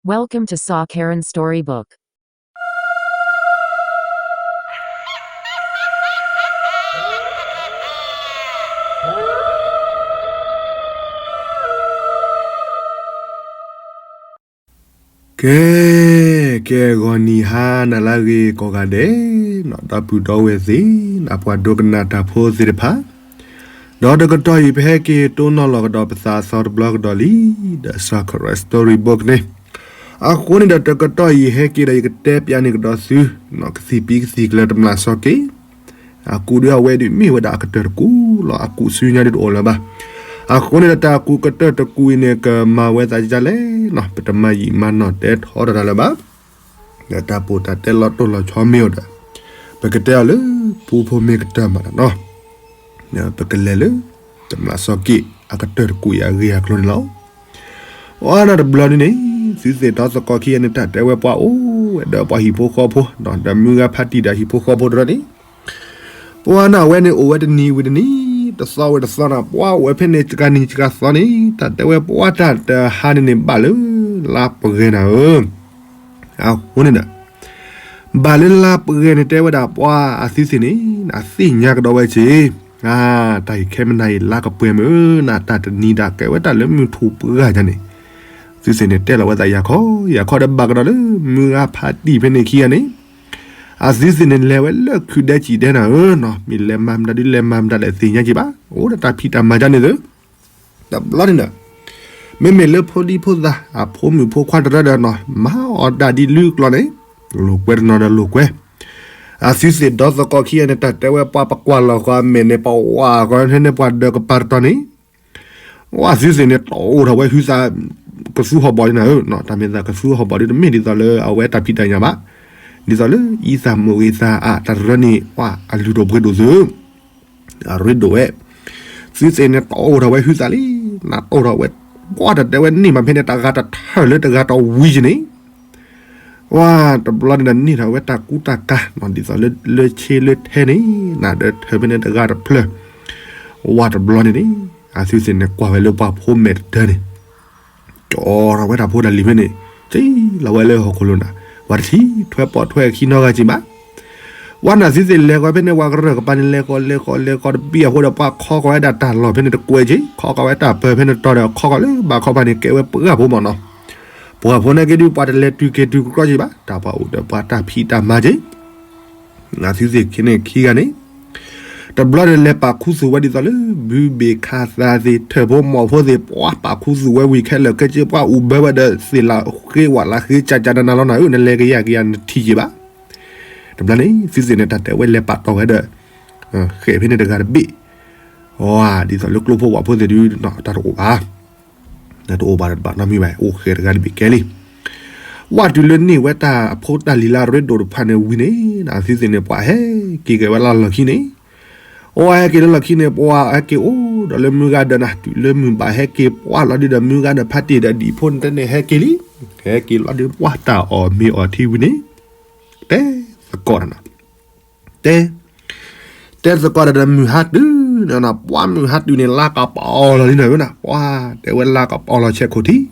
Welcome to Saw Karen Storybook. ကဲ, ကဲဂီၤနံၤဟါနၤလၢအဂ့ၤကိးဂၤဒဲး, ဒီပုၢ်ဒီဝဲၢ်သ့ၣ်, နပှၤဒိကနၣ်တၢ်ဖိသ့ၣ်တဖၣ်, ဒီးတကတီၢ်အံၤ ပဟဲက့ၤတိၢ်နီၣ်လီၤကဒီးပသးအသီတဘျီကဒီးလံ, ဒီး Saw Karen Storybook န့ၣ်, အဃိန့ၣ်ဒီးတကတီၢ်အံၤ ယဟဲက့ၤဒီးယကတဲပျးန့ၢ်ကဒီးသု, ကသံၣ်ပံကသံၣ်ကျၢၤတမျၢ်စီၤက့ၣ် အကူၣ်ဒုးအဝဲဒုးမ့ၢ်ဝဲဒၣ်အကတၢၢ်တကူၣ်လီၤ, အကူၣ်စုညါဒုးတအိၣ်လၢၤဘၣ်. အဃိန့ၣ်ဒီးတၢ်ကူၣ်ကတၢၢ်တကူၣ်အံၤန့ၣ် ကမၤဝဲသးဒ်လဲၣ်, ပတမၤယံာ်မၤနီၢ်တဲထီတၢ်လၢၤဘၣ်. ဒီးတၢ်ပိာ်တၢ်တဲလီၤတိၢ်လီၤဆီမ့ၢ်အိၣ်ဒီး, ပကတဲအီၤလၢ ပူဖိမ့ၢ်ကတၢၢ်မးနီၤ, ပကလဲၤလၢ တမျၢ်စီၤက့ၣ်အကတၢၢ်တကူၣ်အံၤအဂ့ၢ်အကျိၤန့ၣ်လီၤ. အနီၢ်တဘျီဒ်န့ၣ်, သုသ့ၣ်ဒီသကိးခံဂၤန့ၣ် တၢ်တဲဝဲပှၤအိၣ်ဝဲဒီးပှၤဟံၣ်ဖိဃီဖိ, ဒီးမုၢ်ဂၤဖးတံၢ်ဒီးဟံၣ်ဖိဃီဖိတရၢန့ၣ်, ပှၤန့ၣ်အဝဲန့ၣ်အိၣ်ဝဲတနံၤဝံၤတနံၤ, တသီဝံၤတသီန့ၣ်, ပှၤအိၣ်ဝဲဖဲန့ၣ် စှၤနံၤစှၤသီန့ၣ်, တၢ်တဲဝဲပှၤတၢ်တဟါန့ၣ်န့ၣ် ဘၣ်လၢလါပှဲၤနၤဧၢ အဃိန့ၣ်ဒီး ဘၣ်လၢလါပှဲၤန့ၣ် တဲဝဲဒၣ်ပှၤအသုသ့ၣ်န့ၣ်, နသ့ၣ်ညါကဒီးဝဲက့ၤ, တၢ်အံၤခဲမနၤအံၤ လါကပှဲၤမုၢ်ဧၢ, နတၢ်တနံၤဒၣ်ကဲဝဲတၢ်လၢမုၢ်ထူၣ်ပှၢ်ယၤန့ၣ်, သုသ့ၣ်န့ၣ် တဲလီၤဝဲသးယၤခီယၤခီဒီး ဘၣ်ကဒီးလၢမုၢ်ဂၤဖးတံၢ်ဖဲန့ၣ်ခံဂၤန့ၣ်, အသုသ့ၣ်န့ၣ် လဲၤဝဲလၢခုးဒဲကံၣ်ဒဲနၤဧၢ, မ့ၢ်လဲၤမၤမတၤဒုး လဲၤမၤမတၤလဲၣ်သ့ၣ်ညါက့ၤဘၣ်, အိၣ်ဒီးတၢ်ဖံးတၢ်မၤကန့ၣ်သု တဘျီန့ၣ်ဒီး, မ့မ့ၢ်လၢဖိဒံဖိသၣ် အဖိမုၣ်ဖိခွါတရၢဒီးနီၤ မၤအီၣ်တၢ်ဒ်လၢကျိၤန့ၣ်, လိာ်ကွဲတနီၤဒီးလိာ်ကွဲ, အသုသ့ၣ်ဒီသကိးခံဂၤန့ၣ် တၢ်တဲဝဲပှၤပကွၢ်လီၤဃီအမဲာ်န့ၣ် ပဝးဃီန့ၣ်ပှၤဒၢးကပၤတတီၤန့ၣ်, ဝဲသုသ့ၣ်န့ၣ် တအိၣ်ထီၣ်ဝဲဟုသး ကသူဟီၣ်ဘီၣ်ဒ်နၤဧၢ, တၢ်မ့ၢ်သးကသူဟီၣ်ဘီၣ်ဒ်တမ့ၢ်ဒ်သိးလၢအဝဲတၢ်ဖံးတၢ်ညၣ်ဘၣ်, ဒ်သိးလၢအံသၣ်မုၢ်ဂ့ၤသးအတရၢန့ၣ် ပှၤအလုၢ်ဒိၣ်ပှ့ၤဒိၣ်သု အရ့ဒိၣ်ဝဲ, သုသ့ၣ်န့ၣ် တအိၣ်ထီၣ်ဝဲဟုသးလံ, နတအိၣ်ထီၣ်ဝဲ, ပှၤတတဲဝဲန့ၢ်မးဖဲန့ၣ် တဂၤတထၢၣ်လၢတဂၤတဝံၤက့ၤန့ၣ်, ဝဲတဘျီန့ၣ်ဒီးန့ၢ်ထီၣ်ဝဲတၢ်ကူတၢ်ကၤ, ဒ်သိးလၢလၢဆ့လၢထဲန့ၣ်, နဒီးထၢၣ်ဖဲန့ၣ်တဂၤတဖျၢၣ်, ဝဲတဘျီန့ၣ်န့ၣ်, အသုသ့ၣ်န့ၣ် ကွၢ်ဝဲလၢပှၤဖိမဲာ်တဒၢန့ၣ် ကၠီထီၣ်ဝဲတၢ်ဖိတၢ်လံၤဖဲန့ၣ်, က့ၤလီၤဝဲလၢဟီၣ်ခိၣ်လိၤနၤ, ပှၤတထံၣ်ထွဲပိာ်ထွဲအခံနီတဂၤက့ၤဘၣ်. ဝဲန့ၣ်သုသ့ၣ်လဲၤဃီၤဖဲန့ၣ် ပှၤကရၢၢ်ကပၤန့ၣ် လဲၤဃီၤလဲၤဃီၤလဲၤဃီၤတဘ့ၣ်အဃိဒီး ပှၤခီဃီၤဝဲဒၣ်တၢ်လီၢ်ဖဲန့ၣ်တကွဲးက့ၤ, ခီဃီၤဝဲတၢ်ပၢၤဖဲန့ၣ်တတီၤဒီး ခီဃီၤလၢဘၣ်ခီပၤန့ၣ် ကဲဝဲပှၤဖိမးနီၤ. ပှၤဖိန့ၣ်က့ၤဒုး ပှၤတလဲၤတုၤက့ၤတုၤကကျီက့ၤဘၣ်, တၢ်ပှၤအိၣ်ဒီးပှၤတၢ်ဖံးတၢ်မၤက့ၤ အသုသ့ၣ်ခံန့ၣ်ခံဂၤန့ၣ်, တဘျီန့ၣ်လဲၤပာ်ခူသူၣ်ဝဲဒ်သိးလၢ ဘုဘ့ၣ်ခါသးသ့ၣ် ထၢၣ်ဖိမီၢ်ဖိသ့ၣ် ပှၤပာ်ခူသူၣ်ဝဲဝံၤခဲလၢာ်ခဲဆ့ ပှၤအိၣ်ဘၢဝဲဒီးသ့ၣ်လၤဃ့ဝဲလၤဃ့ကၠးကၠးနးနးလီၤနၤဧၢ, နလဲၤကယၤကယၤနထံၣ်က့ၤဘၣ်. တဘျီန့ၣ် သုသ့ၣ်န့ၣ် တၢ်တဲဝဲလဲၤပာ်တီၢ်ဝဲဒီး ဃဲၣ်ဖဲန့ၣ်တဂၤတဘ့ၣ်, ဒ်သိးလၢကျိဖိဝၣ်ဖိသ့ၣ်ဒုး တၢ်တအိၣ်ဘၣ် တအိၣ်ဘၣ်တဘၣ်နီတမံၤဘၣ်, အိၣ်ဃဲၣ်တဂၤတဘ့ၣ်ကဲလံ. ဝဲတုၤလၢန့ၢ်ဝဲတၢ်အဖိတၢ်လံၤလၢအရ့ဒိၣ်တဖၣ်န့ၣ်ဝံၤန့ၣ် အသုသ့ၣ်န့ၣ် ပှၤဟဲက့ၤက့ၤဝဲလၢလီၢ်ခံန့ၣ်, အဝဲဟဲက့ၤလၢလီၢ်ခံန့ၣ် ပှၤဟဲက့ၤအိၣ်ဒီးလၢမုၢ်ဂၤဒီးနၤ တုၤလၢမုၢ်ဘၣ်ဟဲက့ၤပှၢ်လီၤဒုးဒီး မုၢ်ဂၤဒီးဖါတံၢ်ဒီးဒံၣ်ဖိန့ၣ်တဲန့ၣ် ဟဲက့ၤလံ, ဟဲက့ၤလီၤဒုး ပှၤတၢ်အီၣ်မ့ၤအီထံဝံၤန့ၣ် တဲသကိးတၢ်နၤ တဲ တဲသကိးတၢ်ဒီး မုၢ်ဟါတုၤန့ၣ်နၤ, ပှၤမုၢ်ဟါတုၤန့ၣ် လါကပီၤလီၤလံနၤဧၢနၤ, ပှၤတဲဝဲလါကပီၤလီၤဆဲးခိၣ်ထံး.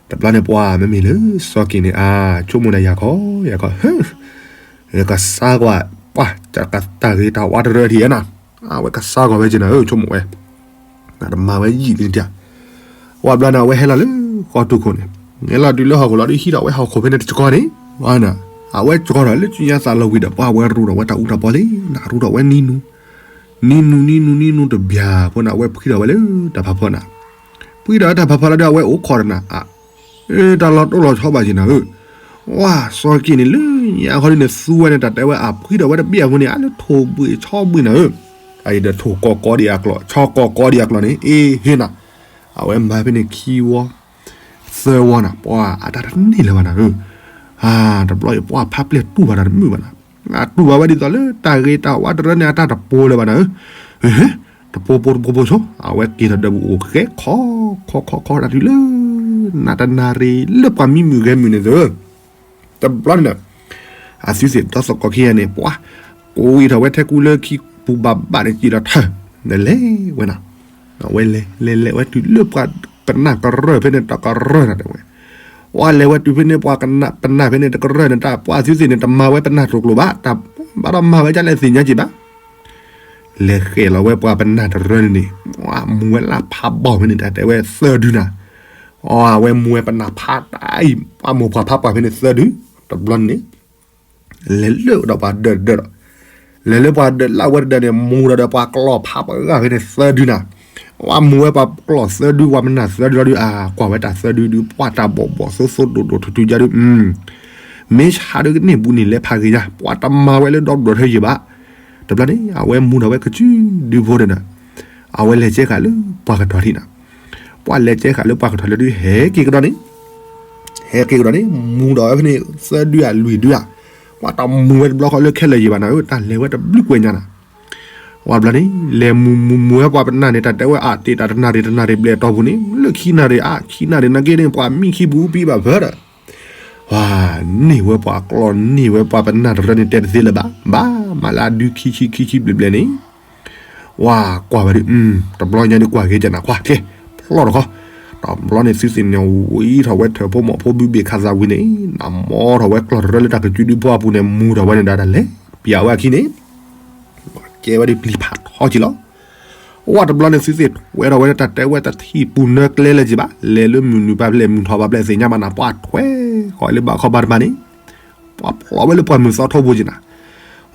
တဘျီန့ၣ် ပှၤမ့မ့ၢ်လၢစီၤက့ၣ်န့ၣ် အါ ဆိကမိၣ်ဒီးယၤခီ ယၤခီ ကစါကွၢ် ပှၤ တၢ်ဂ့ၤတၢ်ဝါတရၢဒံးဧါနၤ, အဝဲကစါကွၢ်ဝဲက့ၤနၤဧၢ ဆိကမိၣ်ဝဲ တမၤဝဲယံာ်လံတၢ်, ဝဲဘျီန့ၣ် အဝဲဟဲလီၤလၢဃီတုခိၣ်န့ၣ်, ဟဲလီၤတုၤလၢဟီၣ်ခိၣ်လီၤဒုး ဟံးထီၣ်ဝဲဟီၣ်ခိၣ်ဖဲန့ၣ်တကီန့ၣ်, အဝဲကီထီၣ်လၢစုညါသးလီၤဝံၤဒီး ပှၤဝဲရူးထီၣ်ဝဲတၢ်အူတၢ်ပီလံ, နရူးထီၣ်ဝဲနံနူ, နံနူနံနူနံနူတဘျီဖိန့ၣ် အဝဲဖှံထီၣ်ဝဲလၢတၢ်ဖးဖီနၤ, ဖှံထီၣ်ဝဲတၢ်ဖးဖီလီၤဒီး အဝဲအိၣ်ခိးတနၤ အ တၢ်လီၤတိၢ်လီၤဆီဘၣ်က့ၤနၤဧၢ, ဝဲစီၤက့ၣ်န့ၣ် လၢညါခီဒ်န့ၣ် သူဝဲန့ၣ် တၢ်တဲဝဲအဖှံထီၣ်ဝဲတဘ့ၣ်အဃိန့ၣ် အလၢထိၣ်ဘှံးဆီဘှံးနၤဧၢ, အအံၤဒီးထိၣ်ကီၢ်ကီဒံးအကျီၢ် ဆီကီၢ်ကီဒံးအကျီၢ်န့ၣ် အ့ဟ့နၤ, အဝဲမၤဖဲန့ၣ်ခံဝီ သၢဝီနၤ, ပှၤအတၢ်တန့ၢ်လၢၤဘၣ်နၤဧၢ, တဘျီအံၤ ပှၤဖးပျဲၢ်တူၢ်ဘၣ်တၢ်တမုာ်ဘၣ်နၤ, အတူၢ်ဘၣ်ဝဲဒ်သိးလၢတၢ်ဂ့ၤတၢ်ဝါတရၢန့ၣ် အတၢ်တပိၤလၢၤဘၣ်နၤဧၢ, တပိၤပိၤတပိၤပိၤဆိ, အဝဲက့ၤထီၣ်ဒီးပအိၣ်ဃဲခီ ခီခီခီတၢ်တုၤလၢ နတနၣ်ရံၣ်လၢပှၤမံမုာ်ဂဲၤမုာ်န့ၣ်သၢ တဘျီန့ၣ်ဒီး အသုသ့ၣ်ဒီသကိးခံဂၤန့ၣ် ပှၤ ကိးဝံၤထီၣ်ဝဲထဲကူလၢခံပူၤဘၣ်ဘၣ်န့ၣ် စံၣ်လီၤထၢၣ် လဲၤလဲၤဝဲနၤ, အဝဲလဲၤလဲၤလဲၤဝဲတုၤလၢပှၤကနၣ်ကရၢၢ်ဖဲန့ၣ် တၢ်ကရၢၢ်နၤတဲဝဲ, ပှၤလဲၤဝဲတုၤဖဲန့ၣ် ပှၤပနၢ်ဖဲန့ၣ်တကရၢၢ်န့ၣ် တၢ်ပှၤသုသ့ၣ်န့ၣ် တမၤဝဲပနၢ်တကျိၤဘၣ်, တၢ်ဘၣ်ဒီးမၤဝဲဒ်လဲၣ်သ့ၣ်ညါက့ၤဘၣ်. လဲၤဃဲၤလီၤဝဲပှၤပနၢ်တရၢၢ်န့ၣ်န့ၣ်, မူဝဲလၢ်ဖးဘီၣ်ဖဲန့ၣ် တၢ်တဲဝဲသၢဒုနၤ, အဝဲမူဝဲပနၢ်ဖးတၢ်အံၤ ပှၤမိၢ်ပှၢ်ဖးပှၢ်ဖဲန့ၣ်သၢဒု, တဘျီန့ၣ် လဲၤလၢဒီးပှၤဒၢးတဒၢးဒီး, လဲၤလၢပှၤဒၢးလၢ်ဝဲတဒၢးန့ၣ် မူဒီးဒီးပှၤကျီၢ်ဖးပှၢ်ဂၤဖဲန့ၣ်သၢဒုနၤ, ပှၤမူဝဲပှၤကျီၢ်သၢဒု ပှၤပနၢ်သၢဒုလီၤဒုး အကွၢ်ဝဲတၢ်သၢဒုဒုး ပှၤတၢ်ဘီၣ်ဘီၣ်သိသိဒိၣ်ဒိၣ်ထူထူယါဒုး, မ့ၢ်ဆါဒုးကန့ၢ်ဘူးန့ၣ် လဲၤဖးဂ့ၤညါ ပှၤတမၤဝဲလၢဒီဒိၣ်ထၢယံၤဘၣ်. တဘျီန့ၣ် အဝဲမူဒီးဝဲကစုဒုဖိန့ၣ်ဒီး အဝဲလဲၤကဲဃာ်လၢပှၤကထီထံးနၤ, ပှၤလဲၤကဲဃာ်လၢပှၤကထီလၢဒုး ဟဲက့ၤကဒီးန့ၣ် ဟဲက့ၤကဒီးန့ၣ် မူဒီးဝဲဖဲန့ၣ် သၢဒုအလွံၢ်ဒုဧါ, ပှၤတမူဝဲတဘျီဃီလၢခဲလၢာ်ယံၤဘၣ်နၤဧၢ, တၢ်လဲၤဝဲတဘျုးကွဲးညါနၤ. ပှၤတဘျီန့ၣ် လဲၤမူမူမူဝဲပှၤပနၢ်န့ၣ် တၢ်တဲဝဲအါတ့ၢ်တၢ်တနၣ်ရံၣ်တနၣ်ရံၣ်ဘျဲၣ်အတီၢ်ပူၤန့ၣ် လၢခံနၣ်ရံၣ်အါ ခံနၣ်ရံၣ်နာ်က့န့ၣ် ပှၤမံခံပူၤပံဘၣ်ဖၢဒီး ပှၤန့ၢ်ဝဲပှၤကျီၢ်န့ၢ်ဝဲပှၤပနၢ်တရၢန့ၣ် တဲတသ့လၢၤဘၣ်, ဘၣ်မးလၢအဒုခံဆံခံဆံဘျဲၣ်ဘျဲၣ်န့ၣ် ပှၤကွၢ်ဝဲဒုး တဘျီညါဒုးကွၢ်က့ၤကနၣ်ကွၢ်ကဲ ဖျီၣ်တခီ, တဘျီန့ၣ်သုသ့ၣ်န့ၣ် ဝံထီၣ်ဝဲထၢၣ်ဖိမီၢ်ဖိဘုဘ့ၣ်ခးသးဝံၤန့ၣ် နမီထီၣ်ဝဲကျီၢ်တရၢလၢတၢ်ကစုဒုဖိအပူၤန့ၣ် မူထီၣ်ဝဲန့ၣ်ဒီးတၢ်လဲၤပျးဝဲအခံန့ၣ် ကဲဝဲဒုးပျံၤဖးထီက့ၤလီၤ. ဝဲတဘျီန့ၣ်သုသ့ၣ်ထွဲထီၣ်ဝဲလၢတၢ်တဲဝဲတထံၣ်ပူၤနၢကျဲလၢၤက့ၤဘၣ်, လဲၤလၢမုၢ်နုာ်ပာ်ဖျဲၣ်မုၢ်ထီၣ်ပာ်ဖျဲၣ်သ့ၣ်ညါဘၣ်နၤ ပှၤထွဲဃီၤလၢဘၣ်ခီဘၣ်တဘၣ်န့ၣ် ပှၤဖျီၣ်ဝဲလၢပှၢ်မုၢ်သီထီဘိက့ၤနၤ,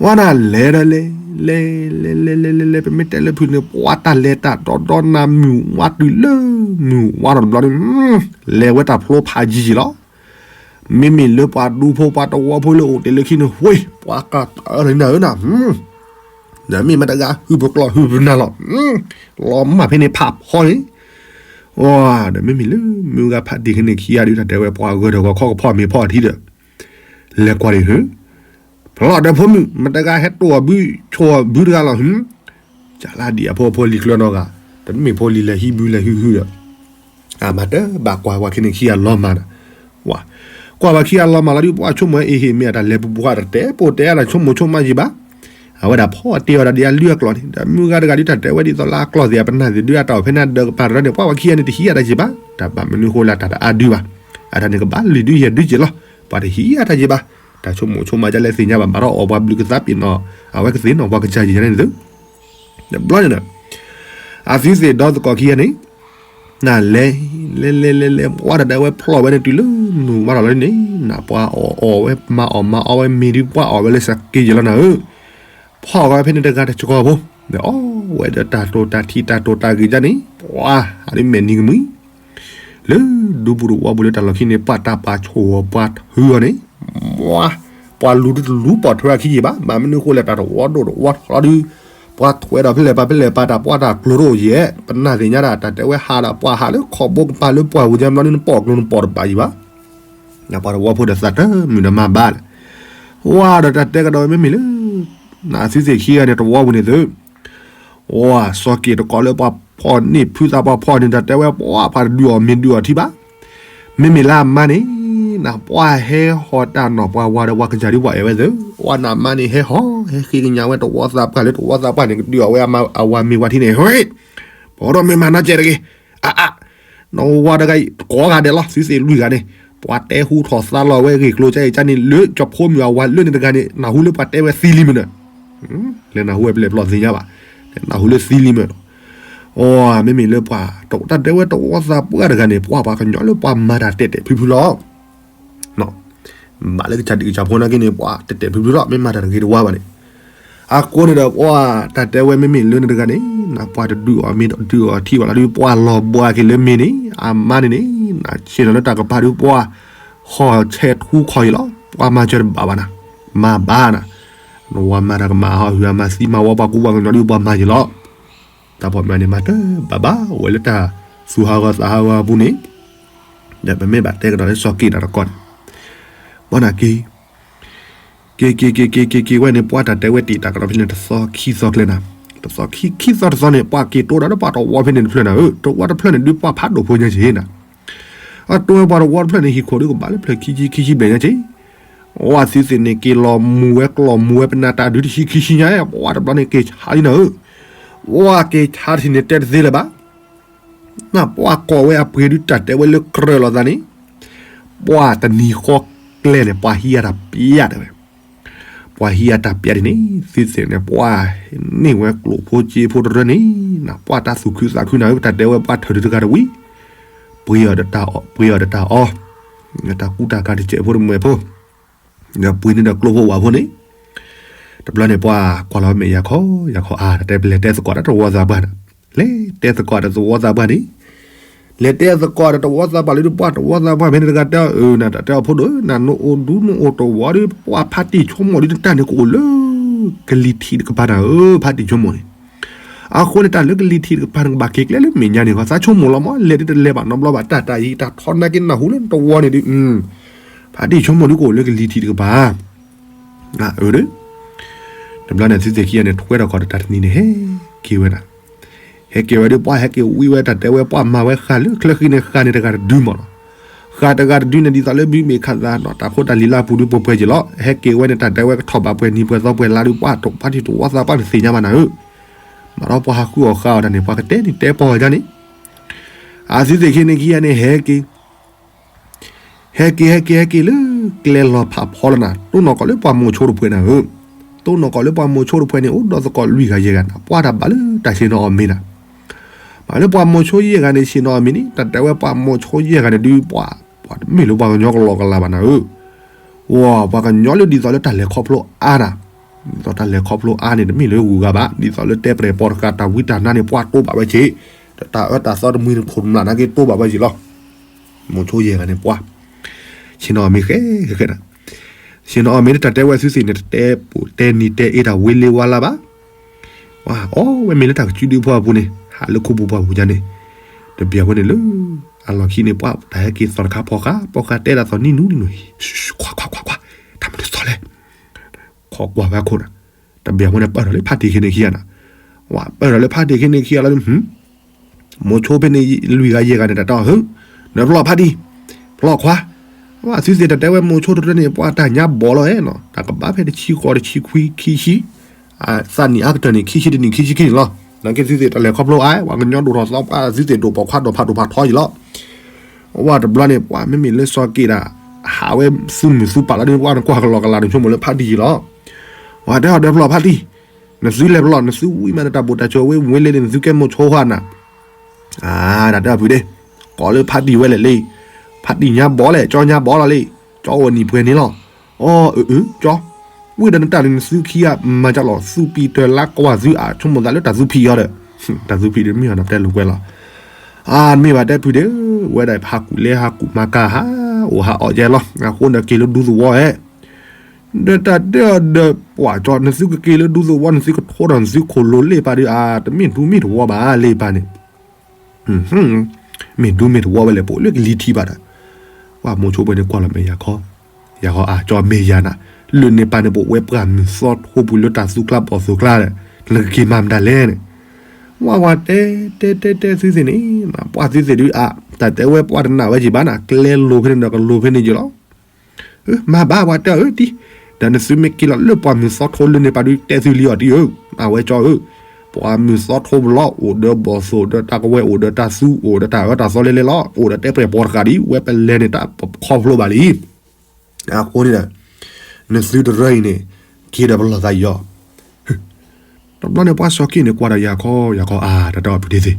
ဝဲနၤလဲၤဒီးလဲၤ လဲၤ လဲၤ လဲၤ လဲၤ လဲၤ လဲၤ ပမ့ၢ်တဲလၢဖုန့ၣ် ပှၤတၢ်လဲၤတၢ်ဒီဒီနၤမုၢ်ဝါတုၤလၢ မုၢ်ဝါထီၣ်တဘျီန့ၣ် လဲၤဝဲတၢ်ဖျိဖးယံၤယံၤလီၤ. မ့မ့ၢ်လၢပှၤဒူဖိပှၤတဝီဖိလၢအိၣ်တ့ၢ်လၢခံန့ၣ် ဝ့ၢ် ပှၤကတၢၢ်လၢနၤဧၢနၤ, ဒီးမ့ၢ်မတၤဂၤဟုၣ်ပကျီၢ်ဟုၣ်ပနၢ်လီၤ, လီၤမၢ်ဖဲန့ၣ်ဖးဖီန့ၣ်, ဒီးမ့မ့ၢ်လၢမုၢ်ဂၤဖးဒံးခဲန့ၣ်ခံဂၤဒုး တၢ်တဲဝဲပှၤဂၢၢ်ဒီးဂီၤခီကဖီၣ်မ့ၤဖီၣ်အထံဒီး လဲၤကွၢ်ဒံးဟု ဖျီၣ်ဒီးဖိမုၣ် မတၤဂၤဟဲတိၢ်အီၤဘု ဆိၣ်အီၤဘုတဂၤလီၤဟု, ကလါဒံးအဖိအဖိလံၤကျၢၤနီၢ်ဂၤ, တမ့ၢ်ဖိလံၤလဲၤဟံးဘုလဲၤဟုဟုဒီး, အမၤတဘၣ်ကွၢ်ဝဲခံန့ၣ်ခံဂၤလီၤမၢ်ဒီး, ဝဲ, ကွၢ်ဝဲခံဂၤလီၤမၢ်လီၤဒုး ပှၤဆိကမိၣ်အ့ဟ့ၣ်မ့ၢ်အတၢ်လဲၤပူၤပူၤဃီတတဲ ပိာ်တဲအါတၢ်ဆိကမိၣ်ဆိကမးယံၤဘၣ် အဝဲဒၣ်ဖီၣ်တ့ၢ်အီၤဒီးဒ်အလုၢ်အကျိၤန့ၣ် ဒီးမုၢ်ဂၤတဂၤဒုးတၢ်တဲဝဲဒ်သိးလၢအကျီၢ်သ့ၣ်အပနၢ်သ့ၣ်ဒုးအတၢ်အိၣ်ဖဲန့ၣ်ဒၢးကပၤတရၢန့ၣ် ပှၤဝဲခံဂၤန့ၣ်တဟံးအတၢ်ယံၤဘၣ် တၢ်ဘၣ်မနုၤဃိလၢတၢ်တအါဒုးဘၣ် အတၢ်န့ၣ်ကဘၣ်လံၤဒုးယဲၢ်ဒုးက့ၤလီၤ ပှၤတဟံးအတၢ်ယံၤဘၣ် တၢ်ဆိကမိၣ်ဆိကမးဒ်လဲၣ်သ့ၣ်ညါဘၣ် ဘၣ်ဒီးအီၣ်ပှၤဘျုးကသးပ့ၤနီၣ် အဝဲကသ့ၣ်နီၣ်ပှၤကစၢ်ယံၤန့ၣ်သု တဘျီန့ၣ်ဒီး အသုသ့ၣ်ဒီသကိးခံဂၤန့ၣ် နလဲၤ လဲၤ လဲၤ လဲၤ လဲၤ ပှၤတၢ်ဒၣ်ဝဲဖျီၣ်ဝဲန့ၣ်တုၤလၢမုၢ်ဝါထီၣ်လီၤန့ၣ် နပှၤအီၣ်အီၣ်ဝဲမၤအီၣ်မၤအီဝဲမ့ၤဒုး ပှၤအီၣ်ဝဲလၢစက့ယဲၢ်လီၤနၤဧၢ ဖီၣ်ဝဲဖဲန့ၣ်တဂၤတစှီၤဖိ ဒီးအီၣ်ဝဲဒီးတၢ်တိာ်တၢ်ထံးတၢ်တိာ်တၢ်ဂ့ၤဒ်န့ၣ် ပှၤအဒုးမဲာ်နံၤကမှံ လၢဒူပူၤတဝီပူၤလၢတၢ်လီၢ်ခံန့ၣ် ပှၤတၢ်ပာ်ဆိၣ်အီၤပှၤထုးအီၤန့ၣ် ပှၤလူၤဒုတလူၤပိာ်ထွဲအခံယံၤဘၣ် ဘၣ်မနုၤဃိလဲၣ်တၢ်တဝီဒိၣ်တဝီထီၣ်လီၤဒုး ပှၤထွဲဒီးဖဲလဲၣ်ပာ်ဖဲလဲၣ်ပာ်တၢ်ပှၤတၢ်ကျိၤတအိၣ်ယဲၢ် ပနၢ်သ့ၣ်ညါဒၣ် တၢ်တဲဝဲဟးဒီးပှၤဟးလၢခီၣ်ဘိကပၤလၢပှၢ်ပူၤညါဘျီန့ၣ် နပိာ်ကျိၤနပိာ်တဘၣ်ယံၤဘၣ် နပှၤတဝီဖိဒီးသးတမုာ်ဒီးမၤဘၣ်လဲၣ် ဝဲဒီးတၢ်တဲကဒီးဝဲမ့မ့ၢ်လၢ နသုသ့ၣ်ခံဂၤန့ၣ်တဝီပူၤန့ၣ်သု ဝဲစီၤက့ၤတကိးလၢပှၤဖီၣ်န့ၢ်ဖုသးပှၢ်ဖီၣ်န့ၣ် တၢ်တဲဝဲပှၤပှၤတဒုးအီၣ်မ့ၤဒုးအီၣ်ထံဘၣ် မ့မ့ၢ်လၢအမါန့ၣ် နပှၤဟဲဟီၣ်တၢ်နီၣ်ပှၤဝၤဒီးပှၤကစၢ်ဒုးပှၤအဲၣ်ဝဲသု ဝဲနမါန့ၣ်ဟဲဟီၣ် ဟဲဃ့ကညးဝဲတဝီသးပှၢ်လၢတဝီသးပှၢ်န့ၣ် ကဒုးအီၣ်ဝဲအဝၤမ့ၤဝၤထံန့ၣ် ဟ့ၣ် ပှၤဒီးမ့ၢ်မၤနီၢ်ကဲးတဂ့ၤ အါအါ နဝၤတဂၤအံၤ ကိးဂၤဒဲးလီၤ သုသ့ၣ်လွံၢ်ဂၤန့ၣ် ပှၤတဲဟူထီၣ်သါလီၤဝဲဂ့ၢ်ကျိၤကါအံၤကါန့ၣ် လၢကၠီဖိမုၣ်အဝၤလၢန့ၣ်တဂၤန့ၣ် နၢ်ဟူလၢပှၤတဲဝဲသံလံမုၢ်ဒီး လဲၤနၢ်ဟူဝဲပလဲၤပျီၢ်သ့ၣ်ညါဘၣ် နၢ်ဟူလၢသံလံမုၢ်ဒီး အိ မ့မ့ၢ်လၢပှၤ တၢ်တဲဝဲတဝီသးပှၢ်တဂၤန့ၣ် ပှၤပှၤကညီလၢပှၤမၤတၢ်တဲာ်တဲာ်ဖုဖုလီၤ ဘၣ်လၢကစၢ်ဒုးကစၢ်ဖိနာ်က့န့ၣ် ပှၤတဲာ်တဲာ်ဖုဖုလီၤ မ့ၢ်မၤတၢ်တဂ့ၤတဝါဘၣ်န့ၣ် အဃိန့ၣ်ဒီး ပှၤတၢ်တဲဝဲမ့မ့ၢ်လၢန့ၣ်တဂၤန့ၣ် နပှၤတဒုးအီၣ်မ့ၤဒုးအီၣ်ထံဘၣ်လီၤဒုး ပှၤလီၤဘှါက့ၤလၢမ့ၤန့ၣ် အမါန့ၣ်န့ၣ် နဆ့ၣ်နီၤလၢတၢ်ကပၤဒုး ပှၤဟီၣ်ဆဲးထူခီၣ်အံၤလီၤ ပှၤမၤစၢၤတဘၣ်ဘၣ်နၤ မၤဘၣ်နၤ နဝၤမၤတၢ်ကမၣ်ဟီၣ်ဟုၣ်အမၤသံမၤဝီပှၤကူပှၤကညီဒုး ပှၤမၤယံၤလီၤ တၢ်ဖီၣ်မၤန့ၣ် မၤတဘၣ်ဘၣ် အိၣ်ဝဲလၢတၢ်သူၣ်ဟးဂီၤသးဟးဂီၤအပူၤန့ၣ် ဒီးပမ့ၢ်ဘၣ်တဲကဒီးလၢစီၤက့ၤတၢ်တကီၢ်န့ၣ် ဘၣ်နၤက့ၤ က့ၤက့ၤက့ၤက့ၤက့ၤက့ၤဝဲန့ၣ် ပှၤတၢ်တဲဝဲတံာ်တာ်ကဒီးဖဲန့ၣ် တသီခံသီကျဲနၤ တသီခံခံသီတသီန့ၣ် ပှၤက့ၤတိဒီးပှၤတဝီဖဲန့ၣ်တဖျၢၣ်နၤဧၢ တဝီတဖျၢၣ်န့ၣ်ဒုးပှၤဖးဒိၣ်ဖိညါက့ၤနၤ အတိဝဲပှၤတဝီတဖျၢၣ်န့ၣ် ဟံၣ်ခိၣ်ဒုးကဘၣ်လၢဖျၢၣ်ခံဆံခံဆံဘျဲၣ်ညါက့ၤ ဝဲသုသ့ၣ်န့ၣ် က့ၤလီၤမူဝဲကျီၢ်မူဝဲပနၢ်တၢ်ဒုးတဆံခံဆံညါ ပှၤတဘျီန့ၣ်က့ၤဆါလံနၤဧၢ ဝဲက့ၤဆါတထံၣ်န့ၣ်တဲတသ့လၢၤဘၣ် နပှၤကိးဝဲအပှ့ၤဒုးတၢ်တဲဝဲလၢကြၢးလိာ်သးန့ၣ် ပှၢ်တနံၤဃီကျဲန့ၣ် ပှၢ်ဟံးအတၢ်ပျဲတဲဝဲ, ပှၢ်ဟံးအတၢ်ပျဲဒ်န့ၣ် သုသ့ၣ်န့ၣ် ပှၢ်န့ၢ်ဝဲကျိၣ်ဖိစ့ဖိတရၢန့ၣ်, ပှၢ်တၢ်သူၣ်ခုသးခုနၤဧၢ, ပတၢ်တဲဝဲပှၢ်ထၢၣ်ဒုတဂၤတဝံၤ, ပှ့ၤအီၤတတၢ်အီၣ်, ပှ့ၤအီၤတတၢ်အီ, တၢ်ကူတၢ်ကၤတစဲးဖိတမှဲၤဖိ ဒီးပှ့ၤန့ၢ်ဒီးကျိဖိဝးဖိန့ၣ်, တဘျီန့ၣ်ပှၢ်ကွၢ်လီၤဝဲမဲာ်ယၤခီ, ယၤခီအါ, တၢ်တဲပလဲၤတဲသကိးတၢ်တဝီသးပှၢ်န့ၣ်, လဲၤတဲသကိးတၢ်တဝီသးပှၢ်န့ၣ်, လဲၤတဲသကိးတၢ်တဝီသးပှၢ်လၢ ပှၢ်တဝီသးပှၢ်ဖဲန့ၣ်တဂၤတဲအီၤ အၢ နတၢ်တဲအီၤဖိဒိၣ်ဧၢ, နအိၣ်ဒူနအိၣ်တဝီဒီး ပှၢ်ဖါတံၢ်ဆိကမိၣ်ဒီး နတၢ်န့ၣ်ကအိၣ်လၢ ကလံၤထံးတကပၤနၤဧၢ, ဖါတံၢ်ဆိကမိၣ်န့ၣ် အဃိန့ၣ် တၢ်လၢကလံၤထံးတကပၤန့ၣ် ကဘၣ်က့ၤကျဲလၢမဲာ်ညါန့ၣ် သးဆိကမိၣ်လီၤမး, လဲၤဒ်တလဲၤဘၣ်နီတဘျီဘၣ်, တၢ်တၢ်အံၤတၢ်ထီနာ်က့နၢ်ဟူလၢနတဝီန့ၣ်ဒီး, ဖါတံၢ်ဆိကမိၣ်ဒုကအိၣ်လၢကလံၤထံးတကပၤ, အၢ တဘျီန့ၣ် သုသ့ၣ်ခံဂၤန့ၣ် ထွဲထီၣ်ကီးတတၢ်တနံၤန့ၣ် ဟဲက့ၤဝဲဒၣ်, ဟဲက့ၤဝဲဒီး ပှၢ်ဟဲက့ၤဝံဝဲ တၢ်တဲဝဲပှၢ်မၤဝဲဃာ်လၢချၢဃံန့ၣ် ဃာ်န့ၣ်တဂၤတဒုမးလီၤ, ဃာ်တဂၤတဒုန့ၣ် ဒ်သိးလၢဘုမ့ၢ်ခးသးနီၤ တၢ်ဖိတၢ်လံၤလၢအပူၤဒုပှဲၤပှဲၤက့ၤလီၤ, ဟဲက့ၤဝဲန့ၣ် တၢ်တဲဝဲကထီၣ်ဘးပှဲၤနံၤပှဲၤသီပှဲၤလါဒု ပှၢ်တဖါတံၢ်တဝီသးပှၢ်န့ၣ်သ့ၣ်ညါဘၣ်နၤဧၢ, မၤဒီးပှၢ်ဟးဃုအီၣ်ဃာ်အီၣ်တၢ်န့ၣ် ပှၤကတဲန့ၣ်တဲပီၢ်ဝဲဒၣ်န့ၣ်, အသုသ့ၣ်ခံန့ၣ်ခံဂၤန့ၣ် ဟဲက့ၤ ဟဲက့ၤ ဟဲက့ၤ ဟဲက့ၤလၢ ကျဲလီၤဖးဖီလီၤနၤ, တိၢ်နီၣ်ကီးလၢပှၢ်မိၤဆိတဖှဲးနၤဧၢ, တိၢ်နီၣ်ကီးလၢပှၢ်မိၤဆိတဖှဲးန့ၣ် အိၣ်ဒီးသကိးလွံၢ်ဂၤယဲၢ်ဂၤနၤ, ပှၢ်တၢ်ဘၣ်လၢတၢ်ဆ့ၣ်နီၤအီၣ်မ့ၤနၤ, ဘၣ်လၢပှၢ်မိၤဆိယဲၢ်ဂၤန့ၣ် ဆ့ၣ်နီၤအီၣ်မ့ၤန့ၣ် တၢ်တဲဝဲပှၢ်မိၤဆိယဲၢ်ဂၤန့ၣ်ဒုး ပှၢ် ပှၢ်တမ့ၢ်လၢပှၤကညီကလီကလီဘၣ်နၤဧၢ, ဝဲ ပှၤကညီလၢဒ်သိးလၢတၢ်လဲၤခီဖျိအါနၤ, ဒ်သိးတၢ်လဲၤခီဖျိအါန့ၣ် တမ့ၢ်လၢဂုၤဂၤဘၣ်, ဒ်သိးလၢတဲပရဲၣ်ပီတဃာ် တၢ်ဝံတၢ်နါန့ၣ် ပှၢ်တိဘၣ်ဝဲက့ၤ, ဒီးတၢ်အၢတၢ်သီတမှံၤတခိၣ်တမျၢ်နာ်က့တိဘၣ်ဝဲက့ၤလီၤ, မိၤဆိယဲၢ်ဂၤန့ၣ်ပှၢ် ဆ့ၣ်နီၤအီၣ်မ့ၤဃဲဃဲဃဲနၤ, ဆ့ၣ်နီၤအီၣ်မ့ၤန့ၣ် တၢ်တဲဝဲသုသ့ၣ်န့ၣ် တတဲပူၤတဲနံၤတဲအ့တၢ်ဝ့လ့ဝါလါဘၣ်, ဝဲအီၣ်ဝဲမ့ၤလၢတၢ်ကစုဒုဖိအပူၤန့ၣ် ဟးလၢခိပူၤပှၢ်ပူၤယါန့ၣ်, တဘျီဝဲန့ၣ်လၢ အလီၢ်ခံန့ၣ် ပှၢ်တၢ်ဟဲက့ၤသီၣ်တခါဖီၣ်ဃာ် ဖီၣ်ဃာ်တဲတၢ်သီၣ်နံၣ်နူနံၣ်နူ, ခွါခွါခွါခွါ, တၢ်မနုၤသီၣ်လဲၣ်, ခိးကွၢ်ဝဲအခိၣ်နၤ, တဘျီဝဲန့ၣ် ပၢၢ်ထီၣ်လၢဖါတံၢ်ခံန့ၣ်ခံဂၤနၤ, ဝဲပၢၢ်ထီၣ်လၢဖါတံၢ်ခံန့ၣ်ခံဂၤလီၤ မိၤဆိဖဲန့ၣ် လွံၢ်ဂၤယဲၢ်ဂၤန့ၣ် တၢ်တဲအီၤ ဟု, နဖျီၣ်ဖါတံၢ်, ဖျီၣ်ခွါ, ဝဲသုသ့ၣ်တၢ်တဲဝဲမိၤဆိတရၢန့ၣ် ပှၤတၢ်ညါဘီလီၤဧါနီၤ, တၢ်ကဘၣ်ဖဲတဆံဃိးတဆံခွံခံဆံ, သးနံၣ်အါကတၢၢ်န့ၣ် ခံဆံတနံၣ်ခံဆံခံန့ၣ်လီၤ, နာ်က့သုသ့ၣ်တၢ်လဲၤခီဖျိအါ ပှၤကညီဒိၣ်ထီၣ်သီပှၢ် သုသ့ၣ်ဒိၣ်ပိာ်ခွါဒိၣ်ဖးဒိၣ်ဖးထီယံၤလီၤ, ဝဲတဘျီန့ၣ် ပှၤမ့မ့ၢ်လၢစီၤက့ၤဒၣ် ဟးဝဲသူၣ်မုာ်သူၣ်ပာ်လီၤဒီး ပှၤနကွၢ်ကလီကလီန့ၣ် ဆိကမိၣ်လၢဖါတံၢ်ယံၤလီၤ ဝဲတဲအီၤဒီးဖျီၣ်ဖါတံၢ်, နသုလဲၤဖျီၣ် နသုဝံမးနတၢ်ဘိၣ်တၢ်စၢၤဝဲ ဝံၤလၢန့ၣ်နသုကဲမိၤဆိဃီနၤ, အါ တၢ်တဲအီၤဖုးဒ့, ကိးလၢဖါတံၢ်ဝဲလဲၣ်လံ, ဖါတံၢ်ညါဘီလဲၣ် ကၠီညါဘီလီၤလံ, ကၠီအိၣ်နံၣ်ပှဲၤန့ၣ်လီၤ, အီ အၢ အၢ ကၠီ, ဝံဒီးနတၢ်န့ၣ် နသုခံဂၤမၤကလီၤ သူၣ်ပံၢ်တၢၢ်လါကွၢ်သုအါ ဆိကမိၣ်သးလၢတၢ်သူဖံးအီၤဒီး, တၢ်သူဖံးဒ်မ့ၢ်အီၤနတဲလိာ်ကွဲလီၤ အါ မ့ၢ်ဘၣ်တဲဖုးဒ့, ဝဲဒၣ်ဟးကူၣ်လဲဟးကူၣ်မၤကၤဟး, အိၣ်ဟးအီၣ်ယဲလီၤ, အဃိန့ၣ်က့ၤလၢဒူသဝီဧဲ, ဒီးတၢ်တဲအီၤဒီးပှၢ်ကၠီ နသုကက့ၤလၢဒူသဝီ နသုကထိဒီးနသုခိၣ်လိၤလ့ၣ်ပၢ်ဒီး အါ တမ့ၢ်ဒူမ့ၢ်သဝီဘၣ်လ့ၣ်ပၢ်န့ၣ်, မ့ၢ်ဒူမ့ၢ်သဝီဝဲလဲၣ် ပအိၣ်လၢကလံၤထံးဘၣ်ဒီး, ပှၢ်မိၤဆိဖဲန့ၣ်ကွၢ်လီၤမဲာ်ယၤခီ, ယၤခီအါ ကၠီမ့ၢ်ယၤနၤ, လၢန့ၣ်ပၢ်န့ၣ် ပအိၣ်ဝဲပှၢ်မုၢ်သီထိပူၤလၢတၢ်သူကျါဘီၣ်သိၣ်ကျါဒီး, နကက့ၤမၤမတၤလဲၣ်န့ၣ်, ဝဲဝဲတဲတဲတဲတဲသုသ့ၣ်န့ၣ်, ပှၢ်သုသ့ၣ်ဒုးအါ, တၢ်တဲဝဲပှၢ်တနာ်ဝဲက့ၤဘၣ်နၤ ကျဲလိၤဖဲန့ၣ်ဒီးကလိၤဖဲန့ၣ်ယ့ၤလီၤ မၤဘၣ်ဝဲတဲအီၤဧၢတံၢ်, ဒီးနသုမ့ၢ်က့ၤလီၤလၢပှၢ်မုၢ်သီထိလၢန့ၣ်ပၢ်ဒုးတဲသုလံအီၤတံၢ်ဧၢ, အဝဲကၠီဧၢ, ပှၢ်မုၢ်သီထိပူၤလီၤ အိၣ်ဒီးဘီၣ်သိၣ်ဒီးတၢ်ကဝဲၤ အိၣ်ဒီးတၢ်သူ အိၣ်ဒီးတၢ်အၢတၢ်သီလဲလဲလီၤ အိၣ်ဒီးတဲပှဲၤပီၤတဃာ်ဒ် ဝဲပလဲၤန့ၣ်တၢ်ပခီဖျိဘၣ်လံ, အဃိန့ၣ်ဒီး, နသုတရၢအံၤန့ၣ်, က့ၤဒီးပလီၢ်သးအံၤအီၤ တဘျီန့ၣ်ပှၢ်စီၤက့ၤန့ၣ်ကွၢ်ဒီးယၤခီယၤခီအါ တၢ်တဲအီၤဖုးဒ့သ့ၣ်,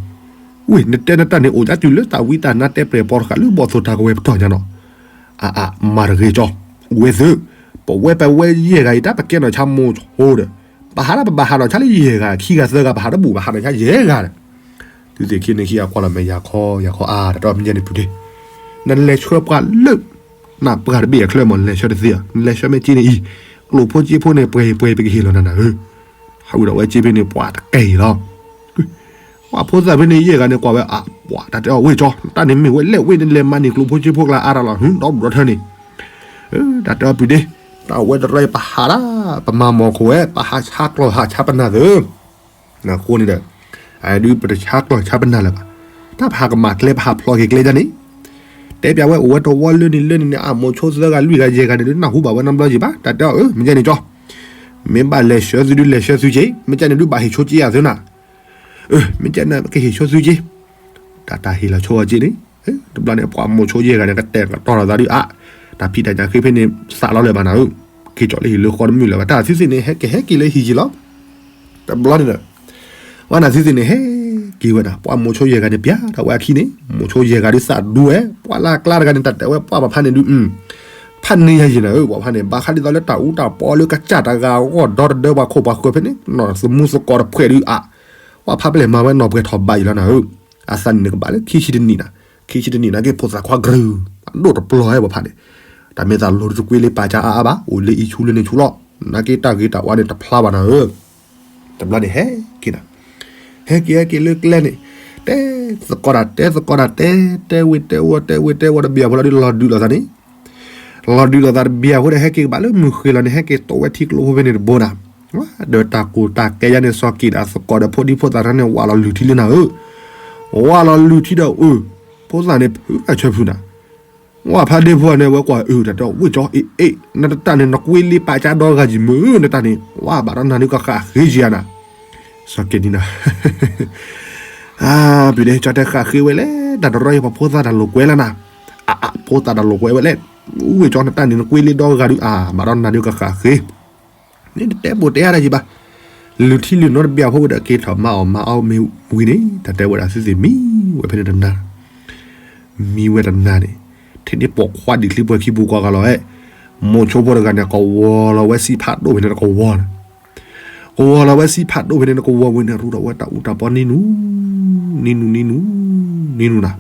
ဝ့ၢ် နတဲနတၢ်န့ၣ်အိၣ်ဒၣ်တုၤလၢတၢ်ဝံတၢ်နါတဲပှဲၤပီၤတဃာ်လၢဘီၣ်သိၣ်တၢ်ကဝဲၤပတီၢ်ညါနီၤ, အါအါ မၤတဂ့ၤကၠီ, ဝဲသု, ပဝဲပဝဲယဲၢ်ဂၤအံၤ တၢ်ပကဲနီၢ်ဆါမိၤဆိဒီး, ပဟးဒၣ်ပဘၣ်ဟးနီၢ်ဆါလၢယဲၢ်ဂၤ ခံဂၤသၢဂၤ ပဟးတဘူၣ် ပဟးနီၢ်ဆါယဲၢ်ဂၤဒီး, သုသ့ၣ်ခံန့ၣ်ခံဂၤကွၢ်လီၤမဲာ်ယၤခီယၤခီအါ တၢ်တဲအီၤမ့ၢ်န့ၣ်ဖုးဒ့, နလဲၤဆှၢပှၤလၢ နပှၤတဘ့ၣ်အချၢမး နလဲၤဆှၢတသ့ဧါ နလဲၤဆှၢမ့ၢ်က့န့ၣ်အံၤ, ကျိၣ်ဖိစ့ဖိန့ၣ်ပှဲၤပှဲၤပကဟ့ၣ်လီၤနၤနၤဧၢ, ဟးဝံၤဒီးဝဲက့ဖဲန့ၣ် ပှၤတကဲအံၤလီၤ, ပှၤဖိသၣ်ဖဲန့ၣ်ယဲၢ်ဂၤန့ၣ်ကွၢ်ဝဲအါ ပှၤတၢ်တဲအီၤဝ့ၢ်ကၠီ တၢ်န့ၣ်မ့ၢ်ဝဲလဲၣ်ဝ့ၢ် နလဲၤမၤန့ၢ်ကျိၣ်ဖိစ့ဖိကျါအါတၢ်လီၤ ဟုဒီဒူၣ်ဒီထၢန့ၣ်, တၢ်တဲအီၤဖုးဒ့, တၢ်ဝဲတရၢပဟးဒၣ် ပမၤမီၢ်ခိၣ်ဝဲ ပဟးဆါကျီၢ်ဟးဆါပနၢ်သၢ အဃိန့ၣ်ဒီး, အဒုးပတဆါကျီၢ်ဆါပနၢ်လၢၤဘၣ်, တၢ်ပဟးကမၣ်ကျဲပဟးဖျိးက့ၤကျဲဒ်န့ၣ်, တဲပျးဝဲအိၣ်ဝဲတဝီလၢန့ၣ်လၢန့ၣ်န့ၣ် အမိၤဆိသၢဂၤလွံၢ်ဂၤယဲၢ်ဂၤန့ၣ် ဒုးနၢ်ဟူဘၣ်ဝဲနီတဘျီယံၤဘၣ် တၢ်တဲအီၤဧၢ မ့ၢ်ကဲန့ၣ်ကၠီ, မ့ၢ်ဘၣ်လဲၤဆှၢသုဒုးလဲၤဆှၢသုက့ၤ မ့ၢ်ကဲန့ၣ်ဒုးဘၣ်ဟ့ၣ်ဆိက့ၤယၤသုနၤ, မ့ၢ်ကဲန့ၣ်ကဟ့ၣ်ဆိသုက့ၤ, တၢ်တၢ်ဟ့ၣ်လီၤဆိအီၤက့န့ၣ် တဘျီန့ၣ် ပှၤမိၤဆိယဲၢ်ဂၤန့ၣ် ကတဲာ်ကတီၤလီၤသးဒုးအါ, တၢ်ဖံးတၢ်ညၣ်ဃ့ဖဲန့ၣ် သးလီၤလၢၤဘၣ်နၤဧၢ, က့ၤကၠီၣ်လၢဟံၣ်လၢဃီတမုာ်လၢၤဘၣ်, တၢ်သံသ့ၣ်န့ၣ် ဟဲက့ၤဟဲက့ၤလၢဟံၣ်ယံၤလီၤ. တဘျီန့ၣ်ဒီး ပှၤနၢ်သံသ့ၣ်န့ၣ် ဟဲက့ၤဝဲဒၣ် ပှၤမိၤဆိယဲၢ်ဂၤန့ၣ် ပျဲဒၣ်ဝဲအခံန့ၣ် မိၤဆိယဲၢ်ဂၤဒုးသးဒူဝဲ, ပှၤလၢအကျါတဂၤန့ၣ် တၢ်တဲဝဲပှၤဘၣ်ဖးန့ၣ်ဒုး ဖးန့ၢ်ယၤယံၤနၤဧၢ, ပှၤဖးန့ၣ် ဘၣ်ဃးဒ်သိးလၢတၢ်အူတၢ်ပီလၢကစၢ်တဂၤအဂီၢ် ဒီတဒၢပှၤခိၣ်ပှၤဃၢၤဖဲန့ၣ် နီၢ်သမူသကိးတဖှဲးဒုးအါ, ပှၤဖးပျဲၢ်မၤဝဲနီၢ်ပှဲၤထီၣ်ဘးအံၤလီၤနၤဧၢ, အသးန့ၣ်နကဘၣ်လၢခံဆံတနံၣ်နၤ, ခံဆံတနံၣ်နာ်က့ ဖိသၣ်ခွါကရုၢ် အဒိၣ်တပျီၤဟဲပှၤဖးန့ၣ်, တၢ်မ့ၢ်သးလိၤတကွ့လၢပာ်ကၢအါအါဘၣ်, အိၣ်လၢအံၤဆူလၢန့ၣ်ဆူလီၤ, နာ်က့တၢ်ဂ့ၤတၢ်ဝါန့ၣ်တဖျါဘၣ်နၤဧၢ. တဘျီန့ၣ်ဟဲက့ၤနၤ, ဟဲက့ၤဟဲက့ၤလၢကျဲန့ၣ်, တဲသကိးတၢ်တဲသကိးတၢ်တဲ, တဲဝ့ၤတဲဝီၤတဲဝ့ၤတဲဝီၤတဘျီဖိလီၤဒုး လီၤဒုးလိာ်သးန့ၣ်, လီၤဒုးလိာ်သးတဘျီဖိဒီး ဟဲက့ၤကဘၣ်လၢမုၢ်ဃ့ၢ်လီၤန့ၣ် ဟဲက့ၤတိာ်ဝဲထံကျိဖိဖဲန့ၣ်တဘိနၤ, ဒီးတၢ်ကိၢ်တၢ်ကဲယါန့ၣ် စီၤက့ၤဒီးသကိးဒီးဖိဒံဖိသၣ်တၢ်န့ၣ် ဝးလီၤလုၢ်ထံလၢနၤဧၢ, ဝးလီၤလုၢ်ထံဒီးအၢ, ဖိသၣ်န့ၣ်ဖုးအဆၢဖုးနၤ ဝဲဖးဒ့ဖိန့ၣ် ဝဲကွၢ်အုးတၢ်တဲဝံၣ်ကၠီအ့ၣ်အ့ၣ် နတတၢ်န့ၣ် နကွ့လံပာ်ကၢဒီဂၤယံၤမုၢ် နတၢ်န့ၣ် ဝဲဘၣ်ဒီးနၤဒုးကဃၣ်ဃ့ယၤနၤ, စီၤက့ၤနံၤနၤ, အၢ ဖုဒ့ ကၠီတဲဃၣ်ဃ့ဝဲလဲၣ် တၢ်တရီယၤ ပှၤဖိသၣ်တၢ်လိာ်ကွဲလၢနၤ, အအ ဖိသၣ်တၢ်လိာ်ကွဲဝဲလဲၣ်, ဝံၣ်ကၠီနတၢ်န့ၣ် နကွ့လံဒီဂၤဒုး အၢ ဘၣ်ဒီးနၤဒုးကဃၣ်ဃ့ န့ၣ်တတဲပိာ်တဲအါတၢ်ယံၤဘၣ်. လုၢ်ထံလုၢ်နီတဘျီဖိဝဲဒီး က့ၤထီၣ်မၤအီၣ်မၤအီမ့ၢ်ဝံၤန့ၣ် တၢ်တဲဝဲဒၣ်သုသ့ၣ်မံဝဲဖဲန့ၣ်တနၤ, မံဝဲတနၤန့ၣ်, ထဲန့ၣ်ပိာ်ခွါဒံးချံပှဲၤခံပူၤကွၢ်ဂၤလီၤဝဲ, မိၤဆိဖိတဂၤန့ၣ် ကဝီၤလီၤဝဲစံးဖးဒိၣ်ဖဲန့ၣ်တကဝီၤ, ကဝီၤလီၤဝဲစံးဖးဒိၣ်ဖဲန့ၣ်တကဝီၤဝံၤန့ၣ် ရူဒီးဝဲတၢ်အူတၢ်ပီနံၤနူၤ, နံၤနူၤနံၤနူၤ, နံၤနူၤနၤ,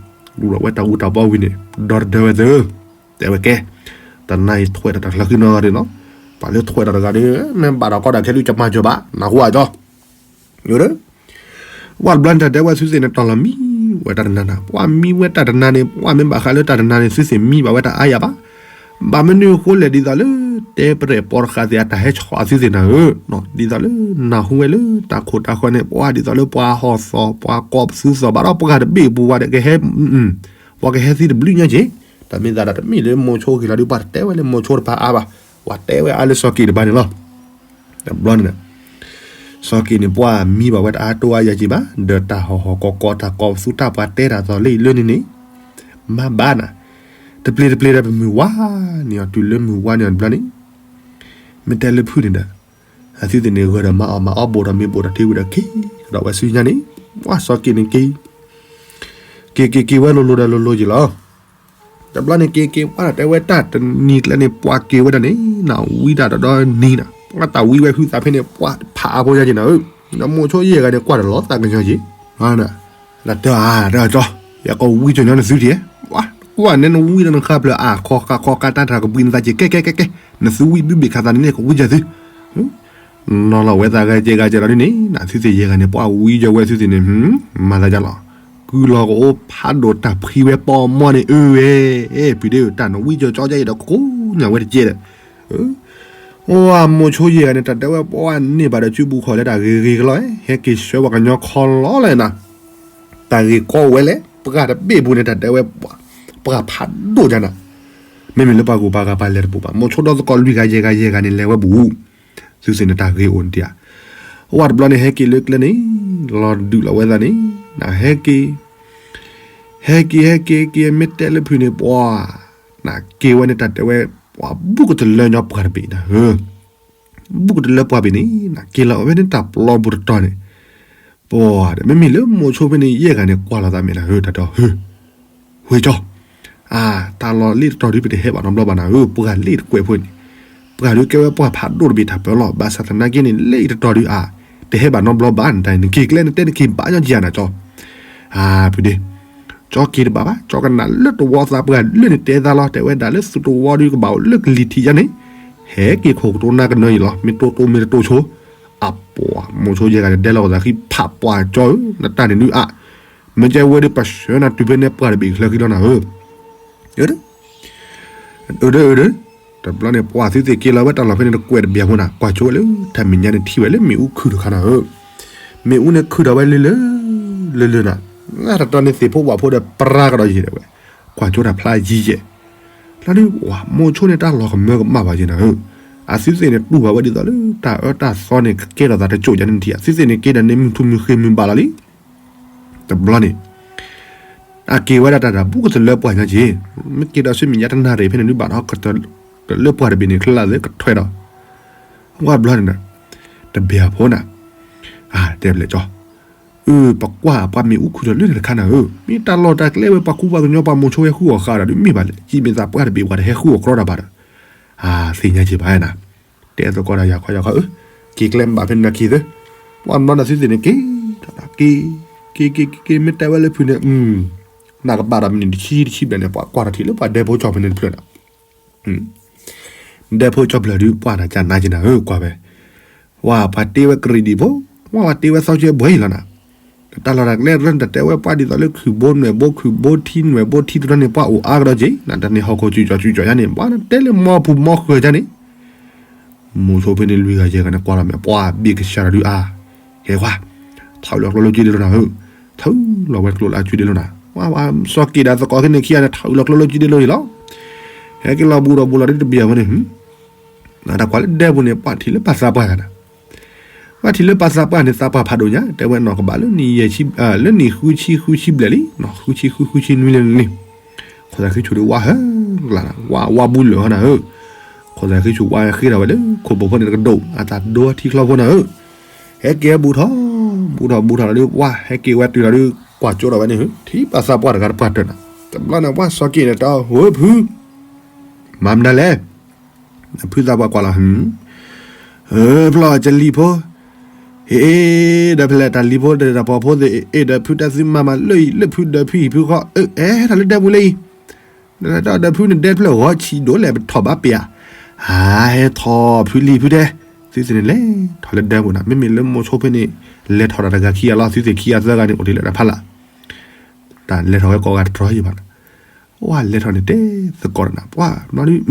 ရူဒီးဝဲတၢ်အူတၢ်ပီဝံၤန့ၣ် ဒီတဒၢဝဲသၢ တဲဝဲကဲ, တနၤအံၤထွဲဒီးတၢ်ချၢဃံနီၤဂၤန့ၣ်လီၤ, ပှၤလၢထွဲဒီးတဂၤန့ၣ် မ့ၢ်ဘၣ်ဒီးကီဒၣ်ခဲလၢာ်ကမၤစၢၤဘၣ် နၢ်ဟူအါကၠီ, ယိၤဒၢ, ဝဲတဘျီန့ၣ်တၢ်တဲဝဲသုသ့ၣ်န့ၣ် တီၢ်လီၤမံဝဲတၢ်တနၤနၤ, ပှၤမံဝဲတၢ်တနၤန့ၣ် ပှၤမ့ၢ်ဘၣ်ဃးလၢတၢ်တနၤန့ၣ် သုသ့ၣ်မံဘၣ်ဝဲတၢ်အါယၤဘၣ်, ဘၣ်မနုၤအဃိလဲၣ် ဒ်သိးလၢ တဲပရဲၣ်ပီတဃာ်သ့ၣ်အတၢ်ဟဲဆီၣ်အသုသ့ၣ်နၤဧၢ, ဒ်သိးလၢနၢ်ဟူဝဲလၢတၢ်ခိၣ်တၢ်ဃၢၤန့ၣ် ပှၤဒ်သိးလၢပှၤဟီၣ်သီၣ် ပှၤကိးပသူသီၣ်ဘၣ်ဒီးပှၤတဘ့ၣ်ပူၤဝဲဒီးကဟဲ ပှၤကဟဲသံတဘျုးညါက့ၤ, တၢ်မ့ၢ်သးဒီးတမ့ၢ်လၢမိၤဆိဂ့ၤလီၤဒုး ပှၤတတဲဝဲလၢမိၤဆိတဖၣ်အါဘၣ်, ပှၤတဲဝဲအါလၢစီၤက့ၤတဖၣ်န့ၣ်လီၤ. တဘျီန့ၣ်ဒီး စီၤက့ၤန့ၣ် ပှၤမံဘၣ်ဝဲတအါတိအါယၤက့ၤဘၣ်, ဒီးတၢ်ဟီၣ်ဟီၣ်ကီၢ်ကီၢ် တၢ်ကိးပသူတၢ်ပှၤတဲတၢ်သီၣ်လၢအံၤလၢန့ၣ်န့ၣ် မၤဘၣ်နၤ, တပျ့ၤတပျ့ၤဒီးပမုၢ်ဝါန့ၣ်အီၤ တုၤလၢမုၢ်ဝါန့ၣ်အီၤတဘျီန့ၣ်, မ့ၢ်တဲလၢဖုၣ်န့ၣ်ဒီး အသုသ့ၣ်န့ၣ် ဂၢၢ်ဒီးမၤအီၣ်မၤအီၣ်ဘိၣ်ဒီးမ့ၢ်ဘိၣ်ဒီးထံဝံၤဒီးက့ၤကဒီးဝဲဆူညါန့ၣ်, ပှၤစီၤက့ၤန့ၣ်က့ၤ က့ၤက့ၤက့ၤဝဲလိၤလိၤဒီးလိၤလိၤက့ၤလီၤ. တဘျီန့ၣ်က့ၤက့ၤပှၤဒီးတဲဝဲတၢ်တနံၤကျဲန့ၣ် ပှၤက့ၤဝဲဒၣ်န့ၣ် နဝံတၢ်ဒီးဒီနံၤနၤ, ပှၤတၢ်ဝံဝဲဟုသးဖဲန့ၣ် ပှၤဖးအါဖိညါက့ၤနၤဧၢ, ဒီးမိၤဆိယဲၢ်ဂၤန့ၣ် ကွၢ်တလီၤသးကညီၤက့ၤ, တၢ်တဲအါ တၢ်ကၠီ, ယကဝံကညီၤနသုထံၣ်, ပှၤကွၢ်န့ၣ်နဝံဒီးနဃါဖျၢၣ်အါ ခီဃါခီဃါတၢ်တၢ်ကဘှံးနသးက့ၤ ကဲကဲကဲကဲ, နသုဝံဘုဘ့ၣ်ခးသးန့ၣ်န့ၣ် ကဝံကညီၤသု နီၤလီၤဝဲသးဂဲၤကဲဂဲၤကဲဒီးဒ်န့ၣ် နသုသ့ၣ်ယဲၢ်ဂၤန့ၣ် ပှၤဝံယီၤဝဲသုသ့ၣ်န့ၣ် မၤသးယါလီၤ, ကုလီၤကအိၣ်ဖးဒိၣ်တၢ်ဖှံဝဲပိာ်မီၢ်န့ၣ် အၢဝဲ, ဖုဒ့ဧၢ တၢ်နဝံယီၤကၠီကၠီအံၤဒီးကိးညါဝဲတကဲဒီး, အိၣ်မိၤဆိယဲၢ်ဂၤန့ၣ် တၢ်တဲဝဲပှၤန့ၢ်ဘၣ်ဒီးစုပူၤခီၣ်လၢတၢ်ဂ့ၤဂ့ၤကလီၤ, ဟဲက့ၤဆှၢပှၤကညီခီလီၤလဲၣ်နၤ, တၢ်ဂ့ၤကီဝဲလဲၣ် ပှၤတဘ့ၣ်ပူၤန့ၣ် တၢ်တဲဝဲ ပှၤဖးဒိၣ်ယါနၤ, မ့မ့ၢ်လၢပှၤဂုၤပှၤဂၤပှၤလဲၤတပူၤဘၣ်, မိၤဆိဒီသကိးလွံၢ်ဂၤယဲၢ်ဂၤယဲၢ်ဂၤန့ၣ် လဲၤဝဲပူၤ, သုသ့ၣ်န့ၣ်တၢ်ဂ့ၤအိၣ်န့ၣ်တဧါ, အဝဲတဘျီန့ၣ်ဟဲက့ၤလၢကျဲန့ၣ်, လီၤဒုးလီၤဝဲသးန့ၣ်, နဟဲက့ၤ, ဟဲက့ၤဟဲက့ၤက့ၤ မ့ၢ်တဲလၢဖုၣ်န့ၣ် ပှၤ, နက့ၤဝဲန့ၣ် တၢ်တဲဝဲ, ပှၤဘူးကတၢၢ်လၢညီပှၤတဘ့ၣ်နၤဧၢ, ဘူးကတၢၢ်လၢပှၤဘ့ၣ်န့ၣ် နက့ၤလီၤဝဲန့ၣ်တၢ်ပျီပူၤတတီၤန့ၣ်, ပှၤဒီး မ့မ့ၢ်လၢမိၤဆိဖဲန့ၣ် ယဲၢ်ဂၤန့ၣ် ကွၢ်လီၤသးမဲာ်နၤဧၢ တၢ်ဒီး ဟၢ, ဝ့ၤကၠီ, အၢ, တၢ်လီၢ်လ့ၣ်တတီၤဒုး ပတဟဲဘၣ်နီတဘျီဘၣ်နၤဧၢ, ပှၤလ့ၣ်တကွဲးဖိန့ၣ်, ပှၤဒုးကဲဝဲပှၤဖးဒိၣ်တဘ့ၣ်တၢ်ပၢလီၤ, ဘၣ်ဆၣ်သနာ်က့န့ၣ် လ့ၣ်တတီၤဒုးအါ, တဟဲဘၣ်နီတဘျီဘၣ်နတၢ်အံၤ နက့ၤကျဲနတဲနက့ၤဘၣ်ညီကယၤနၤကၠီ, အၢ, ဖုဒ့ ကၠီက့ၤတဘၣ်ဘၣ်, ကၠီကနၣ်လၢတဝီသးပှၢ်လၢန့ၣ်တဲသးလီၤ, တဲဝဲဒၣ်လၢသုတဝီဒုးကဘၣ်အိၣ်လၢကလံၤထံးယါန့ၣ်, ဟဲက့ၤခိၣ်ကတိၤနၤကနၢအံၤလီၤ, မ့ၢ်တိတိမ့ၢ်တတိဆိ, အပှၤမိၤဆိယဲၢ်ဂၤန့ၣ် ဒဲလီၤအသးဃံဖးပှၤကၠီဧၢ, နတၢ်န့ၣ်ဒုးအါ, မ့ၢ်ကဲဝဲဒုးပဆၢနၤတုၤဖဲန့ၣ်ပှၤတဘ့ၣ်ချၢဃံလီၤနၤဧၢ, အၢ, အၢဒၢ, တဘျီန့ၣ် ပှၤသုသ့ၣ်က့ၤလီၤဝဲတၢ်လီၢ်ဖဲန့ၣ်တကွဲးတဘျီဖိနၤ, ကွၢ်ကၠိဝဲလၢတၢ်မဲာ်ညါန့ၣ်ထံၣ်ဝဲလၢမ့ၣ်အူခုၣ်တခါနၤဧၢ, မ့ၣ်အူန့ၣ်ခုၣ်ဒီးဝဲလၢလၢ, လၢလၢနၤ, တတီၤန့ၣ်သ့ၣ်ဖိဝၣ်ဖိဒီးပြါကဒီးယံၤဒၣ်ဝဲ, ကွၢ်ကၠိတၢ်ဖျါယံၤယဲၢ် လီၤဒုး ဝၣ်မိၤဆိန့ၣ်တၢ်လီၤကမၢကမၣ်ဘၣ်ယဲၢ်နၤဧၢ, အသုသ့ၣ်န့ၣ်တူၢ်ဘၣ်ဝဲဒ်သိးလၢတၢ်အၢတၢ်သီန့ၣ် ကကဲထီၣ်သးတစိၢ်ယါန့ၣ်ထံၣ်, အသုသ့ၣ်န့ၣ်က့ၤဒီးန့ၣ်မုၢ်ထူၣ်မုၢ်ဃ့ၢ်မုၢ်ဘၣ်လီၤလံ, တဘျီန့ၣ် အက့ၤဝဲဒၣ်တၢ်တၢ်ဘူးကတလၢပှၢ်ညါက့ၤ, မ့ၢ်က့ၤဒီးဆူမဲာ်ညါတနၣ်ရံၣ်ဖဲန့ၣ်ဒုးဘၣ်ဒီး ကတလၢပှၢ်တဘ့ၣ်န့ၣ် ချၢလၢ်သ့ကထွဲဒီး ဝဲဘျီန့ၣ် တဘၣ်ဖိနၤ, တဲဘျဲၣ်ကၠီ, အၢ ပကွၢ်ပှၤမ့ၣ်အူခုၣ်ထီၣ်လၢန့ၣ်တခါနၤဧၢ, မ့ၢ်တၢ်လီၢ်တၢ်ကျဲဝဲပှၤကူပှၤကညီပှၤမိၤဆိဝဲဃုအီၣ်ဃာ်ဒီးဒုးမ့ၢ်ဘၣ်လဲၣ်, ယမ့ၢ်သးပှၢ်တဘ့ၣ်ပှၤတဟဲဃုအီၣ်ကြီတၢ်ဘၣ်ဒီး, အသ့ၣ်ညါက့ၤဘၣ်နၤ, တဲသကိးဒီးယၤခီယၤခီဧၢ, က့ၤကျဲမ့ၢ်ဘၣ်ဖဲနၤက့ၤသၢ, ပှၤနီၢ်နၤသုသ့ၣ်န့ၣ်က့ၤ, က့ၤ, က့ၤက့ၤက့ၤက့ၤ မ့ၢ်တဲဝဲလၢဖုန့ၣ်, နကဘၣ်ဒီးမနုၤတဆံတဆံဘျဲၣ်န့ၣ် ပှၤကွၢ်ထီၣ်ထံၣ်လၢပှၤဒဲဖိကၠီၣ်ဖဲန့ၣ်တဖျၢၣ်ဒီး ဒဲဖိကၠီၣ်ဖျၢၣ်ဒုးပှၢ်တၢ်ကနါက့ၤနၤဧၢ ကွၢ်ဝဲ, ဝဲပှၤတ့ဝဲကရံၣ်ဒံၣ်ဖိ, ဝဲပှၤတ့ဝဲသီကၠဲဘှဲအံၤလီၤနၤ, တၢ်လီၢ်တၢ်ကျဲတရၢတၢ်တဲဝဲပှၤဒ်သိးလၢခုၣ်ဘိနွဲၣ်ဘိခုၣ်ဘိထံနွဲၣ်ဘိထံတရၢန့ၣ် ပှၤအိၣ်အါကဒီးက့ၤ, နတၢ်န့ၣ်ဟီၣ်ခိၣ်စုကၠီၣ်စုကၠီၣ်ယါန့ၣ် ပှၤတဲလၢမီပူၤမီဃၢၤယါန့ၣ် မိၤဆိဖဲန့ၣ်လွံၢ်ဂၤယဲၢ်ဂၤန့ၣ် ကွၢ်လီၤမ့ၢ်ပှၤဘ့ၣ်ကစၢ်ဒီးဒုးအါ, ဟဲခွါ, ထးလီၤကျိလၢကၠံဒဲလိာ်နၤဧၢ, ထးလီၤဝဲကျိလၢကၠံဒဲလိာ်နၤ, ဝဲစီၤက့ၤဒီးသကိးခဲန့ၣ်ခံဂၤန့ၣ် ထးလီၤကျိလၢကၠံဒဲလိာ်အံၤလီၤ, ဟဲက့ၤလီၤဘူးဒီးဘူးလီၤဒုးတဘျီဝဲန့ၣ်, နတၢ်ကွၢ်လၢဒဲပူၤန့ၣ် ပှၤထံၣ်လၢပှၤသးပှၢ်ဂၤနၤ ပှၤထံၣ်လၢပှၤသးပှၢ်န့ၣ် သးပှၢ်ဖးဒိၣ်ညါ တဲဝဲနီၢ်ကဘၣ်လၢနံၣ်ယဲၢ်ဆံ, လၢနံၣ်ဃုဆံဃုဆံဘျဲၣ်လံ, ဃုဆံဃုဃုဆံနွံလံန့ၣ်, ခိၣ်သးဃ့ဆိၣ်ဒုးဝါဟၢကျါ, ဝါဝါဘူးလၢာ်ဟီနၤဧၢ, ခိၣ်သးဃ့ဆိၣ်ဝါဃ့ထီၣ်ဝဲလၢခိၣ်ဘိဖိန့ၣ်တကဒိၣ် အတၢ်ဒိထံချီဖိနၤဧၢ, ဟဲက့ၤဘူးထီၣ်, ဘူးထီၣ်ဘူးထီၣ်လီၤဒုး ဝါဟဲက့ၤဝဲတုၤလီၤဒုး ကွၢ်ကၠိထီၣ်ဝဲန့ၣ်ဧၢ ထံၣ်ပှၤသးပှၢ်တဂၤတပှၢ်တၢၢ်နၤ, တဘျီန့ၣ် ပှၤစီၤက့ၤန့ၣ် တၢ်ဟိဖု မၤမနုၤလဲၣ် ဖုသးပှၢ်ကွၢ်လီၤ, ဖျီၣ်ကလံၤဖိ, ဟ့ၣ်ဒီးဖဲလဲၣ်တၢ်လံၤဖိဒီးတၢ်ဖီဖိသ့ၣ် အ့ၣ်ဒီးဖုတဲသုမၤမၤလၢအံၤလၢဖုဒီးဖုအံၤဖုဃီ အၢ အဲၣ်တၢ်လၢဒဲပူၤလၢအံၤ, ဒီးဒီးဖုန့ၣ်ဒဲတဖျၢၣ်ဂီၤဆံးဒိၣ်လဲၣ် ပထီၣ်ဘၣ်ပ့ၤဧါ, ဟဲထီၣ်ဖုလံၤဖုတဲ, သုသ့ၣ်န့ၣ်လဲၤထီၣ်လၢဒဲပူၤနၤ မ့မ့ၢ်လၢမိၤဆိဖဲန့ၣ်, လဲၤထီၣ်ဒီးတဂၤခံဂၤလီၤ သုသ့ၣ်ခံဂၤသၢဂၤန့ၣ် အိၣ်တ့ၢ်လၢတၢ်ဖးလၢ်, တၢ်လဲၤထီၣ်ဝဲကိးဂၤတတြီယံၤဘၣ်နၤ ဝဲလဲၤထီၣ်န့ၣ်တဲသကိးနၤ ပှၤနီၢ်ဒုး,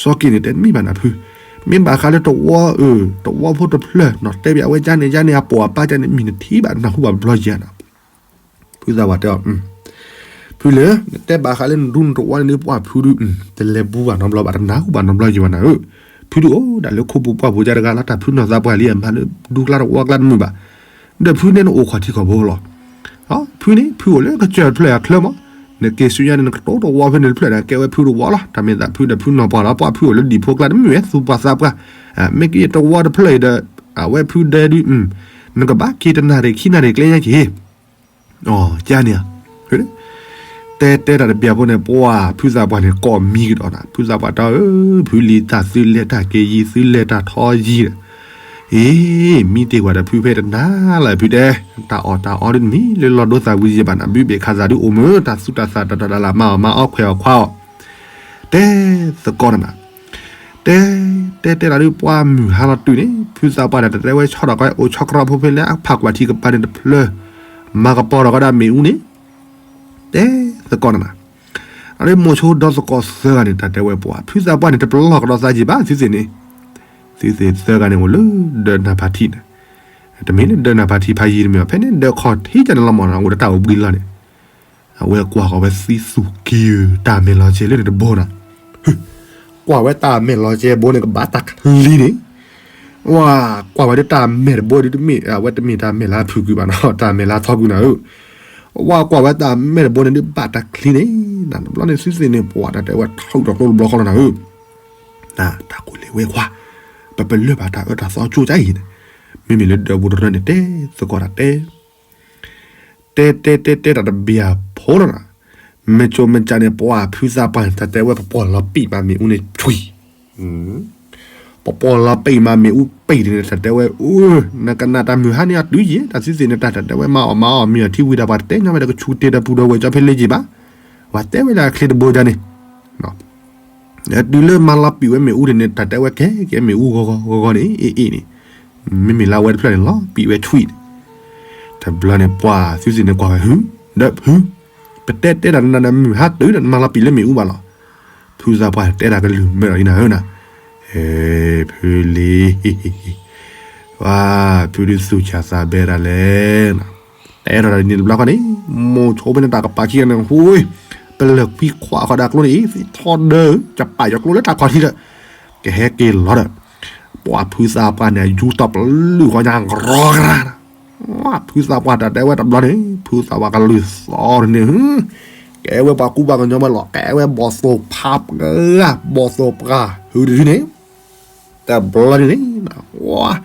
စီၤက့ၤန့ၣ်တဲမ့ၢ်ဘၣ်နၤဖု, မ့ၢ်ဘၣ်ဃးလၢတဝီအၢ, တဝီဖိတဖျၢၣ်နီၤ တဲဘၣ်ဝဲကန့ၣ်ကန့ၣ် အပိာ်အပၢ်ကန့ၣ် မ့ၢ်နထံၣ်ဘၣ်နၢ်ဟူဘၣ်ဘျီယံၤနၤ, ဖုသးပှၢ်တဲအီၤ, ဖုလၢ နတဲဘၣ်ဃးလၢနဒူနတဝီန့ၣ်ဒုး ပှၤဖုဒုး, တလဲၤဘူးဘၣ်နီတဘျီဘၣ် တနၢ်ဟူဘၣ်နီတဘျီယံၤဘၣ်နၤဧၢ, ဖုဒုးအိၣ်ဒၣ်လၢခိပူၤပှၢ်ပူၤကတဂၤလီၤ တၢ်ဖုနီၢ်သးပှၢ်လံ အမၤလၢဒူကျါတဝီကျါတမုာ်ဘၣ်, ဒီးဖုန့ၣ်နအိၣ်ခီၣ်ထံးခီၣ်ဘိလီၤ ဖုန့ၣ် ဖုအိၣ်လၢကစၢၢ်တဖျၢၣ်အချၢမး, နက့ၤဆူညါန့ၣ် နကတိတဝီဖဲန့ၣ်တဖျၢၣ်န့ၣ် ကဲဝဲဖုတဝီလီၤ, တၢ်မ့ၢ်သးဖုဒီးဖုနီၢ်ပှၢ်လီၤ ပှၤဖုအိၣ်လၢဒံၣ်ဖိကျါတမ့ၢ်ဝဲသူပှၤသးပှၢ်, မ့ၢ်က့ၤတဝီတဖျၢၣ်အံၤဒီး အဝဲဖုဒဲဒုး, နကဘၣ်က့ၤတနၣ်ရံၣ်ခံနၣ်ရံၣ်ကျဲညါက့ၤ အကန့ၣ်ဧါ, တဲတဲတၢ်တဘျီဖိန့ၣ် ပှၤဖုသးပှၢ်န့ၣ် ကိးမံၤကဒီးနၤ ဖုသးပှၢ်တၢ်ဧၢ, ဖုလံၤတၢ်သုလဲၤတၢ်က့ၤယံၤ သုလဲၤတၢ်ထီယံၤဒီး, အ့ မံတ့ၢ်ကွၢ်ဒီးဖုဖဲတနၤလၢဖုတဲ, တၢ်အီၣ်တၢ်အီဒုးတမံၤလၢလီၤဒိသးဝံၤယံၤဘၣ်နၤ ဘုဘ့ၣ်ခးသးဒုးအိၣ်မုာ် တၢ်သူၣ်တၢ်သးတၢ်တၢ်တၢ်လၢမၤအီၣ်မၤအီခွဲးအီၣ်ခွါအီၣ် တဲသကိးနၤ, တဲတဲတဲတၢ်ဒုးပှၤမုၢ်ဟါလီၤတုၤန့ၣ် ဖုသးပှၢ်န့ၣ် တတဲဝဲဆီထီၣ်ကီးအိၣ်ဆီကြီဖိဖဲလၢအဖးကွၢ်ထံကပၤန့ၣ်တဖျၢၣ်, မၤကပီၤထီၣ်ကဒီးမ့ၣ်အူန့ၣ်, တဲသကိးနၤ, အဒုးမိၤဆိဒီသကိးသၢဂၤန့ၣ် တၢ်တဲဝဲပှၤ ဖုသးပှၢ်န့ၣ် တပလီၢ်ကဒီးသးယံၤဘၣ်သုသ့ၣ်န့ၣ်, သုသ့ၣ်သၢဂၤန့ၣ်အိၣ်လၢဒၢးနၢ်ဖးထံန့ၣ်, တမ့ၢ်လၢဒၢးနၢ်ဖးထံဖးယံၤတမ့ၢ်ဘၣ် ဖဲန့ၣ်ဒၢးခီၣ်ထံးကန့ၣ်လီၤမး အိၣ်ဒီးတၢ်အိၣ်ဘှံးလီၤန့ၣ် အဝဲကွၢ်ဃီၤဝဲသံသူၣ်က့ဧၢ တၢ်မဲာ်လီၤကဲလၢန့ၣ်တဘိနၤ, ကွၢ်ဝဲတၢ်မဲာ်လီၤကဲဘိန့ၣ် ကဘၣ်တၢ်ချံန့ၣ်, ဝဲ ကွၢ်ဝဲဒၣ်တၢ်မဲာ်တဘိဒုးတမ့ၢ် အဝဲတမ့ၢ်တၢ်မဲာ်လၢဖုးကွံာ်ဘၣ်နီၤ တၢ်မဲာ်လၢထီကွံာ်နၤဧၢ, ဝဲကွၢ်ဝဲတၢ်မဲာ်တဘိန့ၣ်ဒုးဘၣ်တၢ်ချံန့ၣ်, နတဘျီန့ၣ်သုသ့ၣ်န့ၣ် ပှၤတၢ်တဲဝဲထုးထီၣ်ကျိတဘျီဃီလီၤနၤဧၢ, တၢ်ကိၢ်လ့ဝဲခွါ, ပပလၢၢ်ဘၣ်တၢ်အၢတၢ်သီကၠိကၠါအံၤန့ၣ်, မ့မ့ၢ်လၢဒၢးပူၤတရၢန့ၣ် တဲသကိးတၢ်တဲ တဲတဲတဲတဲတၢ်တဘျီဖိလီၤနၤ, မ့ၢ်ကၠိမ့ၢ်ကၠါန့ၣ် ပှၤဖုသးပှၢ်န့ၣ် တၢ်တဲဝဲပပီၢ်လီၤပံာ်မးမ့ၣ်အူန့ၣ်ဆွံ, ပပီၢ်လီၤပံာ်မးမ့ၣ်အူပံာ်န့ၣ် တၢ်တဲဝဲအၢ, နကနၣ်တၢ်မုၢ်ဟါန့ၣ်အတုၤယံၤ တၢ်သုသ့ၣ်န့ၣ် တၢ်တၢ်တဲဝဲမၤအီၣ်မၤအီၣ်မ့ၢ်အီၣ်ထံဝံၤတၢ်ပှၤတတဲညီဝဲဒီးကဆူးတ့ၢ်ဒီးပူၤဒီးဝဲၢ်ကၠီဖဲလဲၣ်ယံၤဘၣ်, ပှၤတဲဝဲဒၣ်ချ့တဘိဒၣ်န့ၣ် တုၤလၢမၤလီၤပံာ်ဝဲမ့ၣ်အူန့ၣ်န့ၣ် တၢ်တဲဝဲကဲကဲမ့ၣ်အူဂီၤဂီၤဂီၤဂီၤန့ၣ် အ့ၣ်အ့ၣ်န့ၣ်, မ့မ့ၢ်လၢအဝဲတဖျၢၣ်န့ၣ် လီၤပံာ်ဝဲဆွံန့ၣ်, တဘျီန့ၣ် ပှၤသုသ့ၣ်န့ၣ်ကွၢ်ဝဲ ဟု, ဒီးဟု, ပတဲတဲတၢ်နၤနမုၢ်ဟါတုၤဒီးနမၤလီၤပံာ်လၢမ့ၣ်အူဘၣ်လီၤ, ဖုသးပှၢ်တဲတၢ်ကလုၢ်မ့ၢ်ဒီးအံၤနၤဧၢနၤ, ဟဲ, ဖုလံၤ ဝါ, ဖုဒုးသူၣ်ဆါသးဘဲဒၣ်လဲၣ်, တအဲၣ်ဒိးဒ်န့ၣ်တဘျီဃီန့ၣ်, မိၢ်ဆိပန့ၢ်တၢ်ကပၤခံဂၤန့ၣ် ဟူ, ပလၢၢ်ကွံခွးဃီဒၣ်ကျိန့ၣ်အံၤ ထီဒါဧၢ, ကပာ်ယီၤကျိလၢတၢ်ခီၣ်ထံးဒီး, ကဟဲက့ၤလီၤဒီး, ပှၤဖုသးပှၢ်န့ၣ် ယူၤတီၢ်ပလုၢ်ဃီညါ ရီကရၢ ဖုသးပှၢ်တၢ်တဲဝဲတဘျီန့ၣ် ဖုသးပှၢ်ကလုၢ်သီၣ်န့ၣ် ကဲဝဲပှၤကူပှၤကညီဝဲလီၤ ကဲဝဲဘီၣ်သိၣ်ဖးပှၢ် ဘီၣ်သိၣ်ပှၢ်ဟုတဒုန့ၣ် တဘျီန့ၣ်န့ၣ်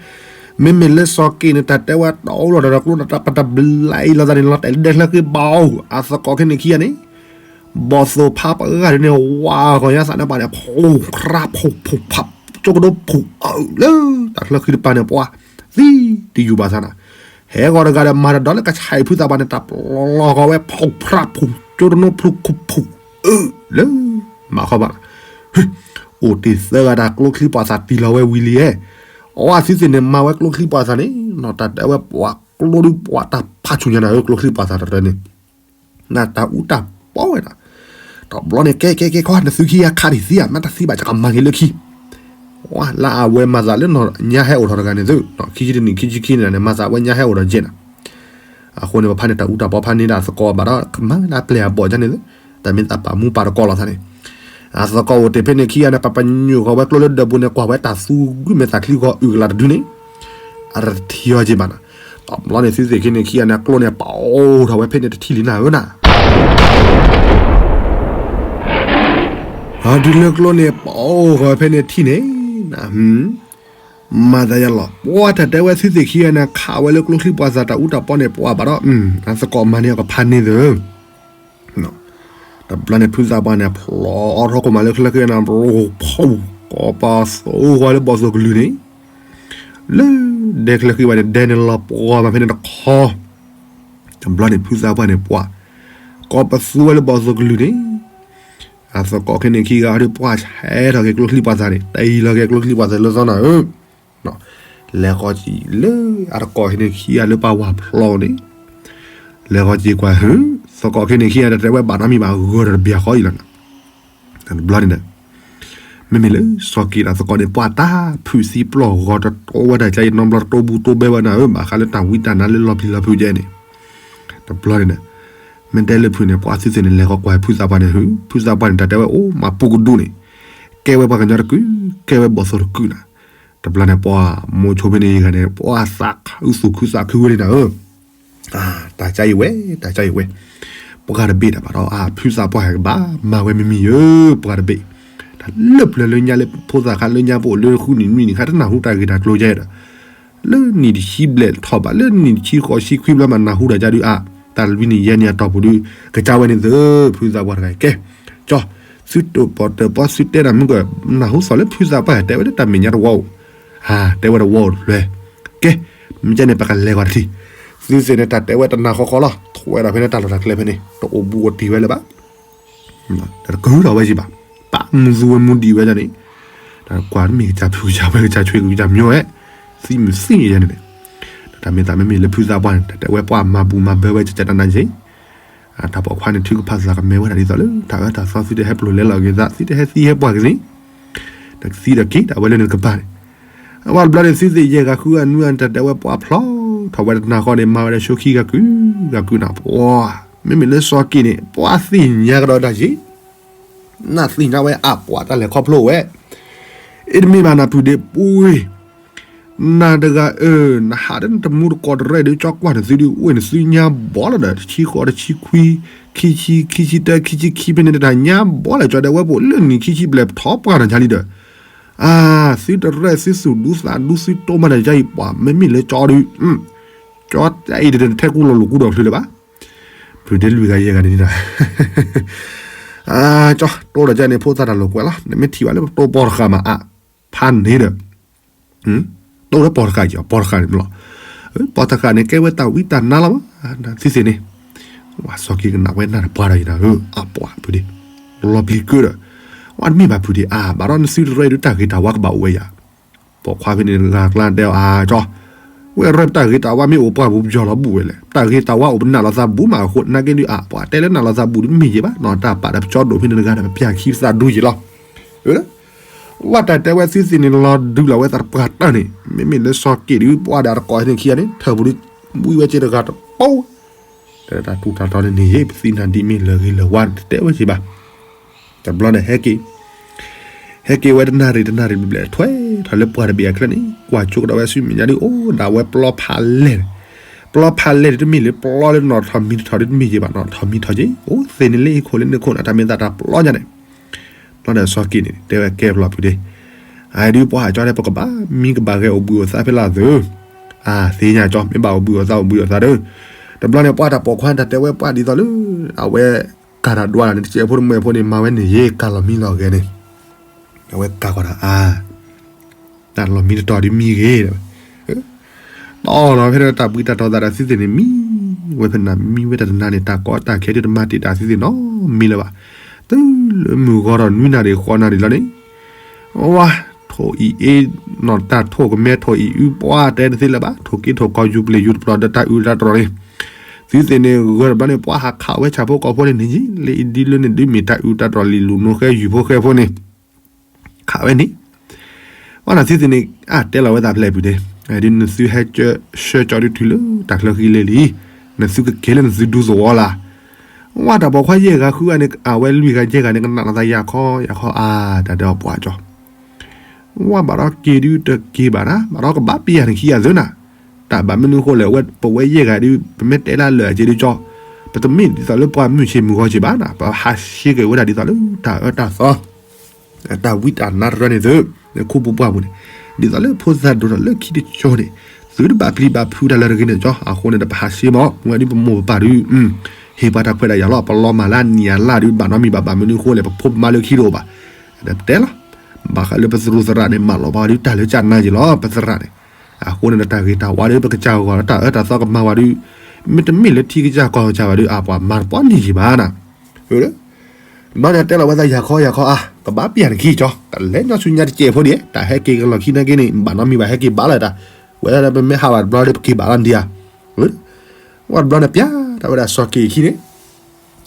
မ့မ့ၢ်လၢစီၤက့ၤန့ၣ် တၢ်တဲဝဲတီလီၤဒီးကျိတၢ်ပတဘျါအံၤလီၤသးန့ၣ် လီၤတဲာ်လၢဒဲချၢဃ့ဘၣ်အီၤ အသကိးခဲန့ၣ်ခံဂၤန့ၣ် ဘီၣ်သိၣ်ဖးပှၢ်ဒ်န့ၣ် ဝါဂီၤညါသးန့ၣ်ပှၤန့ၣ် ဖူခရၣ်ဖူဖူဖး ကၠိကဒိဖူအၢလၢ တၢ်ချၢဃံတပၤန့ၣ် ပှၤသံတယူၢ်ဘၣ်သးနၤ ဟဲဂီၤတဂၤဒီးမၤတဒီးလၢကဆဲးဖုသးပှၢ်န့ၣ် တၢ်ပျီဂီၤဝဲဖူခရၣ်ဖူ ကၠိတနိဖူခူဖူအၢလၢ မၤခီဘၣ် အိၣ်တ့ၢ်သၢဂၤတၢ်ကျိချံပှၤသးတံၢ်လီၤဝဲဝံၤလံဧါ အဝဲသုသ့ၣ်န့ၣ် မၤဝဲကျိချံပှၤသးန့ၣ် နီၢ်တၢ်တဲဝဲပှၤကျိဒုးပှၤတၢ်ဖးဆူၣ်ညါနၤဧၢ ကျိချံပှၤသးတရၢန့ၣ် နတၢ်အူတၢ်ပီဝဲဒၣ် တဘျီန့ၣ် ကဲကဲကဲခီ နသုခံဂၤခးတံၢ်သံဧါ မ့ၢ်တသံဘၣ် ယကမၤဂ့ၤလၢခံ ဝဲလၢအဝဲမၤသးလၢနီၢ်ညါဟဲအိၣ်ထီၣ်တဂၤန့ၣ်သု ခံဆံတနံၣ်ခံဆံခံန့ၣ်န့ၣ် မၤသးဝဲညါဟဲအိၣ်ထီၣ်ကဲနၤန့ၣ် မၤသးဝဲညါဟဲအိၣ်ထီၣ်ကဲနၤ အဃိန့ၣ် ပဖါန့ၣ်တၢ်အူတၢ်ပီဖါန့ၣ်ဒၣ်သကိးဘၣ်ဒီး ကမၤဒၣ်ပျဲၢ်အဘီၣ်ကန့ၣ်သု တၢ်မ့ၢ်သးပာ်မူပာ်တကီလီၤသးန့ၣ် အသကိးအိၣ်တ့ၢ်ဖဲန့ၣ်ခံဂၤန့ၣ် ပပညိၣ်ဃီၤဝဲကျိလၢဒၢးပူၤန့ၣ် ကွၢ်ဝဲတၢ်သူကွံာ်မဲာ်သးချံဂီၤအုၣ်ကလာ်တဒုန့ၣ် အတထံၣ်အီၤက့ဘၣ်နၤ တဘျီန့ၣ်သုသ့ၣ်ခံန့ၣ်ခံဂၤန့ၣ် ကျိန့ၣ်ပအိၣ်ထီၣ်ဝဲဖဲန့ၣ်တထံၣ်လံနၤဧၢနၤ အဒုးလၢကျိန့ၣ်ပအိၣ်ထီၣ်ဝဲဖဲန့ၣ်ထံၣ်န့ၣ် မၤသးယၤလီၤ ပှၤတၢ်တဲဝဲသုသ့ၣ်ခံဂၤန့ၣ် ခးဝဲလၢကျိချံပှၤသးတၢ်အူတၢ်ပီန့ၣ် ပှၤဘၣ်ဒီး အသကိးမၤန့ၢ်အီၤကဖါန့ၢ်သၢ တဘျီန့ၣ်ဖုသးပှၢ်န့ၣ် ဖျိးထီၣ်ခိၣ်မးလၢချၢဃံနၤ ရိဖီ ကိးပသူဝဲလၢဘီၣ်သိၣ်ကလုၢ်န့ၣ် လၢဒဲချၢဃံဘၣ်န့ၣ် ဒဲန့ၣ်လီၤပှီၤမးဖဲန့ၣ်တခီ တဘျီန့ၣ်ဖုသးပှၢ်န့ၣ်ပှၤ ကိးပသူဝဲလၢဘီၣ်သိၣ်ကလုၢ်န့ၣ် အသကိးခဲန့ၣ်ခံဂၤဒီးပှၤဆဲးထီၣ်က့ၤကျိချံပှၤသးန့ၣ် တ့ၢ်လီၤက့ၤကျိချံပှၤသးလၢသီနၤဧၢ လဲၤဃီၤက့ၤလၢအတကိးခဲန့ၣ်ခံဂၤလၢပှၤဝၤဖျိးန့ၣ် လဲၤဃီၤက့ၤကွၢ်ဟု သကိးခဲန့ၣ်ခံဂၤတတဲဝဲဘၣ်နီတမံၤဘၣ် ဂၢၢ်ဒီးတဘျီဃီအံၤလီၤနၤ တဘျီန့ၣ်ဒီး မ့မ့ၢ်လၢစီၤက့ၤဒီးသကိးန့ၣ် ပှၤတၢ်ဖုးသံပျီၢ်ဂီၤတတိဝဲဒၣ်ကါအံၤ နီတဘျီတတိဘူးတိဘဲဝဲနၤဧၢ ဘၣ်ဃးလၢတၢ်ဝံတၢ်နါလၢလီၤပျံၤလီၤဖုးကဲန့ၣ် တဘျီန့ၣ်ဒီး မ့ၢ်တဲလၢဖုးန့ၣ် ပှၤသုသ့ၣ်န့ၣ် လဲၤဃီၤကွၢ်ဖုသးပှၢ်န့ၣ်ဟု ဖုသးပှၢ်န့ၣ် တၢ်တဲဝဲအိၣ်မးပူကဒူၣ်န့ၣ် ကဲဝဲပှၤကညီတကုာ် ကဲဝဲဘီၣ်သိၣ်တကုာ်နၤ တဘျီန့ၣ် ပှၤမိၤဆိဖဲန့ၣ်ယဂၤန့ၣ် ပှၤသးခးအုသူၣ်ခုသးခုဝဲန့ၣ်နၤဧၢ တၢ်ကါအံၤဝဲ တၢ်ကါအံၤဝဲ ပှၤတဘ့ၣ်တၢ်ဘၣ်ဒီး အဖုသးပှၢ်ဟဲကဘၣ်မၤဝဲမံၤမံၤဧၢ ပှၤတဘ့ၣ် တၢ်လၢပျၢၤလၢညါလၢဖိသၣ်ခါလၢညါပအိၣ်လၢဃုနံၣ်နွံနံၣ်ခါ တနၢ်ဟူတၢ်ဂ့ၢ်တၢ်ကျိၤယဲဒီး လၢနံၣ်တဆံဘျဲၣ်ထီၣ်ဘၣ် လၢနံၣ်တဆံဃိးဆံခွံဘျီမးနၢ်ဟူတၢ်ကါဒုးအါ တၢ်လွံၢ်နံၣ်ယဲၢ်နံၣ်အတီၢ်ပူၤဒုး ကစၢ်ဝဲန့ၣ်သု ဖုသးပှၢ်တဂၤကဲ ကၠီ သုတၢၣ်ပီၣ်တၢၣ်ပီသုတဲတၢ်မုၢ်က နၢ်ဟူသီၣ်လၢဖုသးပှၢ်တဲဝဲလၢတၢ်မဲာ်ညါတဝီအိၣ် ဟး တဲဝဲတဝီအိၣ်တဖျၢၣ် ကဲ မ့ၢ်ကဲန့ၣ် ပကလဲၤကွၢ်တထံၣ် သုသ့ၣ်န့ၣ် တၢ်တဲဝဲတနၢ်ဃီဃီလီၤ ထွဲဒီးဖဲန့ၣ်တၢ်လီၢ်တၢ်ကျဲဖဲန့ၣ် တအိၣ်ဘူးအိၣ်တံၢ်ဝဲလၢၤဘၣ် တကဟုထီၣ်ဝဲက့ၤဘၣ် ပာ်မူသူဝဲမူဒံးဝဲဒၣ်န့ၣ် ကွၢ်တမ့ၢ်ကစၢ်ဖုကစၢ်ဝဲကစၢ်ဆွ့ကစၢ်မျိၤဝဲ သံမုၢ်သံန့ၣ်န့ၣ် တၢ်မ့ၢ်သးမ့မ့ၢ်လၢဖုသးပှၢ်န့ၣ် တၢ်တဲဝဲပှၤမၤဘူၣ်မၤဘၢဝဲကကနနယ့ တၢ်ပိာ်ခွါန့ၣ် ထုကဖၣ်သးကမဲဝဲဒၣ်ဒ်သိးလၢ တၢ်အၢတၢ်သီသုတဟဲပျိာ်လဲလီၤက့ၤသး သုတဟဲသံဟဲပှၢ်ကသ့ တကသံဒီးက့ၤဒၣ်ဝဲလၢနကပၤန့ၣ် အဝဲတဘျီန့ၣ် သုသ့ၣ်ယဲၢ်ဂၤဃုဂၤနွံဂၤန့ၣ် တၢ်တဲဝဲပှၤဖျီထီၣ်ဝဲတနၤဃီန့ၣ် မၤဝဲဒၣ်ဆိခံဂၤကုၢ်ဂၤကုၢ်နၤ ပှၤ မ့မ့ၢ်လၢစီၤက့ၤန့ၣ် ပှၤသ့ၣ်ညါကဒီးတၢ်ယ့ နသ့ၣ်ညါဝဲအပှၤတၢ်လဲၤခီဖျိဝဲ အ့ၣ်တမ့ၢ်ဘၣ်နၤဖုဒ့ပူၤ နၤတဂၤအၢ နဟးလၢနတမူတကိးတရဲၣ်ဒုး ကၠီကွၢ်နသုဒုး အိၣ်နသုညါဘီလီၤဒီး တဆံဃိးတဆံခွံ ခံဆံ ခံဆံတၢ ခံဆံခံဖဲန့ၣ်တၢ်ညါဘီလီၤ ကၠီဒဲးဝဲပအိၣ်လၢနံၣ်ခံဆံဘျဲၣ်ထီၣ်ပှၢ်နၤညါလံဒီး အါ သုတရဲၣ်သုသူၣ်ဒူသးဒူသုတိၢ်မးနၤယါအံၤ ပှၤမ့မ့ၢ်လၢကၠီဒုး ကၠီတၢ်အံၤတထဲကူလီၤလိာ်ကူဒီးချၢလၢၤဘၣ် ဖုဒ့လွံၢ်ဂၤယဲၢ်ဂၤန့ၣ်ဒီး ကၠီ တိၢ်ဒီးကၠီန့ၣ် ဖိသၣ်တၢ်လိာ်ကွဲလီၤ နမ့ၢ်ထံၣ်ဘၣ်လၢပတိၢ်ပီၢ်တဃာ်မးအါ ဖးန့ၣ်ဒီး တိၢ်လၢပီၢ်တဃာ်က့ၤ ပီၢ်တဃာ်န့ၣ်မ့ၢ်လီၤ ပီၢ်တဃာ်န့ၣ် ကဲဝဲတၢ်ဝံတၢ်နါလီၤမး သုသ့ၣ်န့ၣ် ဝဲစီၤက့ၤကနၣ်ဝဲနၢ်တပှၢ်ဒီးယၤဒီး အပှၤဖုဒ့ လီၤပျံၤကၢဒီး ဝဲတမ့ၢ်ဘၣ်ဖုဒ့အါ ဘၣ်ဒီးနသုတရဲၣ်ဒုးတၢ်ဂ့ၤတၢ်ဝါကဘၣ်အိၣ်ဝဲယၤ ပိာ်ခွါဖဲန့ၣ်တဂၤကျါတဲအီၤ အါကၠီ ဝဲရဲၣ်ပတၢ်ဂ့ၤတၢ်ဝါမ့ၢ်အိၣ်ပှၢ်ပူၤပယီၤလီၤဘူးဝဲလဲၣ် ပတၢ်ဂ့ၤတၢ်ဝါအိၣ်ပနၢ်လီၤသးဘူးမးအဃိ နာ်က့ဒုးအါ ပှၤတဲလၢနၢ်လီၤသးဘူးဒုးမ့ၢ်ယဲၢ်ဘၣ် နီၢ်တၢ်ပာ်ဒီးပကၠီဒိၣ်ဖဲန့ၣ်တဂၤဒီး ပပျၢ်ခံပသးဒူယဲၢ်လီၤ ဝဲတၢ်တဲဝဲသုသ့ၣ်န့ၣ်လီၤဒုးလီၤဝဲသးတပှၢ်တၢၢ်န့ၣ် မ့မ့ၢ်လၢစီၤက့ၤဒုး ပှၤဒီးတကိးန့ၣ်ခံဂၤန့ၣ် ထၢၣ်ပူၤဒုး ဝံဝဲက့ၤတဂၤတပီၢ် တၢ်ထူးတၢ်တီၤန့ၣ်န့ၣ် ပသံနၢ်ဒ်မ့ၢ်လၢဂ့ၤလၢဝါတတဲဝဲက့ၤဘၣ် တဘျီန့ၣ် ဟဲက့ၤ ဟဲက့ၤဝဲတနၣ်ရံၣ်တနၣ်ရံၣ်ဘျဲၣ်ဘျဲၣ် ထွဲထီၣ်လၢပှၢ်တဘ့ၣ်အချၢန့ၣ် ကွၢ်ကၠိကဒီးဝဲဆူမဲာ်ညါဒုး အိၣ်ဒၣ်ဝဲပျီဖးလဲၢ်န့ၣ် ပျီဖးလဲၢ်ဒ်တမ့ၢ်လၢပျီလၢနီၢ်ထီၣ်မံထီၣ်ဒ်တမ့ၢ်ယဲဘၣ်, နီၢ်ထီၣ်မံထီၣ်က့ အိၣ်သ့ၣ်န့ၣ်လၢဟံၣ်ခိၣ်လၢန့ၣ်ခိၣ်န့ၣ် တၢ်မ့ၢ်သးတၢ်ပျီညါန့ၣ်. ဘျီန့ၣ်စီၤက့ၤန့ၣ် တဲဝဲကဲပျီဖုဒ့, အဒုးပှၤဟးကၠီတဲ ပကဘၣ်မံကဘၣ်ဂဲၤအိၣ်ဘှံးအိၣ်သါဖဲလၢသု, အသ့ၣ်ညါကၠီ မ့ၢ်ဘၣ်အိၣ်ဘှံးအိၣ်သါအိၣ်ဘှံးအိၣ်သါဒီး, တဘျီန့ၣ် ပှၤတၢ်ပိာ်ခွါတၢ်တဲဝဲပှၤဒ်သိးလၢ အဝဲကၤတၢ်ဒွးလၢန့ၣ် တစဲးဖိတမှဲးဖိန့ၣ် မၤဝဲန့ၣ်ယဲ ကၤလီၤမံလီၤဂဲၤန့ၣ်, အဝဲကၤကီးတၢ်အါ တၢ်လီၤမံတတီၤဒ်မံဂ့ၤ, တၢ်လီၤမံတတီၤဒ်မံဂ့ၤဒီး, ဝဲဖဲန့ၣ်မံဝဲတၢ်တနၤန့ၣ် တၢ်ကီတၢ်ခဲဒ်တမၤတ့ၢ်တၢ်သ့သ့ၣ်နီတမံၤလၢၤဘၣ်. တုၤလၢမုၢ်ဂီၤဒီးနွံနၣ်ရံၣ်ဃိးနၣ်ရံၣ်လီၤန့ၣ်, ဝါ, ထိၣ်အံၤအ့, နီၢ်တၢ်ထိၣ်ကမဲထိၣ်အံၤအု ပှၤတဲတသ့လၢၤဘၣ်, ထိၣ်က့ထိၣ်ကီယူၤပျ့ၤယူၤတပျီၤဒီးတၢ်အုးတၢ်တြီၤန့ၣ်, သ့သ့ၣ်န့ၣ် ဂၢၢ်တဘျီန့ၣ် ပှၤဟးခးဝဲဆၣ်ဖိကီၢ်ဖိန့ၣ်န့ၣ်ယံၤ လၢအံၤဒ်လၢန့ၣ်ဒ်မ့ၢ်တၢ်အုးတၢ်တြီၤလံၤလူၤနိဃဲယူၤဖိဃဲဖိန့ၣ် ခးဝဲန့ၣ်, ဝဲနသုသ့ၣ်န့ၣ် အတဲလီၤဝဲသးဖျဲၣ်ပူၤန့ၣ်, ဒ်နသုဟဲဆှၢကၠီဒုးတုၤလၢတၢ်ချၢဃံလ့လံ, နသုကက့ၤလၢနသုဒူသဝီလၢ်. ဝဲတၢ်ပိာ်ခွါယဲၢ်ဂၤဃုဂၤန့ၣ် အဝဲလွံၢ်ဂၤယဲၢ်ဂၤန့ၣ် ကနၣ်လီၤသးယၤခီယၤခီအါ, တၢ်တဲအီၤပှၤကၠီ ဝဲဘၣ်ဒီးက့ၤဒုးတက့ၤဘၣ်နၤ, ဘၣ်ဒီးကဘၣ်ပျံၤယၤနခံဂၤသ့နၤ, တၢ်ဘၣ်မနုၤအဃိလဲၣ်, ဝဲပဝဲယဲၢ်ဂၤဒုး ပမ့ၢ်တဲလၢလၢာ်အက့ဒုးကၠီ, ပတမ့ၢ်ဒ်သိးလၢပှၤမုၢ်ဆ့ၣ်မုၢ်ဂီၤဆ့ၣ်ဘၣ်နၤ, ပဟးဆှဲက့ၤဝဲဒၣ်ဒ်သိးလၢတၢ်အၢတၢ်သီ တၢ်ဝံတၢ်နါတရၢန့ၣ်သု, လၢခိပူၤပှၢ်ပူၤန့ၣ်, ဒ်သိးလၢဖိသၣ်ဒိၣ်ထီၣ်လၢခံတကၠိန့ၣ်, သုတဘၣ်ပျံၤဘၣ်ဖုးတၢ်လၢတဂ့ၤန့ၣ်ကၠီ, အဃိန့ၣ်ဒီးပဟးဆှဲမး, မ့ၢ်ဒ်ပမိၢ်ပပၢ်ဒုး, ဟ့ၣ်ပှၤတၢ်ခွဲးတၢ်ယာ်လီၤ, ပလီၤမၢ်လၢအနံၣ်အလါဒုး ဘၣ်နီတမံၤဘၣ်, ဘၣ်မနုၤအဃိလဲၣ် ပဖိပမါလၢခံတအိၣ်ဘၣ်, ဒီးပတဲလီၤ, ဘၣ်ဃးလၢပသရူးသရၣ်န့ၣ် မၢလီၤပှၤဒုးတၢ်လၢကၢ်နါယံၤလီၤ, ပသရၣ်န့ၣ်, အဃိန့ၣ်ဒီးတၢ်ဂ့ၤတၢ်ဝါဒုး ပကစၢ်ဂီၤလၢတၢ်အၢတၢ်သီကမၤဝဲဒုး, မ့တမ့ၢ်လၢထံကစၢ်ကီၢ်ကစၢ်ဘၣ်ဒုး အပှၤမၤတပှီၢ်န့ၢ်ယံၤဘၣ်နၤ ဘျီန့ၣ်တဲလီၤဝဲသးယၤခီယၤခီအါ, ကဘၣ်ပျံၤနခံကၠီ, ကလဲၤညီဆူညါတစဲးဖိဒံး, တၢ်ဟဲက့ၤကလီၢ်ခံနာ်က့န့ၣ် ဘၣ်နီတမံၤဘၣ် ဟဲက့ၤဘၣ်လၢၤတၢ်, ဝဲဒၣ်ပမ့ၢ်ဟးဘၣ်တဘျီဒီးပက့ၤဘၣ်လီၤဒံးဧါ, ဝဲတဘျီန့ၣ်ပျဲတၢ်ဝဲဒၣ်စီၤက့ၤခံန့ၣ်,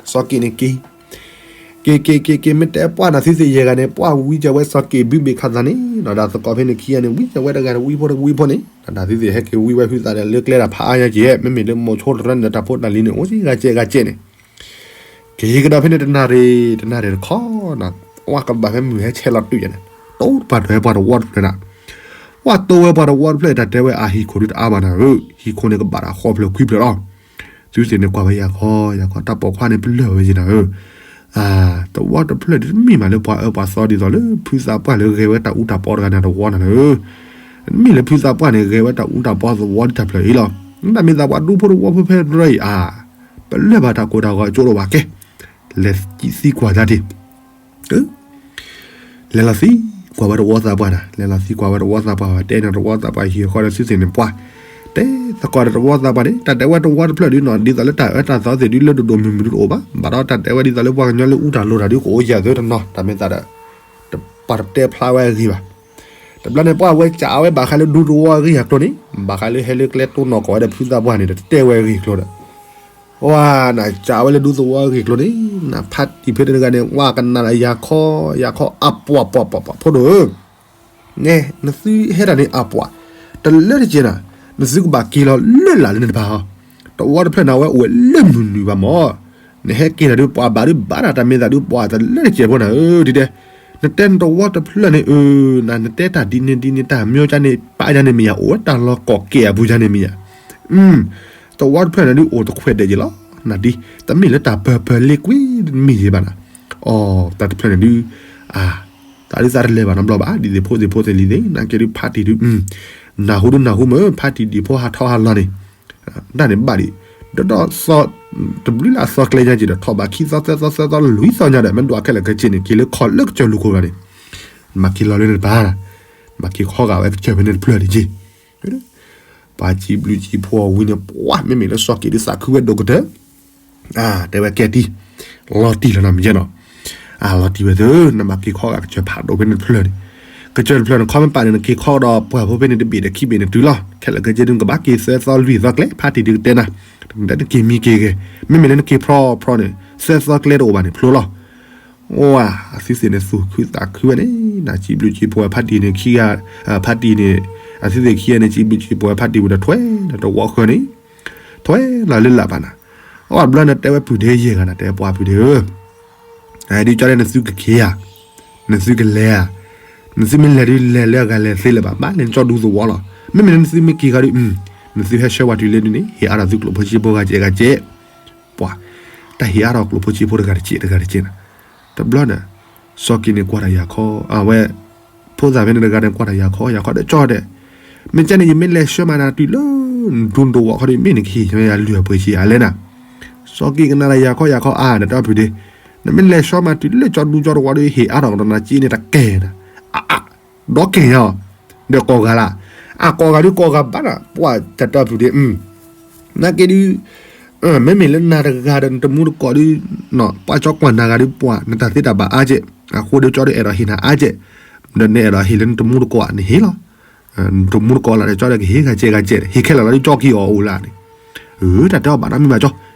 စီၤက့ၤန့ၣ်က့ၤ က့ၤက့ၤက့ၤက့ၤ မ့ၢ်တဲပှၢ်နၤသုသ့ၣ်ယဲၢ်ဂၤန့ၣ် ပှၢ်ဝံကၢၤဝဲစီၤက့ၤဘုဘ့ၣ်ခးသးန့ၣ်, ဒီးဒၣ်သကိးဖဲန့ၣ်ခံဂၤန့ၣ် ဝံကၢၤဝဲတဂၤန့ၣ် ဝံဖိတဝံဖိန့ၣ�်, ဒီးဒၣ်သုသ့ၣ်ဟဲက့ၤဝံဝဲဟုသးဒီးလၢကျဲတၢ်ဖးအါညါက့ၤ, မ့မ့ၢ်လၢမိၤဆိတရၢန့ၣ်ဒီးတၢ်ဖိတၢ်လံၤန့ၣ် အိၣ်စ့ၢ်ဂၤကဲးဂၤကဲးန့ၣ်, က့ၤကဒီးဖဲန့ၣ်တနၣ်ရံၣ်, တနၣ်ရံၣ်တခီနၤ, ဝဲကဘၣ်ဖဲမုၢ်ဟဲဆဲးလီၤတုၤယၤန့ၣ်, တိပှၤတဝဲပှၤတဝီတဖျၢၣ်နၤ, ဝဲတိဝဲပှၤတဝီတဖျၢၣ် တၢ်တဲဝဲအဟံၣ်ခိၣ်ဒုးတအါဘၣ်နၤဧၢ, ဟံၣ်ခိၣ်န့ၣ်ကဘၣ်တၢ်ဃီဖျၢၣ်ခွံဖျၢၣ်လီၤ. သုသ့ၣ်န့ၣ်ကွၢ်ဝဲယၤခီယၤခီ တၢ်ပိာ်ခွါန့ၣ်ပလၢၢ်ဝဲယဲနၤဧၢ, တဝီတဖျၢၣ်ဒ်တမ့ၢ်မးလၢပှၤအၢပှၤသီဒ်သိးလၢ ဖုသးပှၢ်လၢဂဲၤဝဲတၢ်အူတၢ်ပီတဂၤန့ၣ်တဝီနၤဧၢ, တမ့ၢ်လၢဖုသးပှၢ်န့ၣ် ဂဲၤဝဲတၢ်အူတၢ်ပီသဝီဒ်တၢ်ဖျၢၣ်အံၤလီၤ. တၢ်မ့ၢ်သးပှၤဒူဖိတဝီဖိဖဲတရၢအံၤအါ, ပလၢၢ်ဘၣ်တၢ်ကိၢ်တၢ်ဂီၤအကၠိတအိၣ်ဘၣ်ကဲ, လဲၤသံကွၢ်တၢ်ဒံး လဲၤလီၤသံကွၢ်ဝဲတဝီသးပှၢ်နၤ, လဲၤလီၤသံကွၢ်ဝဲတဝီသးပှၢ် တဲန့ၣ်တဝီသးပှၢ်ဟံၣ်ဃီဒီးသုသ့ၣ်န့ၣ်ပှၢ်, တဲသကိးဒီးတဝီသးပှၢ်န့ၣ် တၢ်တဲဝဲတဝီတဖျၢၣ်ဒုးနီၤ ဒ်သိးလၢတၢ်အၢတၢ်သီသ့ၣ်ဒုးလၢဒိၣ်ဒိၣ်မုၢ်မုၢ်ဒုးတအိၣ်ဘၣ်, ဘၣ်ဒီးတၢ်တဲဝဲဒ်သိးလၢပှၤကညီလၢအူတၢ်လိၤတၢ်ဒုးကအိၣ်ယၤသၢတနီၤ တၢ်မ့ၢ်သးဒီး ပှၤတတဲဖျါဝဲအဂ့ၢ်ဘၣ်. တဘျီန့ၣ်ပှၢ်ဝဲကးဝဲဘၣ်ဃးလၢဒူသဝီအဂ့ၢ်အကျိၤန့ၣ်, ဘၣ်ဃးလၢဟဲလၢကျဲတိၢ်နီၢ်ကီၢ်ဝဲဒီးဖုသးပှၢ်န့ၣ်ဒီး တတဲဝဲအဂ့ၢ်အကျိၤဒီး ဝဲနကးဝဲလၢဒူသဝီအဂ့ၢ်အကျိၤန့ၣ်, နဖါတံၢ်ဖဲတဂၤန့ၣ် ဝဲကနၣ်လၢယၤခီယၤခီအပှၤပှၤပှၤပှၤဖိဒိၣ်ဧၢ, နဲ နသုဟဲတၢ်န့ၣ်အပှၤ, တလၢတကဲးနၤ, နသုကဘၣ်က့ၤလီၤလၢလာ်လၢနတပၤဟီ, တဝီတဖျၢၣ်န့ၣ် အဝဲအိၣ်ဝဲလၢမုၢ်နုာ်ဘၣ်မး, နဟဲက့ၤတၢ်ဒုးပှၤဘၣ်ဒုးဘၣ်တၢ်တၢ်မ့ၢ်သးဒုးပှၤတလၢတကဲးဖိနၤဧၢ, ဒ်တဲ, နတဲနတဝီတဖျၢၣ်န့ၣ် အၢ, နတဲတၢ်ဒ်န့ၣ်ဒ်န့ၣ် တၢ်မၠိကန့ၣ် ပာ်ယၤန့ၣ်မ့ၢ်ယၤ အိၣ်ဝဲတၢ်လီၤကီၢ်ကဲအပူၤယၤန့ၣ်မ့ၢ်ယၤ တဝီတဖျၢၣ်န့ၣ်ဒုးအိၣ်တခွဲးဒဲးက့ၤလီၤ, နဒ်, တမ့ၢ်လၢတၢ်ပၢၢ်ပၢၢ်လ့ကွံာ်တမ့ၢ်ယဲဘၣ်နၤ, အီ, တၢ်တဖျၢၣ်န့ၣ်ဒုး, အါ, သးဒုးသးတလဲၤဘၣ်နီတဘျီဘၣ်, ဒ်သ့ၣ်ဖိသ့ၣ်ဖိသ့ၣ်လံၤသ့ၣ် နာ်က့ဒုးဖါတံၢ်ဒုး, နၢ်ဟူဒုးနၢ်ဟူမ့ၢ် ဖါတံၢ်ဒံၣ်ဖိဟးထီၣ်ဟးလီၤန့ၣ်, တၢ်န့ၣ်ဘၣ်ဒံး, ဒီးဒီးသီ, တဘျုးလၢအသီကျဲညါက့ၤဒီး ထီၣ်ဘၣ်ခံသီသၢသီသၢသီလွံၢ်သီညါဒီး မ့ၢ်ဒွးခဲလၢာ်ခဲဆ့န့ၣ် က့ၤလၢခီၣ်လၢကစၢၢ်လူၢ်ခိၣ်ဂၤန့ၣ်, မၤက့ၤလီၤလၢနတပၤ, မၤက့ၤခီဂာ်ဝဲကစၢၢ်ဖဲန့ၣ်တဖျၢၣ်ဒံးက့ၤ ပှၤစံးဘျုးစံးဖှိၣ်ဝံၤန့ၣ် ပှၤမ့မ့ၢ်လၢစီၤက့ၤဒုးသးခုဝဲဒိၣ်ကတၢၢ်, တဲဝဲကဲတံၢ်, လီၤတံၢ်လီၤနီၤမ့ၢ်ကဲနီၤ, လီၤတံၢ်ဝဲသု, နမၤက့ၤခီဂာ်ကစၢၢ်ဖးဒိၣ်ဖဲန့ၣ်တဖျၢၣ်န့ၣ်, ကစၢၢ်တဖျၢၣ်န့ၣ် ခီမ့ၢ်ပာ်န့ၣ် နက့ၤခီဒီးပှၢ်ဖိဖဲန့ၣ်တဘ့ၣ်ဒီးခံဘ့ၣ်န့ၣ်တုၤလီၤ, ခဲလၢာ်ခဲဆ့ဒုး နကဘၣ်က့ၤသၢသီလွံၢ်သီကျဲ ဖါတံၢ်ဒုးကတဲနၤ, နက့ၤမံက့ၤဂ့ၤ, မ့မ့ၢ်လၢနက့ၤဖျီဖျီန့ၣ် သၢသီကျဲတအိၣ်ဘၣ်န့ၣ် ဖျိလီၤ ဝဲ, အသုသ့ၣ်န့ၣ်သူၣ်ခုသးခုဝဲန့ၣ်, နစံးဘျုးစံးဖှိၣ်ဝဲဖါတံၢ်န့ၣ်ခံဂၤ, ဖါတံၢ်န့ၣ်, အသုသ့ၣ်ခံဂၤန့ၣ် စံးဘျုးစံးဖှိၣ်ဝဲဖါတံၢ်ဝံၤဒီးထွဲလီၤတဝီဃၢၤန့ၣ်, ထွဲလီၤလၢလာ်ဘၣ်နၤ, အဝဲဘျီန့ၣ်တဲဝဲပုၢ်ဒ့ယဲၢ်ဂၤနၤ တဲပှၤပုၢ်ဒ့ဧၢ, ဒ်ကၠီဒ်နသုကက့ၤဧါ, နသုကလဲၤဧါ, နသုမ့ၢ်လဲၤဒုးလဲၤလၢအဂၤလဲၤသ့လၢၤဘၣ်, ဘၣ်လဲၤနကၠီဒူသဝီလီၤ, မ့မ့ၢ်လၢနသုမ့ၢ်က့ၤဃီဒုး, နသုဟဲဆှၢဝဲတုၤလၢဒုန့ၣ် ဟ့ၣ်အါထီၣ်သုကျိၣ်ဖိစ့ဖိဂၤကဲးဂၤကဲး, ပှၤ, တၢ်ဟ့ၣ်အါထီၣ်ကျိၣ်ဖိစ့ဖိတဂၤတကဲးတဂၤတကဲးနၤ, တဘျီန့ၣ်, စီၤက့ၤန့ၣ်ကွၢ်တၢ်ယၤခီ, အဝဲ, ဖိသၣ်ဖဲန့ၣ်တဂၤန့ၣ်ကွၢ်တၢ်ယၤခီယၤခီဒီးကၠီဒီး, မ့ၢ်ကဲန့ၣ် ယမ့ၢ်လဲၤဆှၢမၤနၤတုၤလၢ, နဒူနတဝီခီဒီး မ့ၢ်နကဟ့ၣ်ယၤလုၢ်အပှ့ၤဆံးအါလဲၣ်နၤ, စီၤက့ၤကနၣ်တၢ်ယၤခီယၤခီအါ တၢ်တဲအီၤဖုးဒ့, နမ့ၢ်လဲၤဆှၢမၤတုၤလၢကၠီဒူကၠီတဝီဒီး ဟ့ၣ်အါထီၣ်ကဒီးနၤက့န့ၣ်တကဲးနၤ, အအါ ဒီးက့ၤညါအီၤ, ဒီးကိးဂၤလၢ်, အကိးဂၤဒုးကိးဂၤဘၣ်နၤ ပှၤတၢ်တဲအီၤဖုးဒ့, နာ်က့ဒုး, မ့မ့ၢ်လၢနၤတဂၤဒီးနတမူတကိးဒုး, ပှၤကၠီကွၢ်နၤဂၤဒုးပှၤ နတၢ်သ့တၢ်ဘၣ်အါကဲး, အဃိဒီးကၠီဒုးအဲၣ်ဒိးဟ့ၣ်နၤအါကဲး, ဒီးနအဲၣ်ဒိးဟ့ၣ်လၢနတမူတကိးနဟ့ၣ်လီၤ, နတမူတကိးလၢ်ဒီးကၠီဒီးကဟ့ၣ်ဂၤကဲးဂၤကဲး ဟ့ၣ်ခဲလၢာ်လီၤဒုးကၠီက့ၤအီၤအိၣ်လၢ်န့ၣ်, တၢ်တဲအီၤဘၣ်နီတမံၤဘၣ်ကၠီ,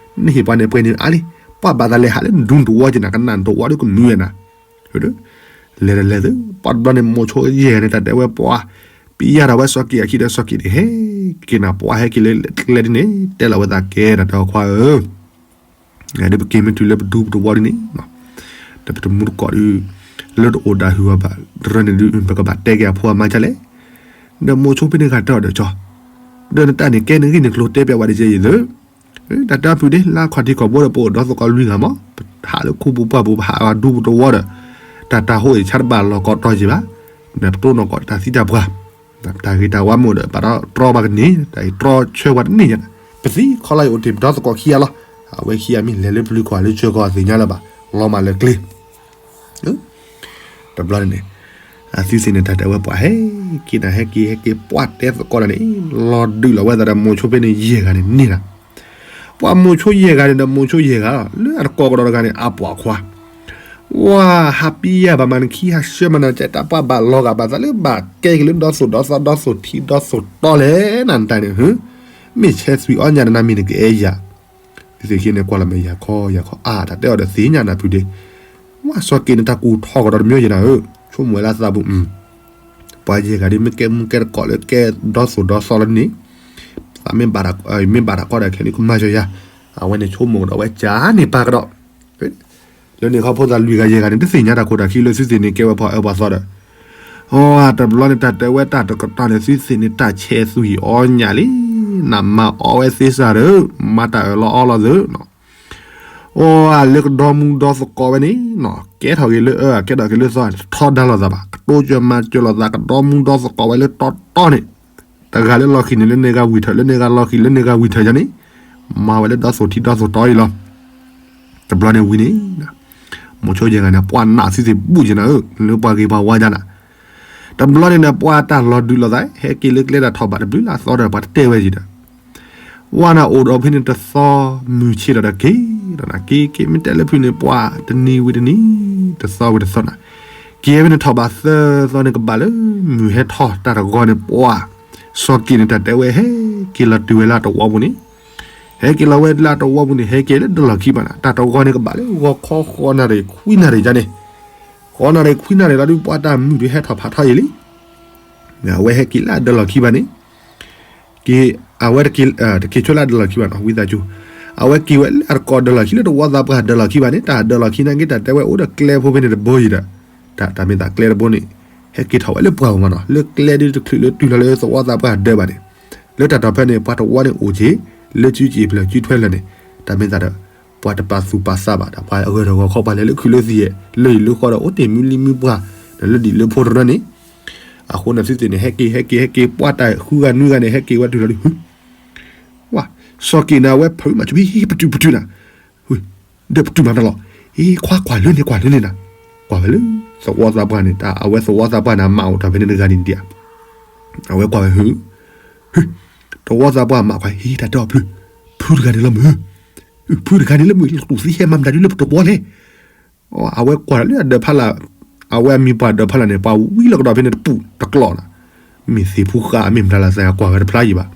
နဟ့ၣ်ပှၤန့ၣ်ပှဲၤန့ၣ်အါလံ, ပှၤဘၣ်သးလဲၤဟးလၢနဒူနတဝီက့ၤနၤ ကနၣ်နတဝီဒုးကမုာ်ဝဲနၤ လဲၤဒီးလဲၤသု ပှၤတဘျီန့ၣ် မိၤဆိယဲၢ်ဂၤန့ၣ် တၢ်တဲဝဲပှၤ, ပျၢ်ထီၣ်ဝဲစီၤက့ၤအခံဒီးစီၤက့ၤန့ၣ် ဟဲက့ၤနၤ ပှၤဟဲက့ၤလၢကျဲဒ်န့ၣ် တဲလီၤဝဲသးကဲ တၢ်တဲအီၤခွါဧၢ, ဒ်ပက့ၤမ့ၢ်တုၤလၢပဒူပတဝီဒ်န့ၣ်, ဒီးပတမူတကိးဒုး, လၢတအိၣ်တၢ်ဟုၣ်အီၤဘၣ်, တရၢန့ၣ်ဒုး ပကဘၣ်တဲက့ၤအဖိအမါဒ်လဲၣ်, ဒီးမိၤဆိဖဲန့ၣ်ဂၤတဲအီၤဒီးကၠီ, ဒီးနတၢ်န့ၣ်ကဲနဂ့ၢ်နကျိၤတဲပျးဝဲတကဲအံၤသု တၢ်တဲအီၤဖုးဒ့ လၢအခီၣ်ထံးခီၣ်ဘိဒီး ပအိၣ်ဒီးသကိးလွံၢ်ဂၤမး ပဟးလၢခူပူၤပှၢ်ပူၤ ပဟးအဒူပတဝီဒီး, တၢ်တၢ်ဟိအံၤဆါတဘၣ်လီၢ်ကိးတီၤက့ၤဘၣ်, ဒီးပတိၢ်နီၣ်ကိးတၢ်သံတၢ်ပှၢ်, တၢ်ဂ့ၤတၢ်ဝါမ့ၢ်အိၣ်ဒီး ပာ်ထီၣ်တြီဘၣ်ကန့ၢ်, တၢ်အံၤတြီဆၢပှၤတန့ၢ်ညါ, ပသံခီလီၤအံၤအိၣ်တ့ၢ်ပဒီသကိးခံဂၤလီၤ, အဝဲခံဂၤမ့ၢ်လဲၤလၢပျုၤကီၢ်လၢကၠၢကီၢ်သ့ၣ်ညါလၢၤဘၣ်, လီၤမၢ်လၢကျဲ တဘျီန့ၣ်, အသုသ့ၣ်န့ၣ် တၢ်တဲဝဲပှၤဟဲက့ၤနၤ ဟဲက့ၤ ဟဲက့ၤ ပှၤတဲသကိးတၢ်န့ၣ် လီၤဒုးလီၤဝဲသးဒီးမိၤဆိဖဲန့ၣ်ယဲၢ်ဂၤန့ၣ်န့ၣ်လီၤ, ပှၤမိၤဆိယဲၢ်ဂၤန့ၣ်ဒီးမိၤဆိယဲၢ်ဂၤလီၤ လၢအတကိးကဒီးတဂၤန့ၣ် အပှၤခွါ ဝၤ ဟးပျၢ်ဘၣ်မးနခံ ဟးဆှၢမၤနၤ ကဲတၢ်ပှၤဘၣ်လီၤဂာ်ဘၣ်သးလၢဘၣ်ကဲက့ၤလၢဒီသိၣ်ဒီသီ ဒီသိၣ်ထံဒီသိၣ်တီလဲၣ်နတၢ်န့ၣ်, မ့ၢ်ဆဲးသွံၣ်အီၣ်ညၣ်နမံၤနကအဲၣ်ယၤ သုသ့ၣ်ခံန့ၣ် ကွၢ်လီၤမဲာ်ယၤခီယၤခီ အါ တၢ်တဲအီၤဒီးသ့ၣ်ညါနၤဖုဒ့, ဝၤ စီၤက့ၤန့ၣ် တၢ်ကူၣ်ထီၣ်ကဒီးတမံၤယဲနၤဧၢ, ဆိကမိၣ်ဝဲလၢသးပူၤ, ပှၤယဲၢ်ဂၤဒ်မ့ၢ်ကဲမူကဲတကိးလၢကဲဒီသိၣ်ဒီသီလၢန့ၣ်, သးမ့ၢ်ဘၣ်တၢ်, မ့ၢ်ဘၣ်တၢ်ကီဒီးခဲလၢာ်ကမၤစၢၤယၤ, အဝဲန့ၣ်ဆိကမိၣ်ကဒီးဝဲကန့ၣ်ပၢ်ကဒီး, လၢန့ၣ်ခီဖိသၣ်လွံၢ်ဂၤယဲၢ်ဂၤန့ၣ် တသ့ၣ်ညါတၢ်ခိၣ်တၢ်ခံလၢသုသ့ၣ်န့ၣ် ကဲဝဲပှၤအၢပှၤသီဒီး အတဘျီန့ၣ် တၢ်တဲဝဲတၢ်တကတီၢ်န့ၣ် သုသ့ၣ်န့ၣ် တၢ်ဆဲးသွံၣ်အီၣ်ညၣ်လံ, နမၤအီၣ်ဝဲသ့စၢ်ဒီး, မၤတၢ်အၢၣ်လီၤအီလီၤသု, အိၣ်လၢကဒီမူဒီသကိးဝဲန့ၣ်, ကဲထီၣ်က့ၤလၢအၢ ကဲထီၣ်က့ၤလၢသီ တထီဒါလိာ်သးဘၣ်, ကတိစၢၤမၤစၢၤလိာ်သး ကဒီမူဒီသကိးဝဲလၢတီတီန့ၣ်, တဂၤလၢလီၢ်ခံန့ၣ် လၢန့ၣ်ဂၤဝံၣ်ထၢၣ် လၢန့ၣ်ဂၤလီၢ်ခံ လၢန့ၣ်ဂၤဝံၣ်ထၢၣ်ယၤန့ၣ်, မၤဝဲလၢဒီသိၣ်ထံဒီသိၣ်တီအံၤလီၤ တဘျီန့ၣ်ဝံၤန့ၣ်, မိၤဆိယဲၢ်ဂၤန့ၣ် ပှၤနာ်သုသ့ၣ်ဘူၣ်ယဲနၤဧၢ, လၢပှၤဂ့ၤပှၤဝါယါနၤ, တဘျီန့ၣ်န့ၣ် ပှၤတၢ်လီၤဒုးလိာ်သး ဟဲက့ၤလၢကျဲတၢ်ထီၣ်ဘးတဘျုးလၢအသီဒီး ပှၤတတဲဝဲယံၤဒီး, ဝါနၤအိၣ်ဒီးဖဲန့ၣ်တသီမုၢ်ဆ့ၣ်ဒီးတက့ၤ, က့ၤက့ၤမ့ၢ်တဲလၢဖုန့ၣ် ပှၤတနံၤဝံၤတနံၤ, တသီဝံၤတသီနၤ, က့ၤဖဲန့ၣ်ထီၣ်ဘးသၢသီန့ၣ်ကဘၣ်လၢ မုၢ်ဟဲထီၣ်တၢ်တဂီၤန့ၣ် ပှၤ စီၤက့ၤန့ၣ် တၢ်တဲဝဲဟဲက့ၤလီၤတုၤဝဲလၢအတဝီပူၤန့ၣ် ဟဲက့ၤလီၤဝဲလၢအတဝီပူၤန့ၣ် ဟဲက့ၤလၢဒၢလီၢ်ခံဘၣ်နၤ, တၢ်တဝီန့ၣ်ကဘၣ်လၢဂီၤခီဃိးနၣ်ရံၣ်ခွံနၣ်ရံၣ်ယါန့ၣ်, ဃိးနၣ်ရံၣ်ခွံနၣ်ရံၣ်လီၤဒုး ပှၤတၢ်မုၢ်ဒုးဟဲထီၣ်ဖးထီယံၤလံ, အဝဲဟဲက့ၤလၢအဒၢလီၢ်ခံဘၣ်န့ၣ်, က့ၤ အဝဲတက့ၤ တက့ၤဆိလၢအဒၢလီၢ်ခံဘၣ်နီၤ ဝံသးစူၤ, အဝဲက့ၤဝဲလၢအတကိးဒၢလီၢ်ခံ လၢတဝီသးပှၢ်ဒၢလီၢ်ခံဘၣ်န့ၣ် တၢ်ဒၢလီၢ်ခံနာ်က့ တၢ်တဲဝဲအိၣ်ဒီးကျဲဖိဖဲန့ၣ်တဘိယံၤဒီး, တၢ်မ့ၢ်သးကျဲတဘိန့ၣ် ဟဲက့ၤထီၣ်ဝဲလၢပှၢ်ပူၤမးနီၤ လၢကျဲဒုးတချုးလၢတုၤလီၤလၢသဝီသးပှၢ်ဒၢဘၣ်န့ၣ်, လၢတၢ်တီၢ်ဖဲန့ၣ် ပှၤတဝီန့ၣ်အိၣ်က့ၤ လၢစုက့ၤဖျၢၣ်စုထွဲလၢာ်န့ၣ်, တၢ်မ့ၢ်သးဒီး ပှၤတပာ်သူၣ်ပာ်သးဘၣ်ဒီး ပှၤအဂၢၢ်တဂီၤခီပှၤလဲၤလၢခုးလၢသံၣ်ယဲၢ် လၢယံၤလၢဃီဒီး အိၣ်တ့ၢ်မုၢ်လံမုၢ်ပှၢ် ဒီးလၢဒံၣ်လၢဖိတရၢန့ၣ်, အဃိန့ၣ်သုသ့ၣ်န့ၣ် ဟဲက့ၤ ဟဲက့ၤ ဟဲက့ၤ ပှၤတၢ်ဃုဂၤနွံဂၤန့ၣ် ဟဲက့ၤဝဲတုၤလီၤဒုး ဝါ, စီၤက့ၤန့ၣ် အဝဲဖုးမၤဆူၣ် ဟ့ၣ် ပတုာ်ပတုာ်နၤ, ဒီးပတုာ်မၤတၢ်လီၤ, အ့ ခွါကွၢ်လၢန့ၣ် ကွၢ်လၢန့ၣ်နၤ, ကွၢ်ဝဲလၢ သဝီသးပှၢ်န့ၣ် တၢ်အဝဲသဝီသးပှၢ်န့ၣ် အမါအိၣ်တၢ်ဖဲန့ၣ်တဂၤန့ၣ်ဒံးဧါ, အဝဲကွၢ်ဝဲ ဟု သဝီသးပှၢ်မၤကွၢ် ဟ့ၣ် တၢ်တဲအီၤဖု, ဖုတဂၤန့ၣ်လီၤမုၢ်, ဖုတဂၤန့ၣ်လၢမုၢ် လီၤတူၢ်သံဟဲမၤမတၤဒုလၢပတဝီလဲၣ် အဝဲကွၢ်လၢအဒၢးဖးလၢ်, အဝဲအမံၤပှၢ်ဒၢးဖးလၢ်န့ၣ် ပှၤဝံလီၤကဒီးဖဲန့ၣ်တပူၤတကျီၢ်နၤ, မ့ၢ်သ့ၣ်ဖူဃာ် မ့ၢ်မတၤလၢသး ကွၢ်ဝဲတဖျါယံၤဘၣ်,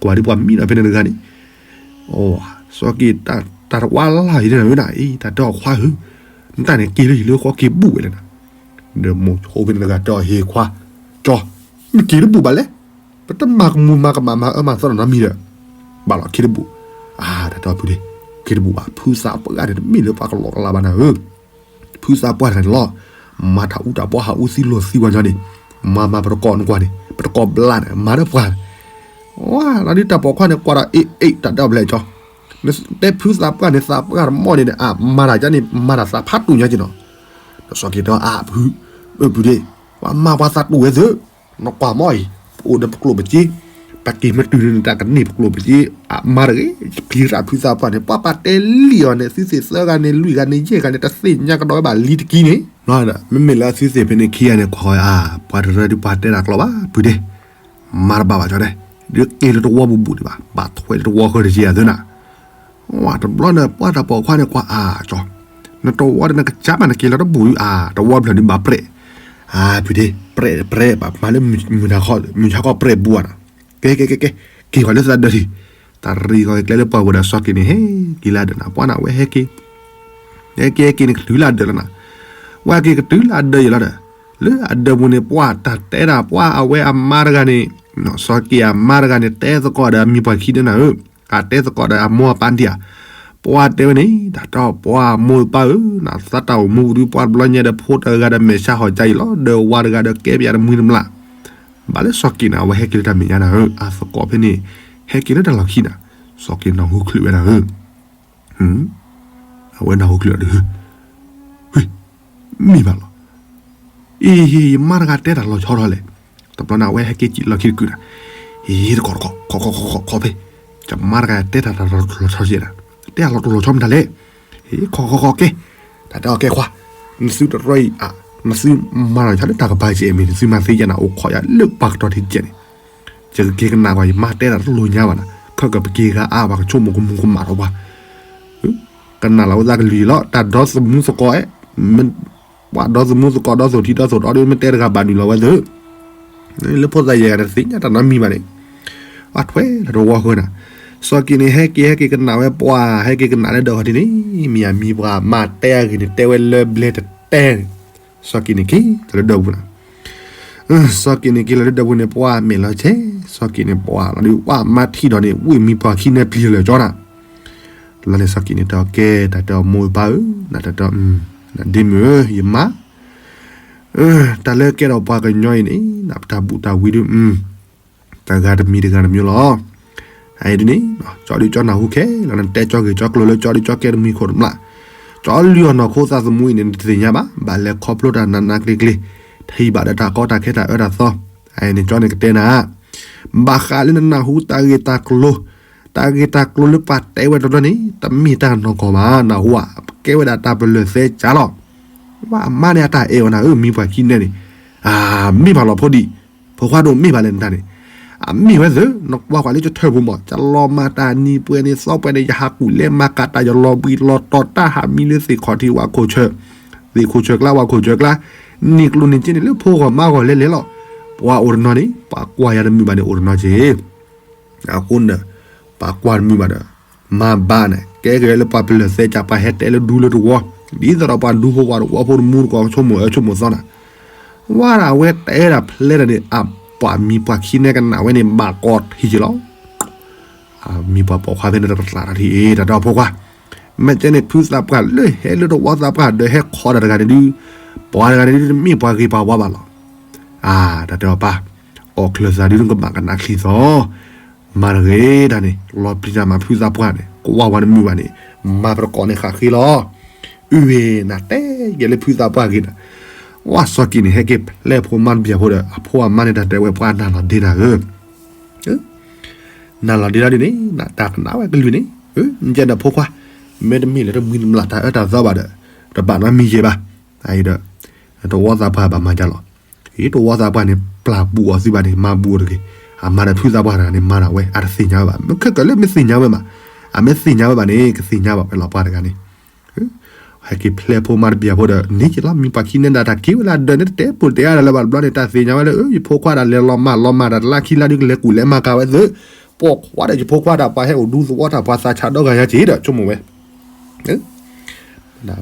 ကွၢ်ဒ်ပှၤမံဒီးဖဲန့ၣ်တဂၤန့ၣ်, စီၤက့ၤ တၢ်တဝါလၢ်ယံၤန့ၣ်ဝဲနၤ အံၤ တၢ်တဲအီၤခွါဧၢ, နတၢ်န့ၣ်က့ၤလၢယံၤလၢဃီက့ၤဘူၣ်ဝဲလဲၣ်နၤ, ဒီးမိၤဆိဖဲန့ၣ်တဂၤတဲအီၤ ဟ့ၣ်ခွါ, ကၠီ, နက့ၤတဘူၣ်ဘၣ်လဲၣ် ပတမၤကမူၤမၤကမၣ်မၤအၢမၤသီနီတမံၤဒီး, ဘၣ်လီၤ က့ၤတဘူၣ်, အါ တၢ်တဲအီၤဖုဒ့, က့ၤတဘူၣ်ဘၣ် ဖုသးပှၢ်တဂၤန့ၣ် တမ့ၢ်လၢပှၤကလီကလီဘၣ်နၤဧၢ, ဖုသးပှၢ်တဂၤန့ၣ်လီၤ, မၤတၢ်အူတၢ်ပီ ဟးအူသံလိာ်သံဝဲညီန့ၣ်, မၤမၤပတကိးနကွၢ်န့ၣ် ပတကိးဘျါန့ၣ် မၤဒီးပှၤ, ဝါ လီၤဒုးတၢ်ပိာ်ခွါန့ၣ် ကွၢ်ဒီးအ့ၣ်အ့ၣ်တၢ်ဒၢဖျဲၣ်ကၠီ, နတဲဖုသးပှၢ်န့ၣ် သးပှၢ်တမီၢ်န့ၣ် အမၤတၢ်ကန့ၣ် မၤတၢ်သးဖးတူာ်ညါက့နီၤ. ဒီးစီၤက့ၤတဲအီၤ အါဖု, အၢ ဖုဒ့, ပှၤမၤပှၤသးတူာ်ဝဲသ့ၣ်, နကွၢ်မီၢ်အံၤ, ပအိၣ်ဒီးပကျိၣ်ပစ့, ပက့ၤမ့ၢ်တုၤန့ၣ် တၢ်ကန့ၢ်ပကျိၣ်ပစ့, အမၤတဂ့ၤ, ပျံၤတၢ်ဖုသးပှၢ်န့ၣ် ပှၤပာ်တဲလံအီၤန့ၣ် သုသ့ၣ်သၢဂၤန့ၣ် လွံၢ်ဂၤန့ၣ် ယဲၢ်ဂၤန့ၣ် တသ့ၣ်ညါကဒီးဝဲဘၣ်လံတကံန့ၣ်, မ့မ့ၢ်လၢသုသ့ၣ်ဖဲန့ၣ်ခံဂၤန့ၣ် ကွၢ်ဃီအါ, ပှၤတရၢဒုးပှၤတဲတၢ်ကျိာ်ဘၣ် ဖုဒ့ မၤတဘၣ်ဘၣ်ကၠီဒဲး, ဒုးက့ၤလၢတဝီပူၤဘူးဒံးဘၣ်, ဘၣ်ထွဲလၢတဝီဃၢတက့ၢ်အသၢနၤ. ဝါ တဘျီန့ၣ် ပှၤတၢ်ပိာ်ခွါန့ၣ် ကွၢ်အါကၠီ, နတဝီဒီးနကစၢ်မး နက့ၤလီၤတဘူးဒုးအါ, တဝီဖျၢၣ်ဒုးဘၣ်ပြဲး, အါ ဖုဒ့, ပြဲးပြဲး ပှၤမၤလၢမုၢ်နၤခီ မုၢ်ဆါခီပြဲးဘူးအါနၤ, ကဲကဲကဲကဲ, က့ၤဃီၤလၢသးဒၢးထံး, တၢ်ရံးဃီၤက့ၤကျဲလၢပှၢ်ဝဲဒီးစီၤက့ၤန့ၣ် ဟဲက့ၤလၢဒၢးနၤ, ပှၤနၤဝဲဟဲက့ၤ ဟဲက့ၤဟဲက့ၤန့ၣ် ကတုၤလၢအဒၢးလီၤနၤ, ဝဲက့ၤကတုၤလၢအဒၢးယံၤလီၤဒီး, လၢအဒၢးပူၤန့ၣ် ပှၤတၢ်တဲဒၣ် ပှၤအဝဲအမါတဂၤန့ၣ်, စီၤက့ၤအမါတဂၤန့ၣ် တဲသကိးဒီးအမံၤပှၤခံန့ၣ်နၤဧၢ, အတဲသကိးဒီးအမိၢ်အပၢ်ဒံးဧါ, ပှၤတဲဝဲန့ၣ် တၢ်တီပှၤမိၢ်ပၢ်ဧၢ, နသးတၢ်အိၣ်မူပူၤဒုး ပှၤတဘျီညါဒီးဖိတဂၤဒီးမဲာ်ဆှးဟီၣ်ကၢအံၤလီၤ, ဒီးဝၤတဂၤဒီးကဲပယၤတမှံၤတမျၢ်, ဘၣ်လၢစီၤက့ၤန့ၣ် အဝဲဟဲက့ၤလၢတၢ်မဲာ်ညါနၤဧၢ, အသကိးဖဲန့ၣ် ဟဲက့ၤလၢတၢ်လီၢ်ခံနၤ, စီၤက့ၤနၢ်ဟူချုးဝဲနၤဧၢ အဝဲနၢ်ဟူချုးအီၤဒီး, မ့ၢ်ဘၣ်လီၤ, အ့ ယမါတဂၤတဲတၢ်လီၤဆီထီၣ်လဲၣ်, တဘျီန့ၣ် အဝဲဟဲက့ၤစံၣ်လီၢ်ခံတကုာ်နၤ, ဟ့ၣ်တကီၢ်တကီၢ် ခီခီခီခီဖဲ, ယမါတဂၤတဲတၢ်လီၤဆီကဲနၤ, တဲတၢ်လီၤဆီမတၤလဲၣ်, ဟ့ၣ် ခီခီခီကဲ, တၢ်တဲအီၤကဲခွါ, နသုတရီအံၤအါ, နသုမၤလီၤယသးလၢတၢ်ကပၤကဲမ့ၢ် နသုမၤသ့ယဲနၤ အိၣ်ခိးယၤလၢပှၤကတီၢ်ထံကဲန့ၣ် ယကက့ၤကနၣ်ကွၢ် ယမါတဲတၢ်တလိၤညါဘၣ်နၤ, ခဲကပက့ၤဂၤအါ ပှၤကဆိကမိၣ်ကမူၤကမၣ်ဒီးပှၤ, ကနၣ်လီၤဝဲသးကလုၢ်လီၤ တၢ်ဒီသမူသကိးအဲ, ပှၤဒီသမူသကိး ဒီသိၣ်ထံဒီသိၣ်တီဒီး မ့ၢ်တဲတဂၤဘၣ်နုာ်လီၤဝဲသ့ၣ်, လၢဖိသၣ်ယဲၢ်ဂၤန့ၣ် တသ့ၣ်ညါတၢ်နီတမံၤဘၣ်န့ၣ်, ပှၤထွဲလီၤတဝီဃၢနၤ, စီၤက့ၤန့ၣ် ဟဲက့ၤဟဲက့ၤကနၣ်ဝဲပှၤ ဟဲက့ၤကနၣ်လၢဒၢးခီၣ်ထံးန့ၣ်, မ့ၢ်အမံၤပှၤမါတဲအဂ့ၢ်န့ၣ် တဲဝဲလၢဘျဲတတဲန့ၣ်, စီၤက့ၤန့ၣ်က့ၤလီၤလၢဒၢးပူၤနၤ စီၤက့ၤန့ၣ်က့ၤလီၤလၢဒၢးပူၤန့ၣ် ပှၤမဲာ်လီၤဆဲး, စီၤက့ၤန့ၣ်ပှၤလီၤဒုး ပှၤမါထံၣ်ဒီးန့ၣ် ဝ့ၢ်မံၤပှၤခံန့ၣ်ပျံၤလၢာ်ကၠီနၤ, လီၤန့ၣ် စီၤက့ၤန့ၣ်တဲအီၤကဲ တၢ်တဲအီၤမိၢ်ပၢ်ဧၢ, နတၢ်တဲအီၤ, ဒ့မုၣ်ဧၢ ယမါ, တၢ်လၢကဲထီၣ်ပှၤကညီအံၤန့ၣ် နပတၢ်ဘူးတၢ်ဝံဒုး, တဂၤတမံၤတဂၤတမံၤလီၤ. အအံၤဒ်န့ၣ် ကၠီဒုးကၠီနၢ်ဟူခဲလီၤ နတဲကၠီဂ့ၢ်ကၠီကျိၤလၢကၠီဒုးကၠီကဲတမံၤခိၣ်တမျၢ်, ကၠီလုၢ်အီၣ်နီၢ်ခိသးသမူအံၤန့ၣ် နတသ့ၣ်ညါဘၣ်, ဘၣ်လဲၤခီဖျိတၢ်နးနးကျ့ကျ့, ထံၣ်ဘၣ်ဒီးတၢ်ကီတၢ်ခဲတၢ်အၢတၢ်သီ, အအံၤန့ၣ်ကၠီန့ၣ်ကတဲနၤ, ဘၣ်ဃးလၢနနၢ်ဟူတၢ်ဂ့ၢ်တၢ်ကျိၤ, တၢ်ဂ့ၢ်တၢ်ကျိၤလၢပှၤတဲဝဲတဘျီန့ၣ် တမ့ၢ်တၢ်နီၢ်ကီၢ်ဘၣ်, နၢ်ဟူဧါ, ကဲဝဲဒၣ်တၢ်ပလၢၢ်သဲကၠၢ်လီၤ. ဝဲအမါန့ၣ်အတၢ်အဲၣ်ဝဲနၤဧၢ မံၤပှၢ်ခံနဲန့ၣ်, အမ့ၢ်ဘၣ်လီၤဖိဒံး, ဖိခွါဒိၣ်မ့ၢ်ဘၣ်လဲၣ်နတၢ်န့ၣ်, အမ့ၢ်ဝဲသ့ၣ် နကွၢ်ကွၢ်လၢယထၢၣ်ပူၤမး ယလီၤမၢ်တၢ်နံၤပှဲၤန့ၣ်သီပှဲၤန့ၣ် ယဟးကူၣ်လဲၤမၤကၤတၢ် ယလီၤဘှံးလီၤတီၤတၢ်ဟးမံလၢသ့ၣ်ခီၣ်ထံးဝါခိၣ်ဆၢ, သ့ၣ်ခိၣ်ဆၢကျါဝါခိၣ်ဆၢကျါ, နံၤကျိၤနံၤစ့န့ၣ်လၢဖိဂီၢ်မါဂီၢ်လဲၤလဲၤလီၤ. ပှၤအိၣ်တနီၤန့ၣ် ပှၤကွၢ်ယၤတမုာ်ဘၣ်န့ၣ်အိၣ်တနီၤက့ၤ အဃိန့ၣ် ပှၤကွၢ်တမုာ်ဘၣ်ဒီး မၤဘၣ်န့ၣ် ကဲက့ၤလၢပှၤပလၢၢ်သဲကၠၢ် ပှၤဟဲတဲလၢဒူလၢတဝီ, ဒ်သိးဒီးပှၤဒူဖိပှၤတဝီဖိတမူတကိး ဆိကမိၣ်အၢဆိကမိၣ်သီနၤ, ဝဲဒၣ်အဝဲတဲဒၣ်ဖျဲတၢ်န့ၣ် အပှၤမံၤပှၢ်ခံနဲကနၣ်ဝဲန့ၣ် ဘၣ်ကီးထံက့ၤလီၤ. မံၤပှၢ်ပိာ်ခွါဖဲန့ၣ်တကသၣ်ထီၣ်ထံၣ်အံၤ တၢ်ဒီဖိခွါ, မ့ၢ်ကဲန့ၣ် ဖုသးပှၢ်လၢဟဲလၢတဝီသးပှၢ်ဒီးဟဲခီဒၣ်တဂၤန့ၣ်ဒုး, ပှၤတဂၤန့ၣ်ဒုး တမ့ၢ်ပှၤဂ့ၤပှၤဝါဘၣ်လီၤ. အါ တၢ်တဲအီၤပၢ်, အီၣ်ချၢၣ်သးဒုး နကဘၣ်ကနၣ်ချံသီ, မၤတဂ့ၤတၢ်န့ၣ် လီၤပျံၤတၢ်မၤဖုသးပှၢ်န့ၣ် ကဝၢ်ဝဲတမုာ်ဘၣ်န့ၣ်, မၤပတကိးန့ၣ်ဃၣ်ဃ့လီၤ. အုၣ်ဝဲ နတဲကဲလၢဖုသးပှၢ်ဂ့ၤနၤ, ဝဲစီၤက့ၤန့ၣ် ဟဲက့ၤဖျဲၣ်ဖိမါတဘျီဖိဒီး အဖိအမါန့ၣ် တၢ်တဲဝဲပှၤနၤလီၤဒ့နၤဧၢ နၤလီၤဒ့ဒၣ်ဒ်န့ၣ် နတၢ်ကနၣ်ဝဲကလုၢ်န့ၣ်, မ့ၢ်ကဲဒီးဖိခွါ, မ့တမ့ၢ်လၢတမှံၤတမျၢ်တၢ်အၢတၢ်သီဘၣ်ဒီး, တဘၣ်နီတမံၤယဲၢ်ဘၣ်. အအံၤဒီး, တဝီသးပှၢ်ဘၣ်မၤဒ်လဲၣ်, အံၤတဝီသးပှၢ်န့ၣ် ပျၢ်ဘူးအီၤသုဘၣ်န့ၣ် မၤဘူးအီၤတဂ့ၤ, အမၤဒီးဖုသးပှၢ်တဂၤန့ၣ် မၤဒၣ်ဝဲ အတသ့ၣ်ညါဝဲဘၣ်, မ့ၢ်ခဲကလၢမ့ၢ်သ့ၣ်ညါဝဲမး, အမ့ၢ်သ့ၣ်ညါဝဲဘၣ်န့ၣ် ကသ့ၣ်ညါဘၣ်ဝဲလီၤပှၤတဂၤန့ၣ် ဟဲက့ၤဖျဲၣ်ဖိမါတဘျီဖိဒီး န့ၢ်က့ၤလီၤ မံၤပှၢ်ခံနဲဒၣ်တၢ်က့ၤဝဲလၢအဒၢးန့ၣ် တတဲပူၤတတဲအါဒီးလၢၤဘၣ်တဘျီန့ၣ် တၢ်သ့ၣ်ညါဝဲလၢ အၢ ယဖိခွါဒၣ်လဲၤလီၤမၢ်လီၤမၢ်ဒၣ်တလါခံလါဒုး ကလဲၤကူၣ်လဲၤမၤကၤဝဲသ့ၣ်, ပိာ်ခွါဒီးယဖိခွါဒၣ်ပှၤဟဲအိၣ်ဒူသဝီတၢ်ပှၤသးဆးဒီဂၤညါက့ၤဒီး ဆိကမိၣ်ဝဲ